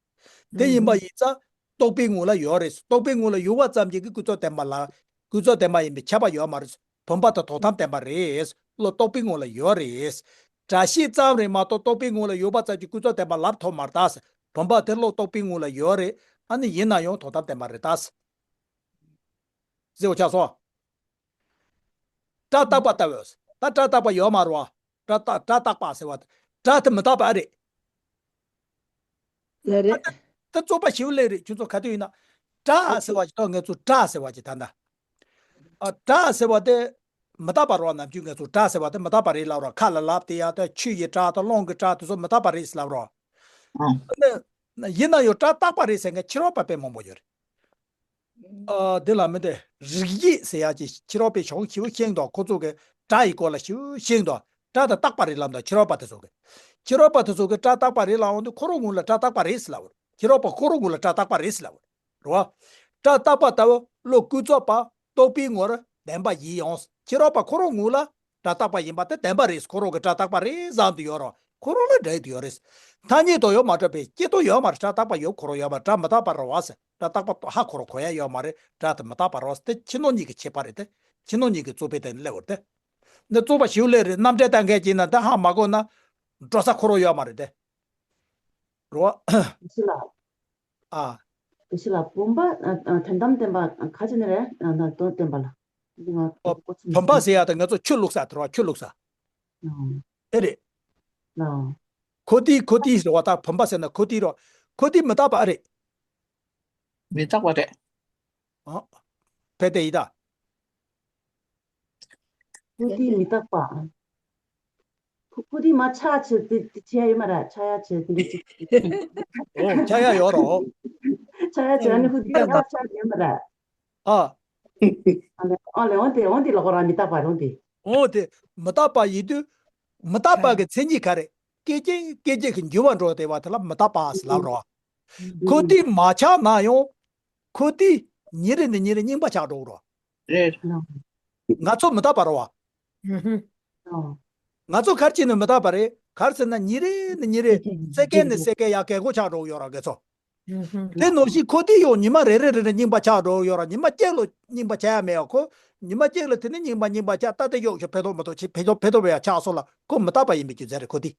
དེ་ཡིན་པ་ཡིན་ཙང་། རྟོག་པའི་ངོ་ལ་ཡོད་རེད། རྟོག་པའི་ངོ་ལ་ཡོད་པ་ཙམ་གྱིས་ཀྱི་ཀུན་རྫོབ་བདེན་པ་ལ། ཀུན་རྫོབ་བདེན་པ་ཡིན་པའི་ཁྱབ་པ་ཡོད་མ་རེད། བུམ་པ་དང་དོན་དམ་བདེན་པ་རེད། བློ་རྟོག་པའི་ངོ་ལ་ཡོད་རེད། སྒྲ་ཤེས་ཙམ་རེད་མ་གཏོགས་རྟོག་པའི་ངོ་ལ་ཡོད་པ་ཙམ་གྱིས་ཀུན་རྫོབ་བདེན་པ་ལབ་ཐུབ་མ་རེད་ད། བུམ་པ་དེ་བློ་རྟོག་པའི་ངོ་ལ་ཡོད་རེད། ཨ་ནི་ཡིན་ན་ཡང་དོན་དམ་བདེན་པ་རེད་ད། གཟིགས་པ་ཆགས་སོང་། སྒྲ་རྟག་པ་ལྟ་བུ། ད་སྒྲ་རྟག་པ་ཡོད་མ་རེད་བ། སྒྲ་རྟག་སྒྲ་རྟག་པ་ཟེར་བ་དེ། སྒྲ་དེ་མི་རྟག་པ་ཨེ་རེད། ལགས་རེད། ད་རྩོད་པ་ཞེ་པོ་སླེབས་རེད། ཁྱོད་ཚོ་ག་དུས་ཡིན་ན། སྒྲ་ཟེར་བ་ཅིག་ད་ང་ཚོ་སྒྲ་ཟེར་བ་ཅིག་ད་ད། ཨ། སྒྲ་ཟེར་བ་དེ་མི་རྟག་པ་རེད་བ། ནམ་རྒྱུན་ང་ཚོ་སྒྲ་ཟེར་བ་དེ་མི་རྟག་པ་རེད་ལབ་རོགས། ཁ་ལ་ལབ་དེ་ཡ་ད་ཆུ་ཡི་སྒྲ་དང་རླུང་གི་སྒྲ་དེ་ཚོ་མི་རྟག་པ་རེད་ཟེར་ལབ་རོགས། ཨ་ནི། ཡིན་ན་ཡང་སྒྲ་རྟག་པ་རེད་ཟེར་མཁན་ཕྱི་རོལ་པ་དཔེ་མང་པོ་ཡོད་རེད། ཨ། འདི་ལ་མི་འདི་རིགས་དབྱེ་ཟེར་ཡག་ཅིག་ཕྱི་རོལ་པའི་གཞུང་ཞེ་པོ་ཤེས་འདུག་ཁོ་ཚོ་གི་སྒྲ་ཡི་སྐོར་ལ་ཞེ་པོ་ཤེས་འདུག་སྒྲ་དེ་རྟག་པ་རེད་ལབ་འདུག་ཕྱི་རོལ་པ་དེ་ཚོ་གི། ཕྱི་རོལ་པ་དེ་ཚོ་གི་སྒྲ་རྟག་པ་རེད་ལབ་འོང་དུས་ཁོ་རང་ངོས་ལ་སྒྲ་རྟག་པ་རེད་ཟེར་ལབ་པ་རེད། ཕྱི་རོལ་པ་ཁོ་རང་ངོས་ལ་སྒྲ་རྟག་པ་རེད་ཟེར་ལབ་པ་རེད་བ། སྒྲ་རྟག་པ་ལྟ་བུ་བློ་ཀུན་རྫོབ་པ་རྟོག་པའི་ངོར་བདེན་པ་ཡིན་ཡང་། ཕྱི་རོལ་པ་ཁོ་རང་ངོས་ལ། སྒྲ་རྟག་པ་ཡིན་པ་དེ་བདེན་པ་རེད། ཁོ་རང་གི་སྒྲ་རྟག་པ་རེད་བསམ་དུ་ཡོད་རོགས། ཁོ་རང་ལ་འདྲེས་དུ་ཡོད་རེད། ཐ་སྙད་དུ་ཡང་མ་གྲུབ་པས་སྐྱེ་དོན་ཡོད་མ་རེད། སྒྲ་རྟག་པ་ཡོད་ཁོ་རང་ཡོད་པ། སྒྲ་མི་རྟག་པ་རེད་བ་ཟེར། སྒྲ་རྟག་པ་ཧ་ཁོ་རང་གོ་ཡ་ཡོད་མ་རེད། སྒྲ་དེ་མི་རྟག་པ་རེད་བ་ཟེར། དེ་ཕྱི་ནང་གཉིས་ཀྱི་ཁྱད་པར་རེད་དེ། ཕྱི་ནང་གཉིས་ཀྱི་རྩོད་པའི་སྟེང་ནས་སླེབས་པ་རེད་དེ། འདི་རྩོད་པ་ཞེ་པོ་སླེབས་རེད། རྣམ་འགྲེལ་ལྟ་མཁན་གྱིས་ན་དེ་ཧ་མ་གོ་ན། འགྲོ་ས་ཁོ་རང་ཡོད་མ་རེད་དེ། རོ། ཨ། ཨ། ཞི་ལ་བུམ་པ། ཨ། ཨ། དོན་དམ་བདེན་པ་ག་ཅི་ནས་རེད། ཨ། ན་དོན་བདེན་པ་ལ། འདི་ང་ཨོ། གོ་ཚོད་མི་བུམ་པ་ཟེར་ཡ་དེ་ང་ཚོ་ཆུ་བླུགས་ས་དེ་རོ། ཆུ་བླུགས་ས། ཨ། ཨེ་རེད། ཨ། ཁོ་ཏི་ཁོ་ཏི་ཟེར་བ་ད་བུམ་པ་ཟེར་ན་ཁོ་ཏི་རོ། ཁོ་ཏི་མི་རྟག་པ་ཨེ་རེད། མི་རྟག་པ་རེད། ཨ། ཕེ་ཏེ་ཡི་ད། ཁོ་ཏི་མི་རྟག་པ། ཁོ་ཁོ་དེ་མ་ཆགས་ཆེ་དེ་དེ་ཆེ་ཡ་ཡོད་མ་རེད། ཆགས་ཡ་ཆེ་དེ་འདྲ་ཅིག་ཨོ། ཆགས་ཡ་ཡོད་རོ། ཆགས་ཡ་ཆེ་ཨ་ནི་ཁོ་དེ་ཡ་ཆགས་ཡོད་མ་རེད། ཨ། ཨ་ལེ་ཨ་ལེ་འོན་ཏེ་འོན་ཏེ་ལོག་ར་མི་རྟག་པ་རེད་འོན་ཏེ། འོན་ཏེ་མི་རྟག་པ་ཡིན་དུས། མི་རྟག་པ་གི་མཚན་ཉིད་ག་རེ། སྐད་ཅིག་སྐད་ཅིག་གི་འགྱུར་བ་འགྲོ་བསྡད་པ་དེ་ལ་མི་རྟག་པ་ཟེར་ལབ་རོ། ཁོ་དེ་མ་ཆགས་ན་ཡང་། ཁོ་དེ་ ཉིན་རེ་ནས་ཉིན་རེ་རྙིང་པ་ཆགས་འགྲོ་གི་རེད། རེད། ང་ཚོ་མི་རྟག་པ་རེད་བ། ཨོ། ང་ཚོ་ག་རེ་བྱས་ནས་མི་རྟག་པ་རེད། ག་རེ་ཟེར་ན་ཉིན་རེ་ནས་ཉིན་རེ་སེ་ཀེན་ནས་སེ་ཀེན་ཡར་རྒས་འཁོགས་ཆགས་འགྲོ་གི་ཡོད་ར་དགེ་ཚོ། དེ་ནང་བཞིན་ཁོ་དེ་ཡང་ཉི་མ་རེ་རེ་རེ་རེ་རྙིང་པ་ཆགས་འགྲོ་གི་ཡོད་ར། ཉི་མ་གཅིག་ལ་རྙིང་པ་ཆགས་ཡ་མེད་ཡ། ཁོ་ཉི་མ་གཅིག་ལ་དེ་ནས་རྙིང་པ་རྙིང་པ་ཆགས། ད་ལྟ་གཡོག་ཞིག་ཕེ་ཐོག་མི་ཐོག་ཕེ་ཐོག་ཕེ་ཐོག་བས་ཡ་ཆགས་སོང་ལ། ཁོ་མི་རྟག་པ་ཡིན་པའི་རྒྱུ་མཚན་རེད་ཁོ་དེ།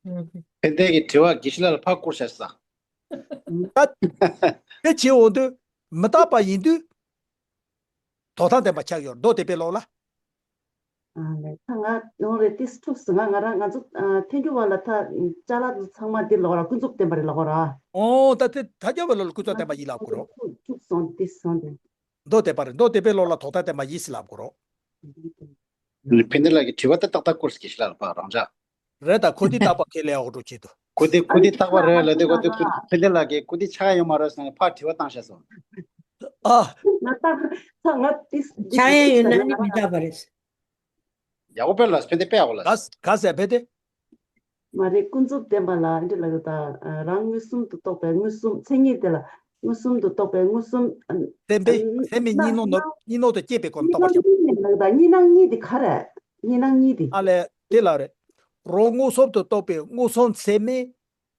ཕན་བདེ་གི་དྲི་བ་དགེ་བཤེས་ལགས་ལ་ཕར་བསྐུར་བྱས་ས། ད་དེ་བྱེད་འོང་དུས་མི་རྟག་པ་ཡིན་དུས། ཐོག་མཐའ་བརྟན་པ་ཆགས་ཡོད་མདོ་སྡེ་པའི་ལུགས་ལ། ཨ་ལས། ད་ང་ཡོང་རེད། ཏིས་ཐུག་སི་ང་ང་རང་ང་ཚོ་ཨ་ཐལ་འགྱུར་བ་ལ་ད་ཅ་ལག་ཚོ་ཚང་མ་འདི་ལོག་ར་ཀུན་རྫོབ་བརྟན་པ་རེད་ལབ་གོ་ར། ཨོ་ད་དེ་ཐལ་འགྱུར་བ་ལ་ཀུན་རྫོབ་བརྟན་པ་ཡིན་ལབ་གོ་རོ། ཐུག་ཐུག་སོང་ཏིས་སོང་དེ། མདོ་སྡེ་པ་རེད། མདོ་སྡེ་པའི་ལུགས་ལ་ཐོག་མཐའ་བརྟན་པ་ཡིན་ཟེར་ལབ་གོ་རོ། ཕན་བདེ་ལགས་ཀྱི་དྲི་བ་དེ་ཏག་ཏག་བསྐུར་སི་དགེ་བཤེས་ལགས་ལ་ཕར་རང་འཇགས། རེད་ད་ཁོ་དེ་རྟག་པ་ཁས་ལེན་འོག་འགྲོ་ཆེད་དུ། ཁོ་དེ་ཁོ་དེ་རྟག་པ་རེད་ལ་དེ་ཁོ་དེ་ཁོ་ཕན་བདེ་ལགས་ཀྱིས་ཁོ་དེ་ཆགས་ཡོད་མ་རེད་ཟེར་ནས་ཕར་དྲི་བ་བཏང་བྱས་སོང་། ཨ། ང་ཏག་ང་ཏིས་ཆགས་ཡ་ཡོད་ན་ནི་མི་རྟག་པ་རེད། ཡག་པོ་དཔེ་ལ་ཕན་བདེ་དཔེ་ཡག་པོ་ལ། ག་ག་ཟེར་ཕན་བདེ། མ་རེད། ཀུན་རྫོབ་བརྟན་པ་ལ་འདི་ལ་ད་རང་མངོན་སུམ་དུ་རྟོགས་པའི་མངོན་སུམ་མཚན་ཉིད་དེ་ལ་མངོན་སུམ་དུ་རྟོགས་པའི་མངོན་སུམ། བརྟན་པའི་སེམས་མེད་གཉིས་སྣང་ནོར་གཉིས་སྣང་དུ་སྐྱེས་པའི་སྒོ་ནས་རྟོགས་པར་བྱ། གཉིས་སྣང་གཉིས་དེ་ག་རེ། གཉིས་སྣང་གཉིས་དེ། ཨ་ལས་དེ་ལ་རེད། རང་མངོན་སུམ་དུ་རྟོགས་པའི་མངོན་སུམ་ཚད་མས་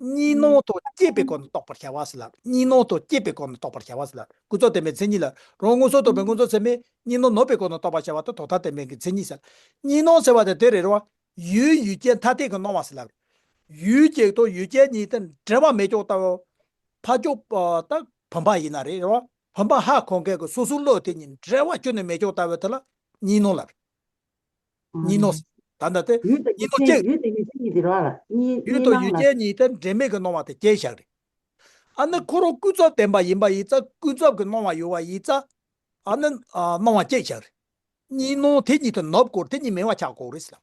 གཉིས་སྣང་དུ་སྐྱེས་པའི་སྒོ་ནས་རྟོགས་པར་བྱ་བ་ཟེར་ལ། གཉིས་སྣང་དུ་སྐྱེས་པའི་སྒོ་ནས་རྟོགས་པར་བྱ་བ་ཟེར་ལ། ཀུན་རྫོབ་བརྟན་པའི་མཚན་ཉིད་ལ་རང་མངོན་སུམ་རྟོགས་པའི་མངོན་སུམ་ཚད་མས་གཉིས་སྣང་ནོར་བའི་སྒོ་ནས་རྟོགས་པར་བྱ་བ་དེ་ཐོག་མཐའ་བརྟན་པའི་གི་མཚན་ཉིད་ཟེར། གཉིས་སྣང་ཟེར་བ་དེ་དེ་རེད་རོ། ཡུལ་ཡུལ་ཅན་ཐ་དད་ཀྱི་སྣང་བ་ཟེར་ལ། ཡུལ་གཅིག་དང་ཡུལ་ཅན་གཉིས་དེ་འབྲེལ་བ་མེད་ཀྱོག་ལྟ་བུ། ཕ་ཅོག་ད་བུམ་པ་ཡིན་ན་རེད་རོ། བུམ་པ་ཧ་གོ་མཁན་གྱི་སོ་སོའི་བློ་དེ་གཉིས་འབྲེལ་བ་ཁྱོན་ནས་མེད་ཀྱོག་ལྟ་བུ་དེ་ལ་གཉིས་སྣང་ལབ། གཉིས་སྣང་། ད་ལྟ་དེ་ཡུལ་དང་གཉིས་ཡུལ་སྣང་ཅན་གཅིག་ཡུལ་དང་ཡུལ་ཅན་གཉིས་དེ་རོ། གཉིས་ཡུལ་གཉིས་དང་སྣང་ཡུལ་ལ། ཅན་གཉིས་དེ་འབྲེལ་མེད་ཀྱི་སྣང་བ་དེ་སྐྱེ་བཞག་རེད། ཨ་ནི་ཁོ་རང་ཀུན་རྫོབ་བརྟན་པ་ཡིན་པ་ཡིན་ཙང་ཀུན་རྫོབ་ཀྱི་སྣང་བ་ཡོད་པ་ཡིན་ཙང་། ཨ་ནི་ཨ་སྣང་བ་སྐྱེ་བཞག་རེད། གཉིས་སྣང་དེ་གཉིས་དེ་ནུབ་དགོས། དེ་གཉིས་མེད་པ་ཆགས་དགོས་རེད་ཟེར་ལ།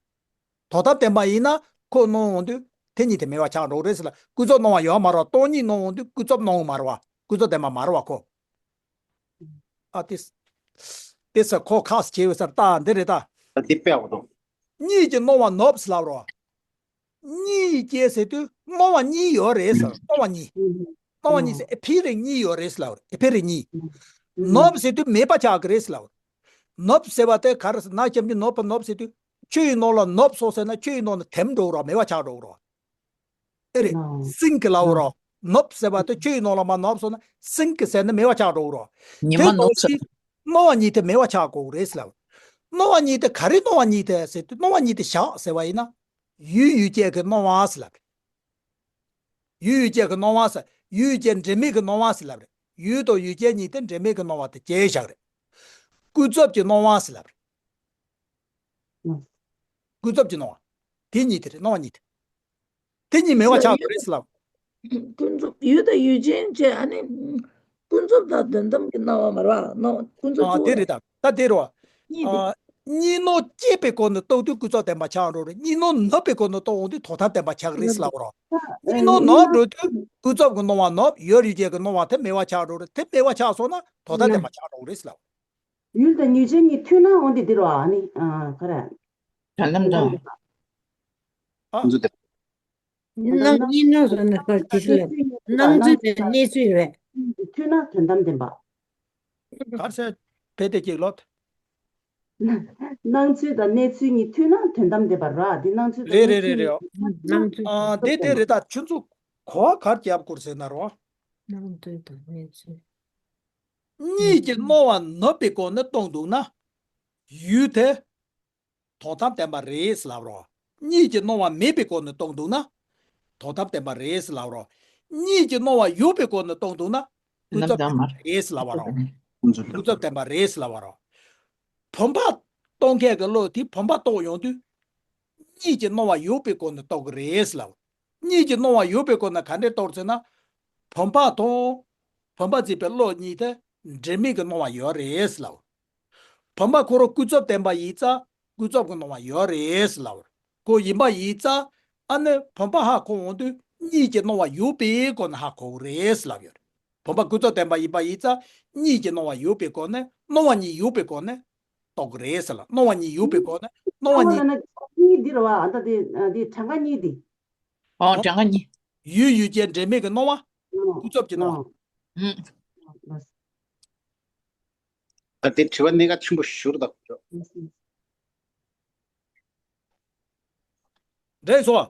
ཐོག་མཐའ་བརྟན་པ་ཡིན་ན་ཁོ་སྣང་འོང་དུས་དེ་གཉིས་དེ་མེད་པ་ཆགས་འགྲོ་རེད་ཟེར་ལ། ཀུན་རྫོབ་སྣང་བ་ཡོད་མ་རེད་བ། སྟོང་ཉིད་སྣང་འོང་དུས་ཀུན་རྫོབ་སྣང་བ་མ་རེད་བ། ཀུན་རྫོབ་བརྟན་པ་མ་རེད་བ་ཁོ། ཨ་ཏིས། ཏེ་ས་ཁོ་ཁག་ཆེ་བའི་སར་ལྟ་འདི་རེད་ད། ད་འདི་དཔེ་ཡག་པོ་འདུག་གཉིས་ཀྱི་སྣང་བ་ནུབ་ཟེར་ལབ་རོ། གཉིས་སྐྱེ་ཟེར་དུས་སྣང་བ་གཉིས་ཡོད་རེད་ཟེར། སྣང་བ་གཉིས། སྣང་བ་གཉིས་ཟེར་ཨེ་ཕི་རེ་གཉིས་ཡོད་རེད་ཟེར་ལབ་རེད། ཨེ་ཕི་རེ་གཉིས། ནུབ་ཟེར་དུས་མེད་པ་ཆགས་ཀྱི་རེད་ཟེར་ལབ་རེད། ནུབ་ཟེར་བ་དེ་ག་རེ་ཟེར་ན་སྐྱབས་འཇུག་ནུབ་པ་ནུབ་ཟེར་དུས་ཆུ་ཡི་ནང་ལ་ནུབ་སོང་ཟེར་ན་ཆུ་ཡི་ནང་ནས་དེམ་འགྲོ་རོགས་མེད་པ་ཆགས་འགྲོ་རོགས། ཨེ་རེད། སིང་གི་ལའོ་རོ། ནུབ་ཟེར་བ་དེ་ཆུའི་ནང་ལ་མ་ནུབ་སོང་ན་སིང་གི་ཟེར་ནི་མེད་པ་ཆགས་འགྲོ་རོ། ཉི་མ་དེ་ནུབ་ནང་བཞིན་སྣང་བ་གཉིས་དེ་མེད་པ་ཆགས་དགོས་རེད་ཟེར་ལ། སྣང་བ་གཉིས་དེ་ག་རེ་སྣང་བ་གཉིས་དེ་ཟེར་དུས་སྣང་བ་གཉིས་དེ་བཞག་ཟེར་བ་ཡིན་ན། ཡུལ་ཡུལ་ཅན་གྱི་སྣང་བ་ཟེར་ལབ་རེད། ཡུལ་ཡུལ་ཅན་གྱི་སྣང་བ་ཟེར་ཡུལ་ཡུལ་ཅན་འབྲེལ་མེད་ཀྱི་སྣང་བ་ཟེར་ལབ་རེད། ཡུལ་དང་ཡུལ་ཅན་གཉིས་དེ་འབྲེལ་མེད་ཀྱི་སྣང་བ་དེ་བཅད་བཞག་རེད། ཀུན་རྫོབ་ཀྱི་སྣང་བ་ཟེར་ལབ་རེད། ཀུན་རྫོབ་ཀྱི་སྣང་བ། དེ་གཉིས་དེ་རེད། སྣང་བ་གཉིས་དེ། དེ་གཉིས་མེད་པ་ཆགས་དགོས་རེད་ཟེར་ལབ། ཀུན་རྫོབ་ཡུལ་དང་ཡུལ་ཅན་བཅས་ཨ་ནི། ཀུན་རྫོབ་དང་དོན་དམ་གྱི་སྣང་བ་མ་རེད་བ། སྣང་ཀུན་རྫོབ་ཨ་གཙོ་བོ་དེ་རེད་ད། ད་དེ་རེད་བ། གཉིས་དེ། ཨ་གཉིས་སྣང་སྐྱེས་པའི་སྒོ་ནས་རྟོགས་དུས་ཀུན་རྫོབ་བརྟན་པ་ཆགས་འགྲོ་རེད། གཉིས་སྣང་ནུབ་པའི་སྒོ་ནས་རྟོགས་འོང་དུས་ཐོག་མཐའ་བརྟན་པ་ཆགས་རེད་ཟེར་ལབ་རོ། གཉིས་སྣང་ནུབ་འགྲོ་དུས་ཀུན་རྫོབ་ཀྱི་སྣང་བ་ནུབ་ཡུལ་ཡུལ་ཅན་གྱི་སྣང་བ་དེ་མེད་པ་ཆགས་འགྲོ་རེད། དེ་མེད་པ་ཆགས་སོང་ན་ཐོག་མཐའ་བརྟན་པ་ཆགས་འགྲོ་རེད་ཟེར་ལབ། ཡུལ་དང་ཡུལ་ཅན་གཉིས་མཐུན་ན་འོང་དེ་འདིར་བ་ནི་ཨ་ག་རེ། དོན་དམ་དང་། ཨ། ཁོང་ཚོ་དེ། ནང་གཉིས་ནང་བཟོ་ན་ཁོ་ཅི་ཞིག་ལ་སྣང་ཚུལ་དང་གནས་ཚུལ་རེད། མཐུན་ན་དོན་དམ་བདེན་པ། གར་ཟེར་ཕེ་ཏེ་ཅིག་ལོ། སྣང་ཚུལ་དང་གནས་ཚུལ་གཉིས་མཐུན་ན་དོན་དམ་བདེན་པ་ར། འདི་སྣང་ཚུལ་དང་རེད་རེད་རེད་རེད། སྣང་ཚུལ་ཨ་དེ་དེ་རེད་ད། ཁྱོད་ཚོ་གོ་བ་གར་རྒྱབ་དགོས་ཟེར་ན་རོ། སྣང་ཚུལ་དང་གནས་ཚུལ། གཉིས་ཀྱི་སྣང་བ་ནུབ་པའི་སྒོ་ནས་སྟོང་འདུག་ན། ཡུལ་དེ་ཐོག་མཐའ་བརྟན་པ་རེད་ཟེར་ལབ་རོ། གཉིས་ཀྱི་སྣང་བ་མེད་པའི་སྒོ་ནས་སྟོང་འདུག་ན། ཐོག་མཐའ་བརྟན་པ་རེད་ཟེར་ལབ་རོ། གཉིས་ཀྱི་སྣང་བ་ཡོད་པའི་སྒོ་ནས་སྟོང་འདུག་ན། ཀུན་རྫོབ་བརྟན་པ་རེད་ཟེར་ལབ་རོ། ཀུན་རྫོབ་བརྟན་པ་རེད་ཟེར་ལབ་རོ། བུམ་པ་རྟོགས་མཁན་གྱི་བློ་དེ་བུམ་པ་རྟོགས་ཡོང་དུས། གཉིས་ཀྱི་སྣང་བ་ཡོད་པའི་སྒོ་ནས་རྟོགས་ཀྱི་རེད་ཟེར་ལབ། གཉིས་ཀྱི་སྣང་བ་ཡོད་པའི་སྒོ་ནས་ག་འདྲས་རྟོགས་ཟེར་ན། བུམ་པ་དང་། བུམ་པ་འཛིན་པའི་བློ་གཉིས་དེ་འབྲེལ་མེད་ཀྱི་སྣང་བ་ཡོད་རེད་ཟེར་ལབ། བུམ་པ་ཁོ་རང་ཀུན་རྫོབ་བརྟན་པ་ཡིན་ཙང་ཀུན་རྫོབ་ཀྱི་སྣང་བ་ཡོད་རེད་ཟེར་ལབ། ཁོ་ཡིན་པ་ཡིན་ཙང་ཨ་ནི་བུམ་པ་ཧ་གོ་འོང་དུས་གཉིས་ཀྱི་སྣང་བ་ཡོད་པའི་སྒོ་ནས་ཧ་གོ་གི་རེད་ཟེར་ལབ་ཡོད་རེད། བུམ་པ་ཀུན་རྫོབ་བརྟན་པ་ཡིན་པ་ཡིན་ཙང་གཉིས་ཀྱི་སྣང་བ་ཡོད་པའི་སྒོ་ནས་སྣང་བ་གཉིས་ཡོད་པའི་སྒོ་ནས་རྟོགས་ཀྱི་རེད་ཟེར་ལ། སྣང་བ་གཉིས་ཡོད་པའི་སྒོ་ནས་སྣང་བ་གཉིས། གཉིས་འདི་རེད་བ། ཨ་ད་དེ་དེ་གྲངས་ཀ་གཉིས་འདི། ཨོ་གྲངས་ཀ་གཉིས། ཡུལ་ཡུལ་ཅན་འབྲེལ་མེད་ཀྱི་སྣང་བ། ཀུན་རྫོབ་ཀྱི་སྣང་བ། ཨུམ། ད་དེ་དྲི་བ་གནད་འགག་ཆེན་པོ་ཞིག་རེད་ད། རེད་སོ།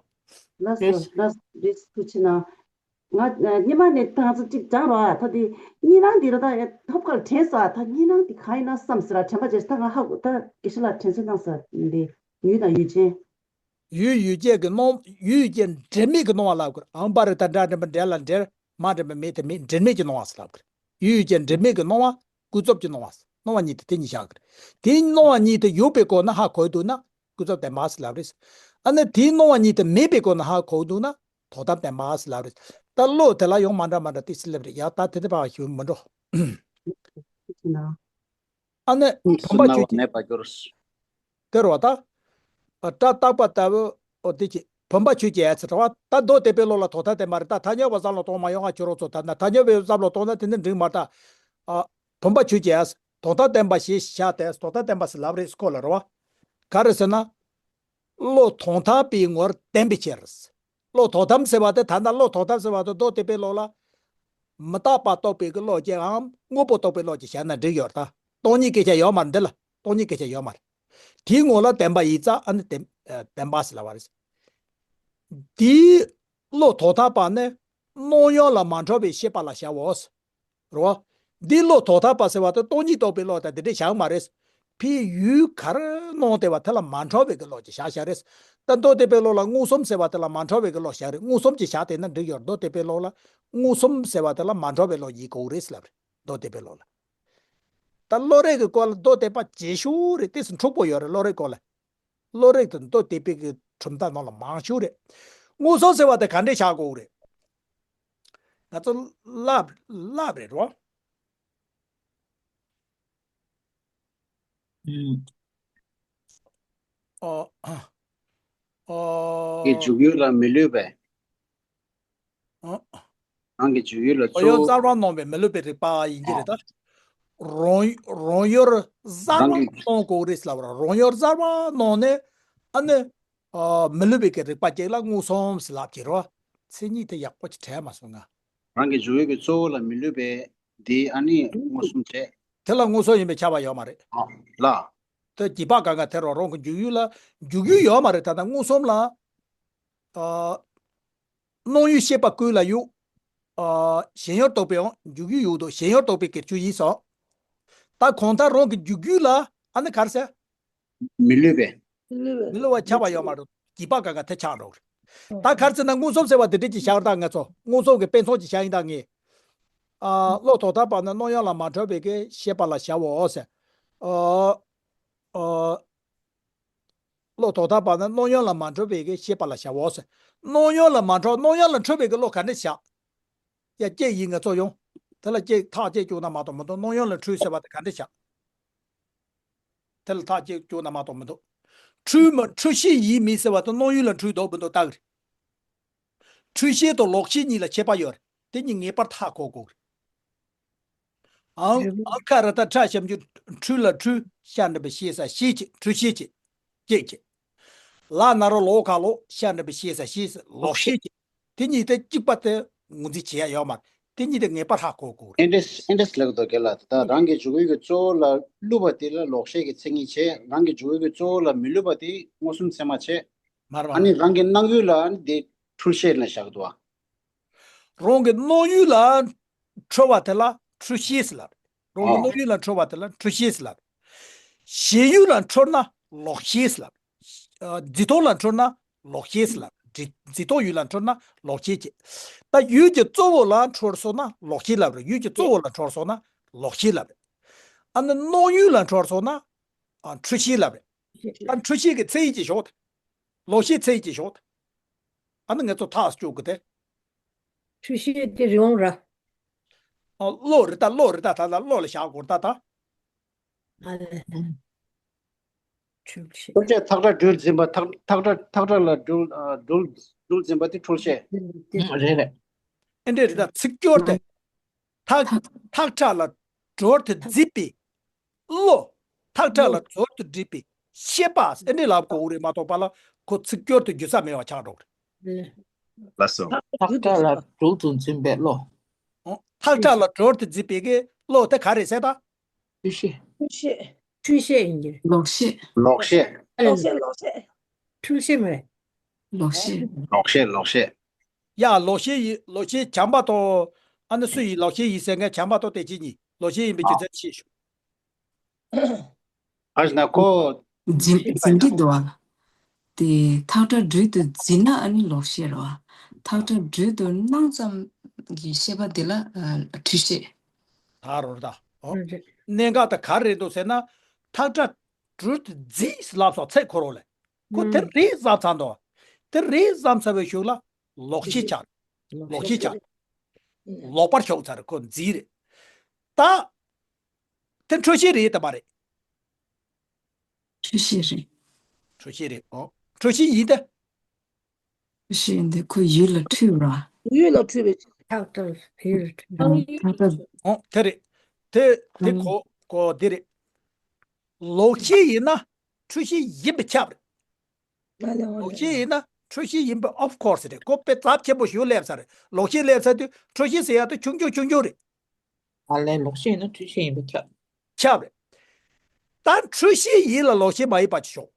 ལགས་སོ་ལགས་སོ། རེད། ཐུགས་རྗེ་གནང་། ང་སྔོན་མ་ནས་ད་ང་ཚོ་གཅིག་སྦྱངས་རོགས་ཨ། ད་དེ་གཉིས་སྣང་འདི་ར་ད་ཐོབ་སྐལ་དྲན་སོང་ཨ། ད་གཉིས་སྣང་འདི་གང་ཡིན་ན་བསམ་ཟེར་ར་དྲན་པ་བརྗེད་ད་ང་ཧ་གོ། ད་དགེ་བཤེས་ལགས་དྲན་གསོ་གནང་ཟེར་འདི་ཡུལ་དང་ཡུལ་ཅན། ཡུལ་ཡུལ་ཅན་གྱི་སྣང་། ཡུལ་ཡུལ་ཅན་འབྲེལ་མེད་ཀྱི་སྣང་བ་ལབ་དགོས། ཨང་པ་རི་ད་འདྲ་འདྲ་མ་འབྲེལ་ལ་འབྲེལ། མ་འདྲེས་པ་མེད་དེ་མེད། འབྲེལ་མེད་ཀྱི་སྣང་བ་ཟེར་ལབ་ཀྱི་རེད། ཡུལ་ཡུལ་ཅན་འབྲེལ་མེད་ཀྱི་སྣང་བ། ཀུན་རྫོབ་ཀྱི་སྣང་བ། སྣང་བ་གཉིས་དེ་དེ་གཉིས་བཞག་གི་རེད། དེའི་སྣང་བ་གཉིས་དེ་ཡོད་པའི་སྒོ་ན་ཧ་གོ་འདུག་ན་ཀུན་རྫོབ་བདེན་པ་ཟེར་ལབ་རེད། ཨ་ནི་དེའི་སྣང་བ་གཉིས་དེ་མེད་པའི་སྒོ་ན་ཧ་གོ་འདུག་ན་དོན་དམ་བདེན་པ་ཟེར་ལབ་རེད། ད་བློ་དེ་ལ་ཡང་མ་འདྲ་མ་འདྲ་ཏི་སི་ལབ་རེད། ཡ་ད་དེ་དེ་བ་ཞུ་མི་འགྲོ། ཨ་ནི་བུམ་པ་ཆོས་ཅན། དེ་རོ་ད། སྒྲ་རྟག་པ་ལྟ་བུ། འོ་དེ་ཅི། བུམ་པ་ཆོས་ཅན་ཟེར་བ་ད་མདོ་སྡེ་པའི་བློ་ལ་དོན་དམ་བདེན་པ་རེད། ད་ཐ་སྙད་པ་བསམ་བློ་གཏོང་མ་ཡོང་ང་ཁྱོད་རང་ཚོ། ད་ན་ཐ་སྙད་པའི་བསམ་བློ་གཏོང་ན་དེ་ནི་འགྲིག་མ་རེད་ད། ཨ། བུམ་པ་ཆོས་ཅན། དོན་དམ་བདེན་པ་ཞེས་བྱ་སྟེ་དོན་དམ་བདེན་པ་ཟེར་ལབ་རེད་ཁོ་ལ་རེད་བ། ག་རེ་ཟེར་ན། བློ་དོན་དམ་པའི་ངོར་བདེན་པའི་ཕྱིར། བློ་དོན་དམ་ཟེར་བ་དེ་ད་ལྟ་བློ་དོན་དམ་ཟེར་བ་དེ་མདོ་སྡེ་པའི་བློ་ལ། མི་རྟག་པ་རྟོགས་པའི་གི་བློ་ཅན་འམ་དངོས་པོ་རྟོགས་པའི་བློ་ཅན་བྱས་ན་འགྲིག་ཡོད་རེད་ད། སྟོང་ཉིད་སྐད་ཆ་ཡོད་མ་རེད་འདི་ལ། སྟོང་ཉིད་སྐད་ཆ་ཡོད་མ་རེད། དེའི་ངོ་ལ་བདེན་པ་ཡིན་ཙང་ཨ་ནི་བདེན་བདེན་པ་ཟེར་ལབ་པ་རེད། དེའི་བློ་དོན་དམ་པ་ནི་སྣང་ཡུལ་ལ་མ་འཕྲོད་པའི་ཤེས་པ་ལ་བྱའོ། རོ། འདི་བློ་དོན་དམ་པ་ཟེར་བ་དེ་སྟོང་ཉིད་རྟོགས་པའི་བློ་དང་དེ་འདྲ་བཞག་མ་རེད། ཕའི་ཡུལ་ག་རེ་སྣང་བསྡད་པ་དེ་ལ་མ་འཕྲོད་པའི་གི་བློ་ཅིག་བཞག་བཞག་རེད། ད་མདོ་སྡེ་པའི་བློ་ལ་མངོན་སུམ་ཟེར་བ་དེ་ལ་མ་འཕྲོད་པའི་གི་བློ་བཞག་རེད། མངོན་སུམ་ཅིག་བཞག་བསྡད་ན་འགྲིག་ཡོད། མདོ་སྡེ་པའི་བློ་ལ་མངོན་སུམ་ཟེར་བ་དེ་ལ་མ་འཕྲོད་པའི་བློ་ཡིན་དགོས་རེད་ལབ་རེད། མདོ་སྡེ་པའི་བློ་ལ། ད་བློ་རིག་གི་སྐོར་ལ་མདོ་སྡེ་པ་ཇེ་ཤུགས་རེད། དེ་སུ་འཁྲུག་པོ་ཡོད་རེད་བློ་རིག་སྐོར་ལ། བློ་རིག་དང་མདོ་སྡེ་པའི་གི་གྲུབ་མཐའ་ནང་ལ་མང་ཤོས་རེད། མངོན་སུམ་ཟེར་བ་དེ་ག་འདྲས་བཞག་དགོས་རེད། ང་ཚོ་བསླབ་བསླབ་རེད་རོ། ཨུམ། ཨོ། ཨོ། གི་འཇུག་ཡུལ་ལ་མི་བསླུ་བས། ཨོ། རང་གི་འཇུག་ཡུལ་ལ་གཙོ་བོ། རང་ཡུལ་གསར་པ་སྣང་བའི་མི་བསླུ་བའི་རིག་པ་ཡིན་གྱི་རེད་ད། རང་རང་ཡུལ་གསར་པ་རང་གི་སྣང་དགོས་རེད་ལབ་ར། རང་ཡུལ་གསར་པ་སྣང་ནས་ཨ་ནི། ཨ། མི་བསླུ་བའི་གི་རིག་པ་ཅིག་ལ་མངོན་སུམ་ཟེར་ལབ་ཀྱི་རེད་བ། མཚན་ཉིད་དེ་ཡག་པོ་ཅིག་དྲན་མ་སོང་ང་། རང་གི་འཇུག་ཡུལ་གྱི་གཙོ་བོ་ལ་མི་བསླུ་བས་དེ་ཨ་ནི་མངོན་སུམ་བྱས། དེ་ལ་མངོན་སུམ་ཡིན་པས་ཁྱབ་པ་ཡོད་མ་རེད། ཨ། ལ། དེ་རྒྱུད་པ་གང་ག་དེ་རོ་རང་གི་འཇུག་ཡུལ་ལ་འཇུག་ཡུལ་ཡོད་མ་རེད། ད་ལྟ་མངོན་སུམ་ལ། ཨ། སྣང་ཡུལ་ཤེས་པ་ཀུན་ལ་ཡུག་ཨ། ཞེན་ཡུལ་རྟོག་པའི་འོང་འཇུག་ཡུལ་ཡུག་དོ། ཞེན་ཡུལ་རྟོག་པའི་གི་རྒྱུ་ཡིན་སོང་། ད་གང་ལྟར་རང་གི་འཇུག་ཡུལ་ལ་ཨ་ནི་ག་རེ་ཟེར། མི་བསླུ་བས། མི་བསླུ་བ་ཁྱབ་པ་ཡོད་མ་རེད། རྒྱུད་པ་གང་ག་དེ་ཆགས་འགྲོ་གི་རེད། ད་ག་རེ་ཟེར་ན་མངོན་སུམ་ཟེར་བ་དེ་འདྲས་ཅིག་བཞག་ད་ང་ཚོ་མངོན་སུམ་གྱི་དཔེ་མཚོན་ཅིག་བཞག་ཡིན་ད་ངས། ཨ། བློ་དོན་དམ་པ་ནི་སྣང་ཡུལ་ལ་མ་འཕྲོད་པའི་གི་ཤེས་པ་ལ་བྱའོ་ཟེར། ཨ། ཨ། བློ་དོན་དམ་པ་ནི་སྣང་ཡུལ་ལ་མ་འཕྲོད་པའི་གི་ཤེས་པ་ལ་བྱའོ་ཟེར། སྣང་ཡུལ་ལ་མ་འཕྲོད། སྣང་ཡུལ་ལ་འཕྲོད་པའི་གི་བློ་ག་འདྲ་བཞག་ཡ་གཅིག་ཡིན་ང་ཚོ་ཡོང་། དེ་ལ་གཅིག་ཐག་གཅིག་བཅུག་ན་མ་གཏོགས་མི་འདུག་སྣང་ཡུལ་ལ་འཁྲུལ་ཟེར་བ་དེ་ག་འདྲ་བཞག་དེ་ལ་ཐག་གཅིག་བཅུག་ན་མ་གཏོགས་མི་འདུག་འཁྲུལ་མ་འཁྲུལ་ཤེས་ཡིན་མིན་ཟེར་བ་དེ་སྣང་ཡུལ་ལ་འཁྲུལ་འདུག་མི་འདུག་ལྟ་གི་རེད། འཁྲུལ་ཤེས་དང་ལོག་ཤེས་གཉིས་ལ་ཁྱད་པར་ཡོད་རེད། དེ་གཉིས་ངེས་པར་ཧ་གོ་དགོས་རེད། ཨང་། རེད། ཨང་། ཁ་ར་ཏ་ཁྲ་ཞབས་ཀྱུ་འཁྲུལ་ལ་འཁྲུལ་ཤ་འདྲ་བའི་ཤེས་ས་ཤེས་ཀྱི་འཁྲུལ་ཤེས་ཀྱི་སྐད་ཀྱི། ལ་ན་རོ་ལོ་ཁ་ལོ་ཤ་འདྲ་བའི་ཤེས་ས་ཤེས་ལོག་ཤེས་ཀྱི། དེ་གཉིས་དེ་གཅིག་པ་དེ་ངོས་འཛིན་བྱེད་ཡ་ཡོད་མ་རེད། དེ་གཉིས་དེ་ངེས་པར་ཧ་གོ་དགོས་རེད། ཨེ་འདྲས་ཨེ་འདྲས་ལེགས་འདུག་རྒན་ལགས། ད་རང་གི་འཇུག་ཡུལ་གྱི་གཙོ་བོ་ལ་བསླུ་བ་དེ་ལ་ལོག་ཤེས་ཀྱི་མཚན་ཉིད་བྱས། རང་གི་འཇུག་ཡུལ་གྱི་གཙོ་བོ་ལ་མི་བསླུ་བ་དེ་མངོན་སུམ་ཚད་མ་བྱས། མ་རེད་མ་ཨ་ནི་རེད། རང་གི་སྣང་ཡུལ་ལ་ཨ་ནི་དེ་འཁྲུལ་ཤེས་ལ་བཞག་འདུག་ཨ། རང་གི་སྣང་ཡུལ་ལ་འཁྲུལ་བ་དེ་ལ་འཁྲུལ་ཤེས་ཟེར་ལབ། རང་གི་ཨ། སྣང་ཡུལ་ལ་འཁྲུལ་བ་དེ་ལ་འཁྲུལ་ཤེས་ཟེར་ལབ། ཞེན་ཡུལ་ལ་འཁྲུལ་ན་ལོག་ཤེས་ཟེར་ལབ། ཨ། འཛིན་སྟངས་ལ་འཁྲུལ་ན་ལོག་ཤེས་ཟེར་ལབ། འཛིན་འཛིན་སྟངས་ཡུལ་ལ་འཁྲུལ་ན་ལོག་ཤེས་བྱེད། ད་ཡུལ་གྱི་གཙོ་བོ་ལ་འཁྲུལ་སོང་ན་ལོག་ཤེས་ལབ་རེད། ཡུལ་གྱི་གཙོ་བོ་ལ་འཁྲུལ་སོང་ན་ལོག་ཤེས་ལབ་རེད། ཨ་ནི་སྣང་ཡུལ་ལ་འཁྲུལ་སོང་ན། ཨ། འཁྲུལ་ཤེས་ལབ་རེད། ད་འཁྲུལ་ཤེས་ཀྱི་མཚན་ཉིད་ཅིག་ཞོག་ལོག་ཤེས་མཚན་ཉིད་ཅིག་ཞོག་ཨ་ནི་ང་ཚོ་ཐག་གཅོད་དགོས་ཏེ། འཁྲུལ་ཤེས་དེ་རི་བོང་ར། ཨ། བློ་རེད་ད། བློ་རེད་ད། ད་ད་བློ་ལ་བཞག་དགོས་ད་ད། ཨ་ལས། འཁྲུལ་ཤེས། འཁྲུལ་ཤེས་ཐག་སྒྲ་སྦྲུལ་འཛིན་པ། ཐག་ཐག་སྒྲ་ཐག་སྒྲ་ལ་སྦྲུལ། ཨ། སྦྲུལ་སྦྲུལ་འཛིན་པ་དེ་འཁྲུལ་ཤེས། རེད་རེད། ཨེ་འདྲས་རེད་ད། ཚིག་སྦྱོར་དེ། ཐག་ཐག་ཁྲ་ལ་སྦྲུལ་དེ་འཛིན་པའི་བློ། ཐག་ཁྲ་ལ་སྦྲུལ་དེ་འཛིན་པའི་ཤེས་པ་ཨེ་འདྲས་ལབ་དགོས་རེད་མ་གཏོགས་པ་ལ་ཁོ་ཚིག་སྦྱོར་དེ་རྒྱུ་ས་མེད་པ་ཆགས་འགྲོ་གི་རེད། ལགས་སོ། ཐག་ཁྲ་ལ་སྦྲུལ་དུ་འཛིན་པའི་བློ། ཨོ། ཐག་ཁྲ་ལ་སྦྲུལ་དེ་འཛིན་པའི་གི་བློ་དེ་ག་རེད་ཟེར་ད། འཁྲུལ་བཤད། འཁྲུལ་བཤད། འཁྲུལ་བཤད་ཡིན་གྱི་རེད། ལོག་བཤད། ལོག་བཤད། ལོག་བཤད། ལོག་བཤད། འཁྲུལ་བཤད་མ་རེད། ལོག་བཤད། ལོག་བཤད། ལོག་བཤད། ཡ། ལོག་བཤད་ཡིན། ལོག་བཤད་བྱམས་པ་དང་། ཨ་ནི་སུ་ཡིན། ལོག་བཤད་ཡིན་ཟེར་མཁན་བྱམས་པ་དང་བདེ་སྐྱིད་གཉིས། ལོག་བཤད་ཡིན་པའི་རྒྱུ་མཚན་ཤེས་ཤོག་ཨ་ཞེ་ན་ཁོ། འཛིན་འཛིན་གྱི་འདུག་ཨ། དེ་ཐག་ཁྲ་སྦྲུལ་དུ་འཛིན་ན་ཨ་ནི་ལོག་བཤད་རེད་བ། ཐག་ཁྲ་སྦྲུལ་དུ་སྣང་ཙམ་གྱི་ཤེས་པ་དེ་ལ་ཨ་འཁྲུལ་ཤེས། ད་རོར་ད། ཨོ། གནད་འགག་ད་ག་རེ་རེད་འདུག་ཟེར་ན། ཐག་ཁྲ་སྦྲུལ་དུ་འཛིན་ལབ་སོང་ཚེ་ཁོ་རང་ལས། ཁོ་དེ་རེད་བསམ་ཚར་འདུག་དེ་རེད་བསམ་ཚར་བའི་གཞུག་ལ་ལོག་ཤེས་ཆགས། ལོག་ཤེས་ཆགས། ལོག་པར་ཤོག་ཚར། ཁོ་འཛིན་རེད། ད། དེ་འཁྲུལ་ཤེས་རེད་དམ་མ་རེད། འཁྲུལ་ཤེས་རེད། འཁྲུལ་ཤེས་རེད། ཨོ། འཁྲུལ་ཤེས་ཡིན་ཏེ། འཁྲུལ་ཤེས་ཡིན་ཏེ་ཁོ་ཡུལ་ལ་འཁྲུལ་བ། ཡུལ་ལ་འཁྲུལ་བའི་ཆ། ཐག་ཐག་ཡུལ་ལ་འཁྲུལ། ཨང་། ཐག་ཐག་ཨོ། དེ་རེད། དེ་དེ་གོ་གོ་དེ་རེད། ལོག་ཤེས་ཡིན་ན་འཁྲུལ་ཤེས་ཡིན་པས་ཁྱབ་རེད། ལོག་ཤེས་ཡིན་ན་འཁྲུལ་ཤེས་ཡིན་པས་of course་རེད། ཁོ་དཔེ་ཚབས་ཆེན་པོ་ཞིག་སླེབས་ཚར་རེད། ལོག་ཤེས་སླེབས་ཚར་དུས་འཁྲུལ་ཤེས་ཟེར་ཡག་དེ་ཆུང་ཆུང་ཆུང་ཆུང་རེད། ཨ་ལས། ལོག་ཤེས་ཡིན་ན་འཁྲུལ་ཤེས་ཡིན་པས་ཁྱབ། ཁྱབ་རེད། ད་འཁྲུལ་ཤེས་ཡིན་ལ་ལོག་ཤེས་མ་ཡིན་པ་ཅིག་ཤོག་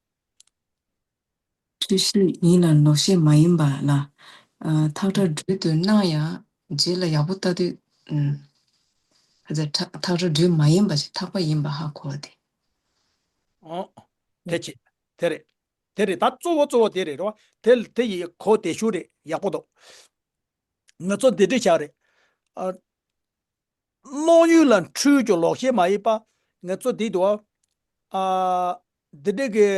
འཁྲུལ་ཤེས་ཡིན་ལ་ལོག་ཤེས་མ་ཡིན་པ་ལ། ཨ། ཐག་ཁྲ་སྦྲུལ་དུ་སྣང་ཡང་རྗེས་ལ་ཡག་པོ་ལྟ་དུས། ཨུམ། ཨ་ཙི། ཐག་ཐག་ཁྲ་སྦྲུལ་མ་ཡིན་པ་ཞིག་ཐག་པ་ཡིན་པ་ཧ་གོ་བ་དེ། ཨོ། དེ་ཆེ། དེ་རེད། དེ་རེད། ད་གཙོ་བོ་གཙོ་བོ་དེ་རེད་རོ། དེ་དེ་ཡི་གོ་དེ་ཤུ་རེད། ཡག་པོ་འདུག་ང་ཚོ་འདི་འདྲ་བྱ་རེད། ཨ། སྣང་ཡུལ་ལ་འཁྲུལ་ཀྱང་ལོག་ཤེས་མ་ཡིན་པ། ང་ཚོ་འདི་དུ། ཨ། འདི་འདྲ་གི་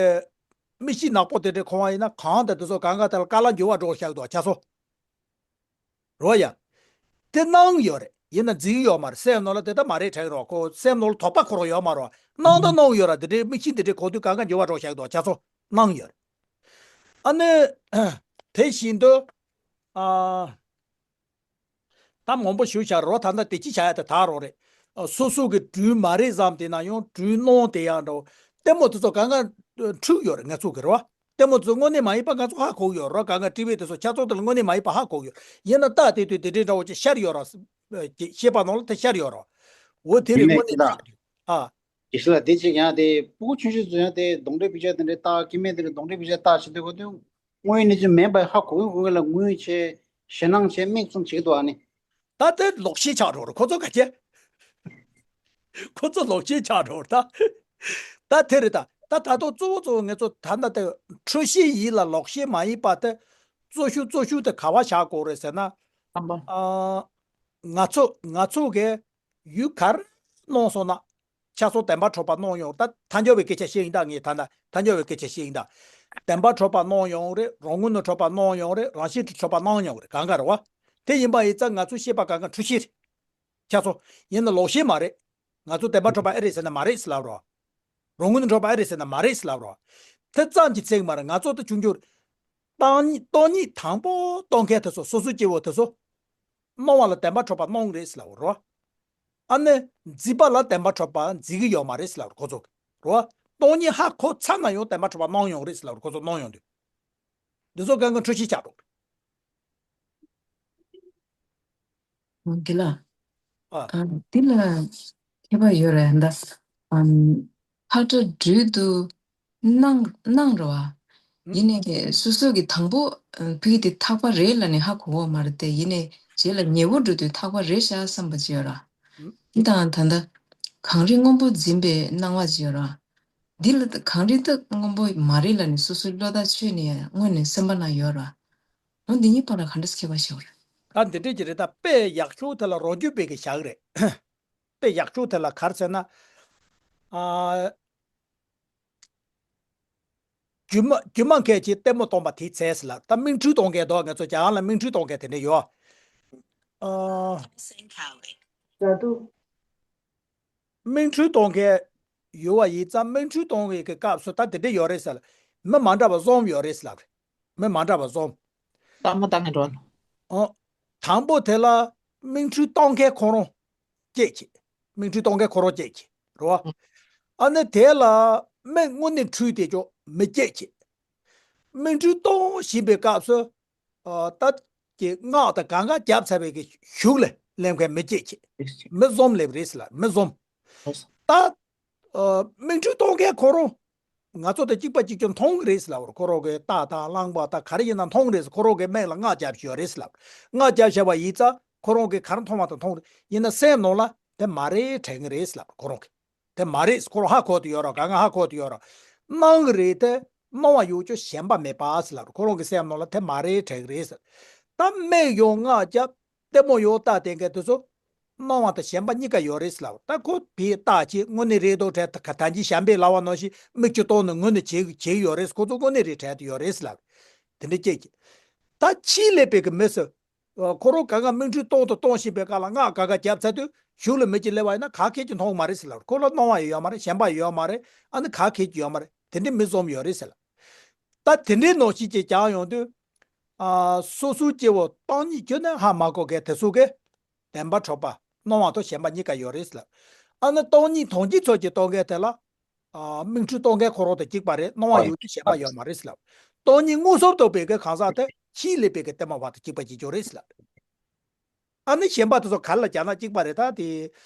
མིག་ཤེས་ནག་པོ་དེ་འདྲ་མཁོ་བ་ཡིན་ན། གང་དེ་དེ་ཚོ་གང་ག་དེ་ལ་ཀ་ལ་འགྱུར་བ་འགྲོ་བཞག་འདུག་ཆ་ཚོ། རོ་ཡ། དེ་སྣང་ཡོད་རེད། ཡིན་ན་འཛིན་ཡོད་མ་རེད། སེམས་ནང་ལ་དེ་ལྟ་མ་རེད་དྲན་རོགས། ཁོ་སེམས་ནང་ལ་དོགས་པ་འཁོར་ཡོད་མ་རོ། སྣང་དང་སྣང་ཡོད་ར། དེ་འདྲའི་མིག་ཤེས་དེ་འདྲའི་གོ་དུས་གང་ག་འགྱུར་བ་འགྲོ་བཞག་འདུག་ཆ་ཚོ་སྣང་ཡོད་རེད། ཨ་ནི། དེ་བཞིན་དུ། ཨ། ད་མང་པོ་ཞུ་བྱ་རོ། ད་ལྟ་དེ་ཅི་བྱ་ཡ་དེ་ད་རོ་རེད། ཨ། སོ་སོ་གི་སྦྲུལ་མ་རེད་བསམ་དེ་ན་ཡང་སྦྲུལ་སྣང་དེ་ཡང་འགྲོ། ལྟད་མོ་དེ་ཚོ་གང་ག་འཁྲུག་ཡོད་རེད། ང་ཚོ་གི་རོ། ལྟད་མོ་དེ་ཚོ་དངོས་གནས་མ་ཡིན་པ་ང་ཚོ་ཧ་གོ་གི་ཡོད་རོ། གང་ག་ཊི་ཝི་དེ་ཚོ་ཆ་ཚང་དེ་ལ་དངོས་གནས་མ་ཡིན་པ་ཧ་གོ་གི་ཡོད། ཡིན་ན་ད་དེ་དུས་དེ་འདྲའི་འདྲ་བོ་ཅིག་ཤར་ཡོད་རོ། ཤེས་པ་ནང་ལ་དེ་ཤར་ཡོད་རོ། འོ་དེ་རེད། དངོས་གནས་ཤར་དུས། ཨ། དེ་ཤི་ལ་དེ་ཅིག་ཡང་དེ་སྤུ་གུ་ཆུང་ཆུང་ཚོ་ཡང་དེ་གདོན་འདྲེ་པི་ཅར་དེ་འདྲའི་ལྟ། སྐྱེ་དམན་དེ་འདྲའི་གདོན་འདྲེ་པི་ཅར་ལྟ་བྱེད་དུས་གོ་དུས། དངོས་ཡོད་གནས་ཚུལ་མིན་པ་ཧ་གོ་གི་གོ་གི་ལ། ངུས་བྱས་ཞེད་སྣང་བྱས་སྨྲེང་གསུམ་བྱེད་ཀྱི་འདུག་ཨ་ནི། ད་དེ་ལོག་ཤེས་ཆགས་འགྲོ་རེད། ཁོ་ཚོ་ག་ཅེ། ཁོ་ཚོ་ལོག་ཤེས་ཆགས་འགྲོ་རེད་ད། ད་དེ་རེད་ད། ད་ད་དུང་གཙོ་བོ་གཙོ་བོ་ང་ཚོ་ད་ལྟ་དེ་འཁྲུལ་ཤེས་ཡིན་ལ་ལོག་ཤེས་མ་ཡིན་པ་དེ་གཙོ་ཤུགས་གཙོ་ཤུགས་དེ་ག་བ་བཞག་དགོས་རེད་ཟེར་ན། ཨ། ང་ཚོ་ང་ཚོ་གི་ཡུལ་ག་རེ་སྣང་སོང་ན། ཆ་ཚང་བདེན་པར་གྲུབ་པ་སྣང་ཡོང་། ད་ཐལ་འགྱུར་བའི་སྐད་ཆ་བཤད་ཡིན་ད། ངས་ད་ད་ཐལ་འགྱུར་བའི་སྐད་ཆ་བཤད་ཡིན་ད། བདེན་པར་གྲུབ་པ་སྣང་ཡོང་རེད། རང་ངོས་ནས་གྲུབ་པ་སྣང་ཡོང་རེད། རང་བཞིན་གྱིས་གྲུབ་པ་སྣང་ཡོང་རེད། གང་ག་རེད་བ། དེ་ཡིན་པ་ཡིན་ཙང་ང་ཚོ་ཤེས་པ་གང་ག་འཁྲུལ་ཤེས་རེད། ཆ་ཚང་། ཡིན་ན་ལོག་ཤེས་མ་རེད། ང་ཚོ་བདེན་པར་གྲུབ་པ་ཨེ་རེད་ཟེར་ན་མ་རེད་ཟེར་ལབ་རོགས། རང་ངོས་ནས་གྲུབ་པ་ཨེ་རེད་ཟེར་ན་མ་རེད་ཟེར་ལབ་རོགས། དེ་ཙམ་གྱི་ཚིག་མ་རེད། ང་ཚོ་དེ་ཆུང་ཆུང་རེད། སྟོང་ཉིད་སྟོང་ཉིད་དང་པོ་རྟོགས་མཁན་དེ་ཚོ་སོ་སོའི་སྐྱེ་བོ་དེ་ཚོ། སྣང་བ་ལ་བདེན་པར་གྲུབ་པ་སྣང་རེད་ཟེར་ལབ་རོ། ཨ་ནི། འཛིན་པ་ལ་བདེན་པར་གྲུབ་པ་འཛིན་གྱི་ཡོད་མ་རེད་ཟེར་ལབ་རོ། ཁོ་ཚོ་གི་རོ། སྟོང་ཉིད་ཧ་གོ་ཚར་ན་ཡང་བདེན་པར་གྲུབ་པ་སྣང་ཡོང་རེད་ཟེར་ལབ་རོ། ཁོ་ཚོ་སྣང་ཡོང་དུས། འདི་ཚོ་གང་གི་འཁྲུལ་ཤེས་ཆགས་འགྲོ། འདི་ལ། ཨ། ཨ། འདི་ལ་ཁྱད་པར་ཡོད་རེད་ད། ཨམ། ཕག་ཁྲ་སྦྲུལ་དུ་སྣང་སྣང་རེད་བ། ཡིན་ནའི་སོ་སོ་གི་དང་པོ་ཕ་གི་དེ་ཐག་པ་རེད་ལབ་ནས་ཧ་གོ་གི་མ་རེད་དེ། ཡིན་ནའི་རྗེས་ལ་ཉེ་བོ་འགྲོ་དུས་ཐག་པ་རེད་ཤག་བསམ་པ་ཅིག་ཡོད་ར། འདི་དང་ད་ལྟ་གངས་རི་སྔོན་པོ་འཛིན་པའི་སྣང་བ་ཅིག་ཡོད་ར། འདི་ལ་གངས་རི་ད་སྔོན་པོ་མ་རེད་ལབ་ནས་སོ་སོའི་བློ་ཐག་ཆོད་ནས་སྔོན་ནས་སེམས་པ་ན་ཡོད་ར། འོ་འདི་གཉིས་བར་ལ་ག་འདྲ་ཁྱད་པར་ཞིག་ཡོད་ར། ད་འདི་འདྲས་ཀྱི་རེད་ད། དཔེ་ཡག་ཤོས་དེ་ལ་རང་རྒྱུད་པའི་གི་བཞག་རེད། དཔེ་ཡག་ཤོས་དེ་ལ་ག་རེ་ཟེར་ན། ཨ། སྒྱུ་མ་སྒྱུ་མ་མཁན་གྱིས་ལྟད་མོ་སྟོན་པ་དེའི་ཚད་ཟེར་ལ། ད་མིག་འཕྲུལ་གཏོང་མཁན་དོ། ང་ཚོ་རྒྱ་གར་ལ་མིག་འཕྲུལ་གཏོང་མཁན་དེ་འདྲ་ཡོད། ཨ། ད་དུ། མིག་འཕྲུལ་གཏོང་མཁན་ཡོད་པ་ཡིན་ཙང་། མིག་འཕྲུལ་གཏོང་བའི་གི་སྐབས་སུ་ད་དེ་འདྲ་ཡོད་རེད་ཟེར་ལ། མི་མ་འདྲ་བ་གསུམ་ཡོད་རེད་ཟེར་ལབ་རེད། མི་མ་འདྲ་བ་གསུམ། ལྟད་མོ་ལྟ་མཁན་འགྲོ། ཨོ། དང་པོ་དེ་ལ་མིག་འཕྲུལ་གཏོང་མཁན་ཁོ་རང་སྐྱེད་བྱེད། མིག་འཕྲུལ་གཏོང་མཁན་ཁོ་རང་སྐྱེད་བྱེད་རོ། ཨ་ནི་དེ་ལ་མིག་དངོས་གནས་འཕྲུལ་དེ་ཅོ་མི་སྐྱེད་བྱེད། མིག་འཕྲུལ་གཏོང་བཞིན་པའི་སྐབས་སུ། ཨ། ད་ཀྱི་སྔགས་དང་གང་ག་བརྒྱབ་ཚར་བའི་གི་གཞུག་ལ་སླེབས་མཁན་མི་སྐྱེད་བྱེད། མི་གསུམ་སླེབས་རེད་ཟེར་ལ། མི་གསུམ། ད་ཨ་མིག་འཕྲུལ་གཏོང་མཁན་ཁོ་རང་ང་ཚོ་དང་གཅིག་པ་གཅིག་རྐྱང་མཐོང་གི་རེད་ཟེར་ལབ་རེད། ཁོ་རང་གི་རྟ་དང་གླང་པོ་དང་ག་རེ་ཡིན་ན་མཐོང་གི་རེད་ཟེར། ཁོ་རང་གི་མིག་ལ་རྔ་རྒྱབ་བཞག་ཡོད་རེད་ཟེར་ལབ་རེད། རྔ་རྒྱབ་བཞག་པ་ཡིན་ཙང་ཁོ་རང་གིས་ག་རེ་མཐོང་བ་དང་མཐོང་རེད། ཡིན་ན་སེམས་ནང་ལ་དེ་མ་རེད་དྲན་གི་རེད་ཟེར་ལབ་རེད་ཁོ་རང་གིས། དེ་མ་རེད། ཁོ་རང་ཧ་གོ་དུ་ཡོད་ར། ག་ང་ཧ་གོ་དུ་ཡོད་ར། སྣང་གི་རེད་དེ། སྣང་བ་ཡོད་ཀྱང་ཞེན་པ་མེད་པ་ཟེར་ལབ་རེད། ཁོ་རང་གི་སེམས་ནང་ལ་དེ་མ་རེད་དྲན་གི་རེད་ཟེར། ད་མིག་ཡོད་རྔ་རྒྱབ། ལྟད་མོ་ཡོད་ལྟ་དེ་འགའ་དེ་ཚོ། སྣང་བ་དང་ཞེན་པ་གཉིས་ཀ་ཡོད་རེད་ཟེར་ལབ་རེད། ད་ཁོ་བེ་ལྟ་ཅིག་དངོས་གནས་རེད་འདུག་དྲན། ད་ག་ད་གིན་གཞན་པས་ལབ་པ་ནང་བཞིན་མིག་ཆུ་གཏོང་ནས་དངོས་གནས་བྱེད་བྱེད་ཡོད་རེད། ཁོ་ཚོ་དངོས་གནས་རེད་དྲན་དུ་ཡོད་རེད་ཟེར་ལབ་རེད། དེ་འདྲ་སྐྱེས་ཀྱི། ད་ཕྱིས་སླེབས་པའི་གི་མི་ཚོ། ཁོ་རང་ག་ང་མིག་འཕྲུལ་གཏོང་དང་གཏོང་བཞིན་པའི་སྐབས་ལ་རྔ་ག་ག་རྒྱབ་ཚར་དུས་གཞུག་ལ་མི་གཅིག་སླེབས་པ་ཡིན་ན་ག་གེ་ཅིག་མཐོང་གི་མ་རེད་ཟེར་ལབ་རེད། ཁོ་ལ་སྣང་བ་ཡང་ཡོད་མ་རེད། ཞེན་པ་ཡང་ཡོད་མ་རེད། ཨ་ནི་ག་གེ་ཅིག་ཡོད་མ་རེད། དེ་འདྲའི་མི་འཛོམས་ཡོད་རེད་ཟེར་ལབ། ད་དེ་འདྲའི་ནང་བཞིན་ཅིག་ཀྱང་ཡོང་དུས། ཨ་སོ་སོའི་སྐྱེ་བོ་སྟོང་ཉིད་ཁྱོན་ནས་ཧ་མ་གོ་མཁན་དེ་ཚོ་གིས། བདེན་པར་གྲུབ་པ་སྣང་བ་དང་ཞེན་པ་གཉིས་ཀ་ཡོད་རེད་ཟེར་ལབ། ཨ་ནི་སྟོང་ཉིད་དོན་སྤྱི་ཚོགས་ཀྱི་སྟོང་མཁན་དེ་ལ། ཨ་མིག་འཕྲུལ་གཏོང་མཁན་ཁོ་རང་དང་གཅིག་པ་རེད། སྣང་བ་ཡོད་དུས་ཞེན་པ་ཡོད་མ་རེད་ཟེར་ལབ། སྟོང་ཉིད་མངོན་སུམ་རྟོགས་པའི་གི་གང་ཟག་དེ་ཕྱིས་སླེབས་པའི་གི་ལྟད་མོ་བ་དང་གཅིག་པ་གཅིག་རྐྱང་རེད་ཟེར་ལབ། ཨ་ནི་ཞེན་པ་དེ་ཚོ་ག་ལ་སྦྱར་ན་གཅིག་པ་རེད་ད་དེ།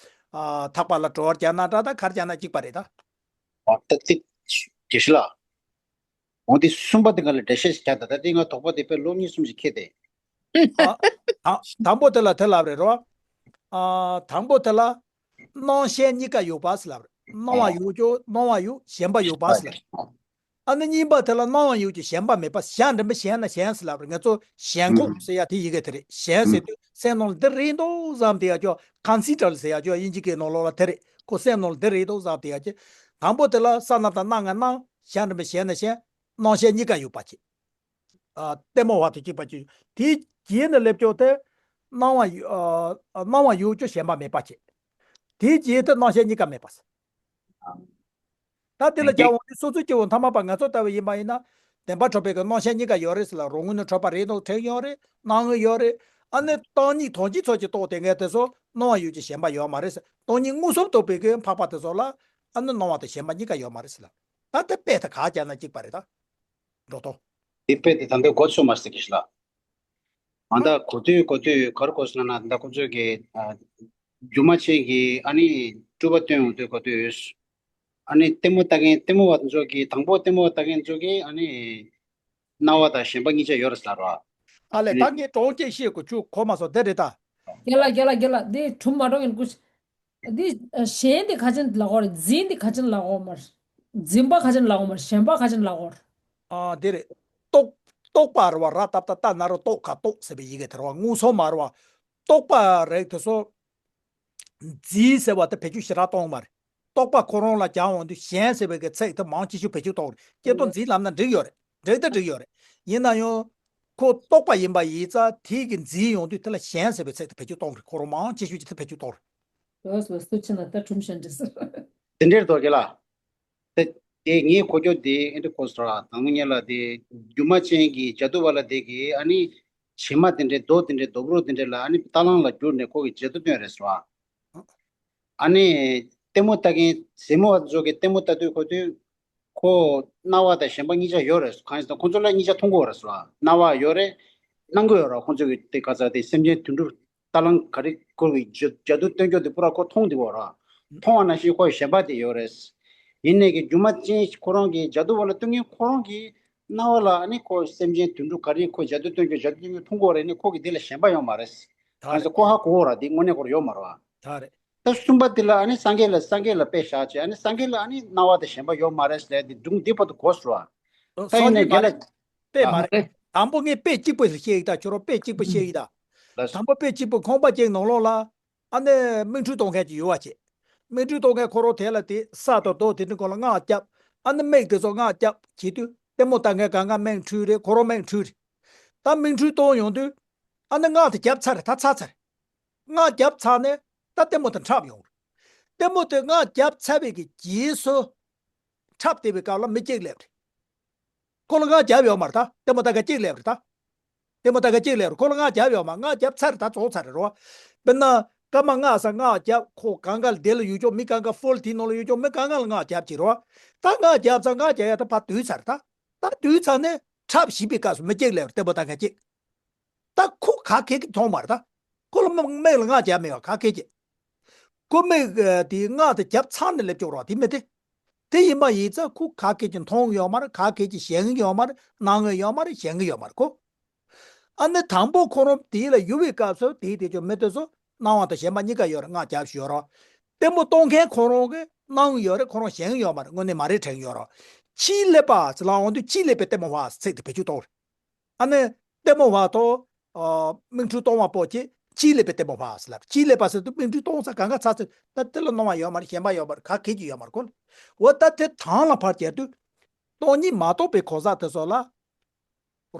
ཨ་ཐག་པ་ལ་དྲོ་བར་སྦྱར་ན་འདྲ་ད་གར་སྦྱར་ན་གཅིག་པ་རེད་ད། ཨ་ད་ཏིག་དགེ་བཤེས་ལགས། འོ་འདི་གསུམ་པ་དེ་ག་ལ་འགྲེལ་བཤད་ཞིག་རྒྱག་ད་ད་ལྟའི་ང་དོགས་པ་དེ་དཔེ་ལོ་གཉིས་གསུམ་ཞིག་འཁེལ་ཏེ། ཨ་དང་དང་པོ་དེ་ལ་དེ་ལབ་རེད་རོ། ཨ་དང་པོ་དེ་ལ་སྣང་ཞེན་གཉིས་ཀ་ཡོད་པ་ཟེར་ལབ་རེད། སྣང་བ་ཡོད་ཀྱང་སྣང་བ་ཡོད་ཞེན་པ་ཡོད་པ་ཟེར་ལབ་རེད། ཨ་ནི་གཉིས་པ་དེ་ལ་སྣང་བ་ཡོད་ཀྱང་ཞེན་པ་མེད་པ་ཞེན་འདྲེན་པ་ཞེན་ན་ཞེན་ཟེར་ལབ་རེད། ང་ཚོ་ཞེན་ཁོག་ཟེར་ཡ་དེ་ཡི་གེ་དེ་རེད། ཞེན་ཟེར་དུས་སེམས་ནང་ལ་འདི་རེད་འདུག་བསམ་དེ་ཡ་ཅོ་ཀོན་སི་ཌར་ཟེར་ཡ་ཅོ་དབྱིན་ཇི་སྐད་ནང་ལོགས་ལ་དེ་རེད། ཁོ་སེམས་ནང་ལ་འདི་རེད་འདུག་བསམ་དེ་ཡ་ཅེ། དང་པོ་དེ་ལ་ས་ན་དང་སྣང་ང་སྣང་ཞེན་འདྲེན་པ་ཞེན་ན་ཞེན། སྣང་ཞེན་གཉིས་ཀ་ཡོད་པ་བྱེད། ཨ་ལྟད་མོ་བ་དང་གཅིག་པ་བྱེད། དེའི་རྗེས་ནས་སླེབས་ཀྱོག་དེ། སྣང་བ་ཡོད་ཨ་སྣང་བ་ཡོད་ཀྱང་ཞེན་པ་མེད་པ་བྱེད། དེའི་རྗེས་དེ་སྣང་ཞེན་གཉིས་ཀ་མེད་པ། ད་དེ་ལ་རྒྱལ་བ་དེ་སོ་སོའི་སྐྱེ་བོ་ཐ་མལ་པ་ང་ཚོ་ལྟ་བུ་ཡིན་པ་ཡིན་ན། བདེན་པར་གྲུབ་པའི་གི་སྣང་ཞེན་གཉིས་ཀ་ཡོད་རེད་ཟེར་ལ་རང་ངོས་ནས་གྲུབ་པ་རེད་འདུག་དྲན་ཡོད་རེད། སྣང་ངོས་ཡོད་རེད། ཨ་ནི་སྟོང་ཉིད་དོན་སྤྱི་ཚོགས་ཀྱི་རྟོགས་དེ་ངས་དེ་ཚོ་སྣང་བ་ཡོད་ཀྱི་ཞེན་པ་ཡོད་མ་རེད་ཟེར། སྟོང་ཉིད་མངོན་སུམ་རྟོགས་པའི་གི་འཕགས་པ་དེ་ཚོ་ལ་ཨ་ནི་སྣང་བ་དང་ཞེན་པ་གཉིས་ཀ་ཡོད་མ་རེད་ཟེར་ལ། ད་དེ་དཔེ་དེ་ག་རྒྱག་ན་གཅིག་པ་རེད་ད། འགྲོ་ཐོ། དེ་དཔེ་དེ་ད་འདི་གོ་ཚོད་མ་ཟེར་གི་ཞིག་ལ། ཨ་ད་གོ་དུས་གོ་དུས་གར་གོ་སོང་ན་ད་ཁོ་ཚོས་གི་ཨ་སྒྱུ་མ་ཅན་གྱི་ཨ་ནི་སྤྲུལ་པ་སྟོན་ཡོང་དུས་གོ་དུས། ཨ་ནི་ལྟད་མོ་ལྟ་མཁན་ལྟད་མོ་བ་ཚོ་གི་དང་པོ་ལྟད་མོ་བ་ལྟ་མཁན་ཚོ་གི་ཨ་ནི་སྣང་བ་དང་ཞེན་པ་གཉིས་ཆ་ཡོད་རེད་ཟེར་ལ་རོ། ཨ་ལས་ད་ངས་གྲོང་ཁྱེར་ཤེས་དགོས་ཆུ་གོ་མ་སོང་དེ་རེད་ད། རྒན་ལགས་རྒན་ལགས་རྒན་ལགས་འདི་གྲུབ་མ་གྲོང་ཡིན་ཀུ། འདི་ཞེན་འདི་ག་ཅན་ལ་གོ་རེད། འཛིན་འདི་ག་ཅན་ལ་གོ་མ་རེད། འཛིན་པ་ག་ཅན་ལ་གོ་མ་རེད། ཞེན་པ་ག་ཅན་ལ་གོ་རེད། ཨ་དེ་རེད། རྟོག་རྟོག་པ་རེད་བ། ར་ཏབ་ཏ་རྟ་ན་རོ་རྟོག་ཁ་རྟོག་ཟེར་བའི་ཡི་གེ་དེ་རེད་བ། མངོན་སུམ་མ་རེད་བ། རྟོག་པ་རེད་དེ་ཚོ། འཛིན་ཟེར་བ་དེ་བེད་སྤྱོད་ཞེ་དྲག་གཏོང་མ་རེད། རྟོག་པ་ཁོ་རང་ལ་སྦྱར་འོང་དུས་ཞེན་ཟེར་བའི་གི་ཚིག་དེ་མང་ཆེ་ཤོས་བེད་སྤྱོད་གཏོང་རེད། སྐྱེ་དོ་འཛིན་ལབ་ན་འགྲིག་ཡོད་རེད། འགྲིག་ད་འགྲིག་ཡོད་རེད། ཡིན་ན་ཡང་། ཁོ་རྟོག་པ་ཡིན་པ་ཡིན་ཙང་དེའི་གི་འཛིན་ཡོང་དུས་དེ་ལ་ཞེན་ཟེར་བའི་ཚིག་དེ་བེད་སྤྱོད་གཏོང་རེད། ཁོ་རང་མང་ཆེ་ཤོས་ཀྱིས་དེ་བེད་སྤྱོད་གཏོང་རེད། ལོས་ལོས་སུ་ཕྱིན་ན་ད་ཁྲུམ་ཤན་འདྲི་ཟེར། དེ་འདྲའི་རྡོ་རྗེ་ལ། དེ་དེ་ངས་གོ་རྒྱུ་དེ་ཨེ་འདྲ་གོ་སོང་ར། དང་པོ་ཉིད་ལ་དེ་སྒྱུ་མ་ཅན་གྱི་ཇ་དུ་བ་ལ་དེ་གི་ཨ་ནི་བྱེ་མ་དེ་འདྲའི་རྡོ་དེ་འདྲའི་རྡོ་བུ་རུ་དེ་འདྲའི་ལ་ཨ་ནི་རྟ་གླང་ལ་བསྒྱུར་ནས་ཁོ་གི་ཇ་དུ་སྟོན་རེད་སོ། ཨ་ནི་ལྟད་མོ་ལྟ་མཁན་གཟིགས་མོ་བ་ཚོ་གི་ལྟད་མོ་ལྟ་དུས་ཁོ་ཚོས་ཁོ་སྣང་བ་དང་ཞེན་པ་གཉིས་ཆ་ཡོད་རེད། གང་ཡིན་ཟེར་ན་ཁོ་ཚོ་ལ་གཉིས་ཆ་མཐོང་གི་ཡོད་རེད་སོ། སྣང་བ་ཡོད་རེད། སྣང་གི་ཡོད་རེད། ཁོ་ཚོ་གི་དེ་ག་ཚ་དེ་སེམས་ཅན་དུད་འགྲོ་རྟ་གླང་ག་རེ་ཁོ་གི་ཇ་ཇ་དུ་སྟོན་རྒྱུ་དེ་པུ་ར་ཁོ་མཐོང་བསྡད་ཡོད་རེད། མཐོང་བ་ནང་བཞིན་ཁོ་ཞེན་པ་དེ་ཡོད་རེད། ཡིན་ནའི་གི་སྒྱུ་མ་ཅན་ཁོ་རང་གི་ཇ་དུ་བ་ལ་སྟོན་མཁན་ཁོ་རང་གི་སྣང་བ་ལ་ཨ་ནི་ཁོ་སེམས་ཅན་དུད་འགྲོ་ག་རེ་ཁོ་ཇ་དུ་སྟོན་རྒྱུ་ཇ་དུ་སྟོན་རྒྱུ་མཐོང་གི་ཡོད་རེད། ནི་ཁོ་གི་དེ་ལ་ཞེན་པ་ཡོད་མ་རེད། ད་གང་ཟེར་རེད། ཁོ་ཧ་གོ་གོ་ར་དེ་དངོས་གནས་ཁོར་ཡོད་མ་རེད་བ། ད་རེད། ད་གསུམ་པ་དེ་ལ་ཨ་ནི་སངས་རྒྱས་ལ་སངས་རྒྱས་ལ་དཔེ་བཞག་བྱས་ཨ་ནི་སངས་རྒྱས་ལ་ཨ་ནི་སྣང་བ་དང་ཞེན་པ་ཡོད་མ་རེད་ཟེར་དེ་སྒྲུང་འདི་བར་དུ་གོ་སོང་བ། ད་ཡིན་ནའི་རྒན་ལགས། དཔེ་མ་རེད། དང་པོ་ངས་དཔེ་གཅིག་པོ་ཞིག་བཤད་ཡིན་ད་ཁྱོད་རང་དཔེ་གཅིག་པོ་བཤད་ཡིན་ད། ལགས་སོ། དང་པོ་དཔེ་གཅིག་པོ་ཁང་པ་གཅིག་ནང་ལོགས་ལ་ཨ་ནི་མིག་འཕྲུལ་གཏོང་མཁན་ཅིག་ཡོད་བ་བྱས། མིག་འཕྲུལ་གཏོང་མཁན་ཁོ་རང་དེ་ལ་དེ་ས་དང་རྡོ་དེ་འདྲ་སྐོར་ལ་རྔ་རྒྱབ། ཨ་ནི་མིག་དེ་ཚོ་རྔ་རྒྱབ་བྱེད་དུས་ལྟད་མོ་ལྟ་མཁན་གང་ག་མིག་འཕྲུལ་རེད། ཁོ་རང་མིག་འཕྲུལ་རེད། ད་མིག་འཕྲུལ་གཏོང་ཡོང་དུས། ཨ་ནི་རྔ་དེ་རྒྱབ་ཚར་རེད། ད་ཚར་ཚར་རེད། རྔ་རྒྱབ་ཚར་ནས་ད་ལྟད་མོ་དེ་འཁྲབ་ཡོང་རེད། ལྟད་མོ་དེ་རྔ་རྒྱབ་ཚར་བའི་གི་རྗེས་སུ་འཁྲབ་བསྡད་པའི་སྐབས་ལ་མི་གཅིག་སླེབས་རེད། ཁོ་ལ་རྔ་རྒྱབ་ཡོད་མ་རེད་ད། ལྟད་མོ་ལྟ་མཁན་གཅིག་སླེབས་རེད་ད། ལྟད་མོ་ལྟ་མཁན་གཅིག་སླེབས་རེད། ཁོ་ལ་རྔ་རྒྱབ་ཡོད་མ། རྔ་རྒྱབ་ཚར་རེད་ད། རྫོགས་ཚར་རེད་རོ། དཔེར་ན་སྐར་མ་ལྔ་ས་རྔ་རྒྱབ་ཁོ་གང་ག་ལ་དེ་ལ་ཡོད་ཅོག་མི་གང་ག་ཧོལ་དེའི་ནང་ལ་ཡོད་ཅོག་མི་གང་ག་ལ་རྔ་རྒྱབ་ཀྱི་རོ། ད་རྔ་རྒྱབ་ཚར་རྔ་རྒྱབ་ཡ་ད་ཕར་བསྡུས་ཚར་རེད་ད། ད་བསྡུས་ཚར་ནས་འཁྲབ་བཞིན་པའི་སྐབས་སུ་མི་གཅིག་སླེབས་རེད། ལྟད་མོ་ལྟ་མཁན་གཅིག་ད་ཁོ་ག་གེ་གི་མཐོང་མ་རེད་ད། ཁོ་ལ་མིག་མིག་ལ་རྔ་རྒྱབ་མེད་པ་ག་གེ་གི། ཁོ་མི་དེའི་སྔགས་དེ་རྒྱབ་ཚར་ནས་སླེབས་ཆོག་རོགས་དེ་མི་དེ། དེ་ཡིན་པ་ཡིན་ཙང་ཁོ་ག་གེ་ཅིག་མཐོང་གི་ཡོད་མ་རེད། ག་གེ་ཅིག་ཞེན་གི་ཡོད་མ་རེད། སྣང་གི་ཡོད་མ་རེད། ཞེན་གི་ཡོད་མ་རེད་ཁོ། ཨ་ནི་དང་པོ་ཁོ་རང་དེ་ལ་ཡུར་བའི་སྐབས་སུ་དེའི་དེ་ཆོ་མི་དེ་ཚོ་སྣང་བ་དང་ཞེན་པ་གཉིས་ཀ་ཡོད་རེད། སྔགས་རྒྱབ་བཞིན་ཡོད་རོགས། ལྟད་མོ་གཏོང་མཁན་ཁོ་རང་གི་སྣང་གི་ཡོད་རེད། ཁོ་རང་ཞེན་གི་ཡོད་མ་རེད། དངོས་གནས་མ་རེད་དྲན་གི་ཡོད་རོགས། ཕྱིའི་ཀླད་པ་ཟེར་ལ་འོང་དུས་ཕྱིའི་ཀླད་པའི་ལྟད་མོ་བ་ཚིག་དེ་བེད་སྤྱོད་གཏོང་རེད། ཨ་ནི་ལྟད་མོ་བ་དང་། ཨ། མིག་འཕྲུལ་གཏོང་བ་པོ་ཅེས་ཕྱིའི་ཀླད་པའི་ལྟད་མོ་བ་ཟེར་ལབ། ཕྱིའི་ཀླད་པ་ཟེར་དུས་མིག་འཕྲུལ་གཏོང་ས་གང་ག་ཚ་ཚོད་ད་དེ་ལ་སྣང་བ་ཡོད་མ་རེད། ཞེན་པ་ཡོད་མ་རེད། ག་གེ་ཅིག་ཡོད་མ་རེད་ཁོ་ལ། འོ་ད་དེ་དང་ལ་ཕར་བྱས་དུས། སྟོང་ཉིད་མ་རྟོགས་པའི་གོ་ས་དེ་ཚོ་ལ།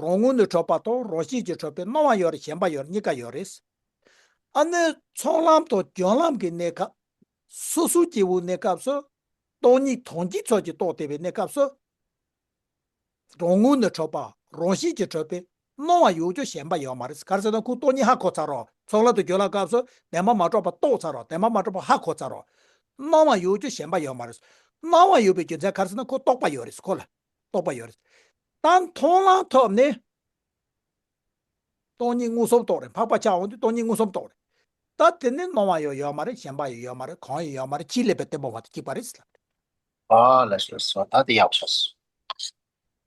རང་ངོས་ནས་གྲུབ་པ་དང་རང་བཞིན་གྱིས་གྲུབ་པའི་སྣང་བ་ཡོད་རེད། ཞེན་པ་ཡོད་རེད། གཉིས་ཀ་ཡོད་རེད། ཨ་ནི་ཚོགས་ལམ་དང་སྦྱོར་ལམ་གྱི་གནས་སྐབས། སོ་སོའི་སྐྱེ་བོའི་གནས་སྐབས་སུ། སྟོང་ཉིད་དོན་སྤྱིའི་ཚུལ་གྱིས་རྟོགས་བསྡད་པའི་གནས་སྐབས་སུ། རང་ངོས་ནས་གྲུབ་པ་རང་བཞིན་གྱིས་གྲུབ་པའི་སྣང་བ་ཡོད་རྒྱུ་ཞེན་པ་ཡོད་མ་རེད། ག་རེ་ཟེར་ན་ཁོ་སྟོང་ཉིད་ཧ་གོ་ཚར་རོགས། ཚོགས་ལམ་དུ་སྦྱོར་ལམ་སྐབས་སུ་བདེན་པ་མ་གྲུབ་པ་རྟོགས་ཚར་རོགས། བདེན་པ་མ་གྲུབ་པ་ཧ་གོ་ཚར་རོགས། སྣང་བ་ཡོད་རྒྱུ་ཞེན་པ་ཡོད་མ་རེད། སྣང་བ་ཡོད་པའི་རྒྱུ་མཚན་ག་རེ་ཟེར་ན་ཁོ་རྟོགས་པ་ཡོད་རེད། ཁོ་ལ་རྟོགས་པ་ཡོད་རེད། ད་མཐོང་ལམ་ཐོབ་ནས། སྟོང་ཉིད་མངོན་སུམ་རྟོགས་རེད། འཕགས་པ་ཆགས་འོང་དུས་སྟོང་ཉིད་མངོན་སུམ་རྟོགས་རེད། ད་དེ་ནི་སྣང་བ་ཡང་ཡོད་མ་རེད། ཞེན་པ་ཡང་ཡོད་མ་རེད། གང་ཡང་ཡོད་མ་རེད། ཕྱིའི་ཀླད་པའི་ལྟད་མོ་བ་དེ་གཅིག་པ་རེད་ཟེར་ལབ་རེད། ཨ་ལ་ཤོད་སོ། ད་དེ་ཡག་ཤོས་སོ།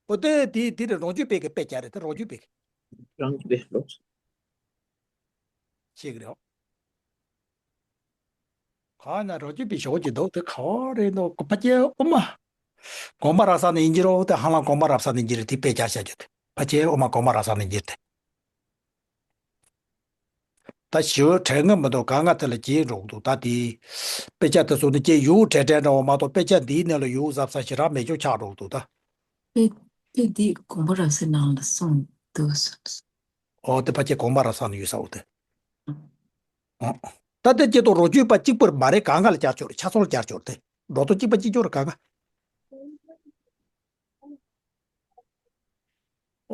འོ་དེ་དེ་དེ་རེད། རང་རྒྱུད་པའི་གི་དཔེ་ཆ་རེད། དེ་རང་རྒྱུད་པའི་གི། རང་རྒྱུད་པའི་ལོ། ཤེས་ཀྱི་རེད། གང་ན་རོ་ཅི་པི་ཞོག་ཅི་འདུག་དེ་ག་བ་རེད་འདུག་ཕ་ཆེ་ཨོ་མ། དགོན་པ་རབ་གསར་ནས་ཡིན་གྱི་རོ། དེ་ཧ་ལམ་དགོན་པ་རབ་གསར་ནས་ཡིན་གྱི་རེད། དེ་དཔེ་ཆ་བཤད་རྒྱུ་དེ་ཕ་ཆེ་ཨོ་མ་དགོན་པ་རབ་གསར་ནས་ཡིན་གྱི་རེད། ད་ཞི་བའི་དྲན་ངེས་མི་འདུག་གང་ང་དེ་ལ་སྐྱེས་འགྲོ་གི་འདུག་ད་དེ་དཔེ་ཆ་དེ་ཚོ་ནི་ཀྱེ་ཡུག་བྲེལ་བྲེལ་འདྲ་བོ་མ་གཏོགས་དཔེ་ཆ་འདིའི་ནང་ལ་ཡུག་གཟབ་ས་ཞེ་དྲག་མེད་རྒྱུ་ཆགས་འགྲོ་གི་འདུག་ད། དེ་དེ་འདི་དགོན་པ་རབ་གསར་ནང་ལ་སོང་འདུག་སོང་། ཨོ་དེ་ཕ་ཆེ་དགོན་པ་རབ་གསར་ནས་ཡོད་ས་འོ་དེ། ཨོ། ད་ལྟ་སྐྱེ་ཐོག་རོ་བཅུད་པ་གཅིག་པུར་མ་རེད། གང་ག་ལ་བསྐྱར་ཆོག་རེད། ཆ་ཚང་ལ་བསྐྱར་ཆོག་རེད། འགྲོ་ཐོག་གཅིག་པ་གཅིག་ཆོག་རེད། གང་ག་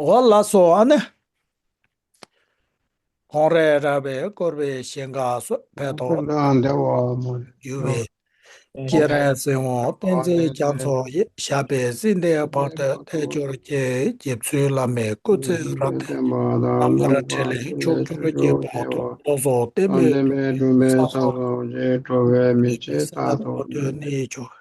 ཨོ་ལ་སོ་ཨ་ནི། ཁོང་རེ་ར་བའི་བསྐོར་བའི་ཞིང་ཁམས་སུ་ཕན་ཐོགས་འདི་བ་མོ་ཡུལ་བའི། སྐྱེ་རན་སྲིད་འོང་བསྟན་འཛིན་རྒྱ་མཚོ་ཡི། ཞབས་པད་སྲིད་མཐའི་བར་དུ་བརྟན་གྱུར་ཅིག་རྗེ་བཙུན་བླ་མའི་སྐུ་ཚེ་རབ་བརྟན། བླ་མར་འཕྲིན་ལས་མཆོག་གྱུར་གྱི་བར་དུ། ལོ་ཟླ་བསྟན་པའི་སྒྲོན་མེ་ས་ཐོབ་ཅིག་འགྲོ་བའི་མི་ཚེ་མཐའ་ཐོབ་ཏུ་གནས་གྱུར།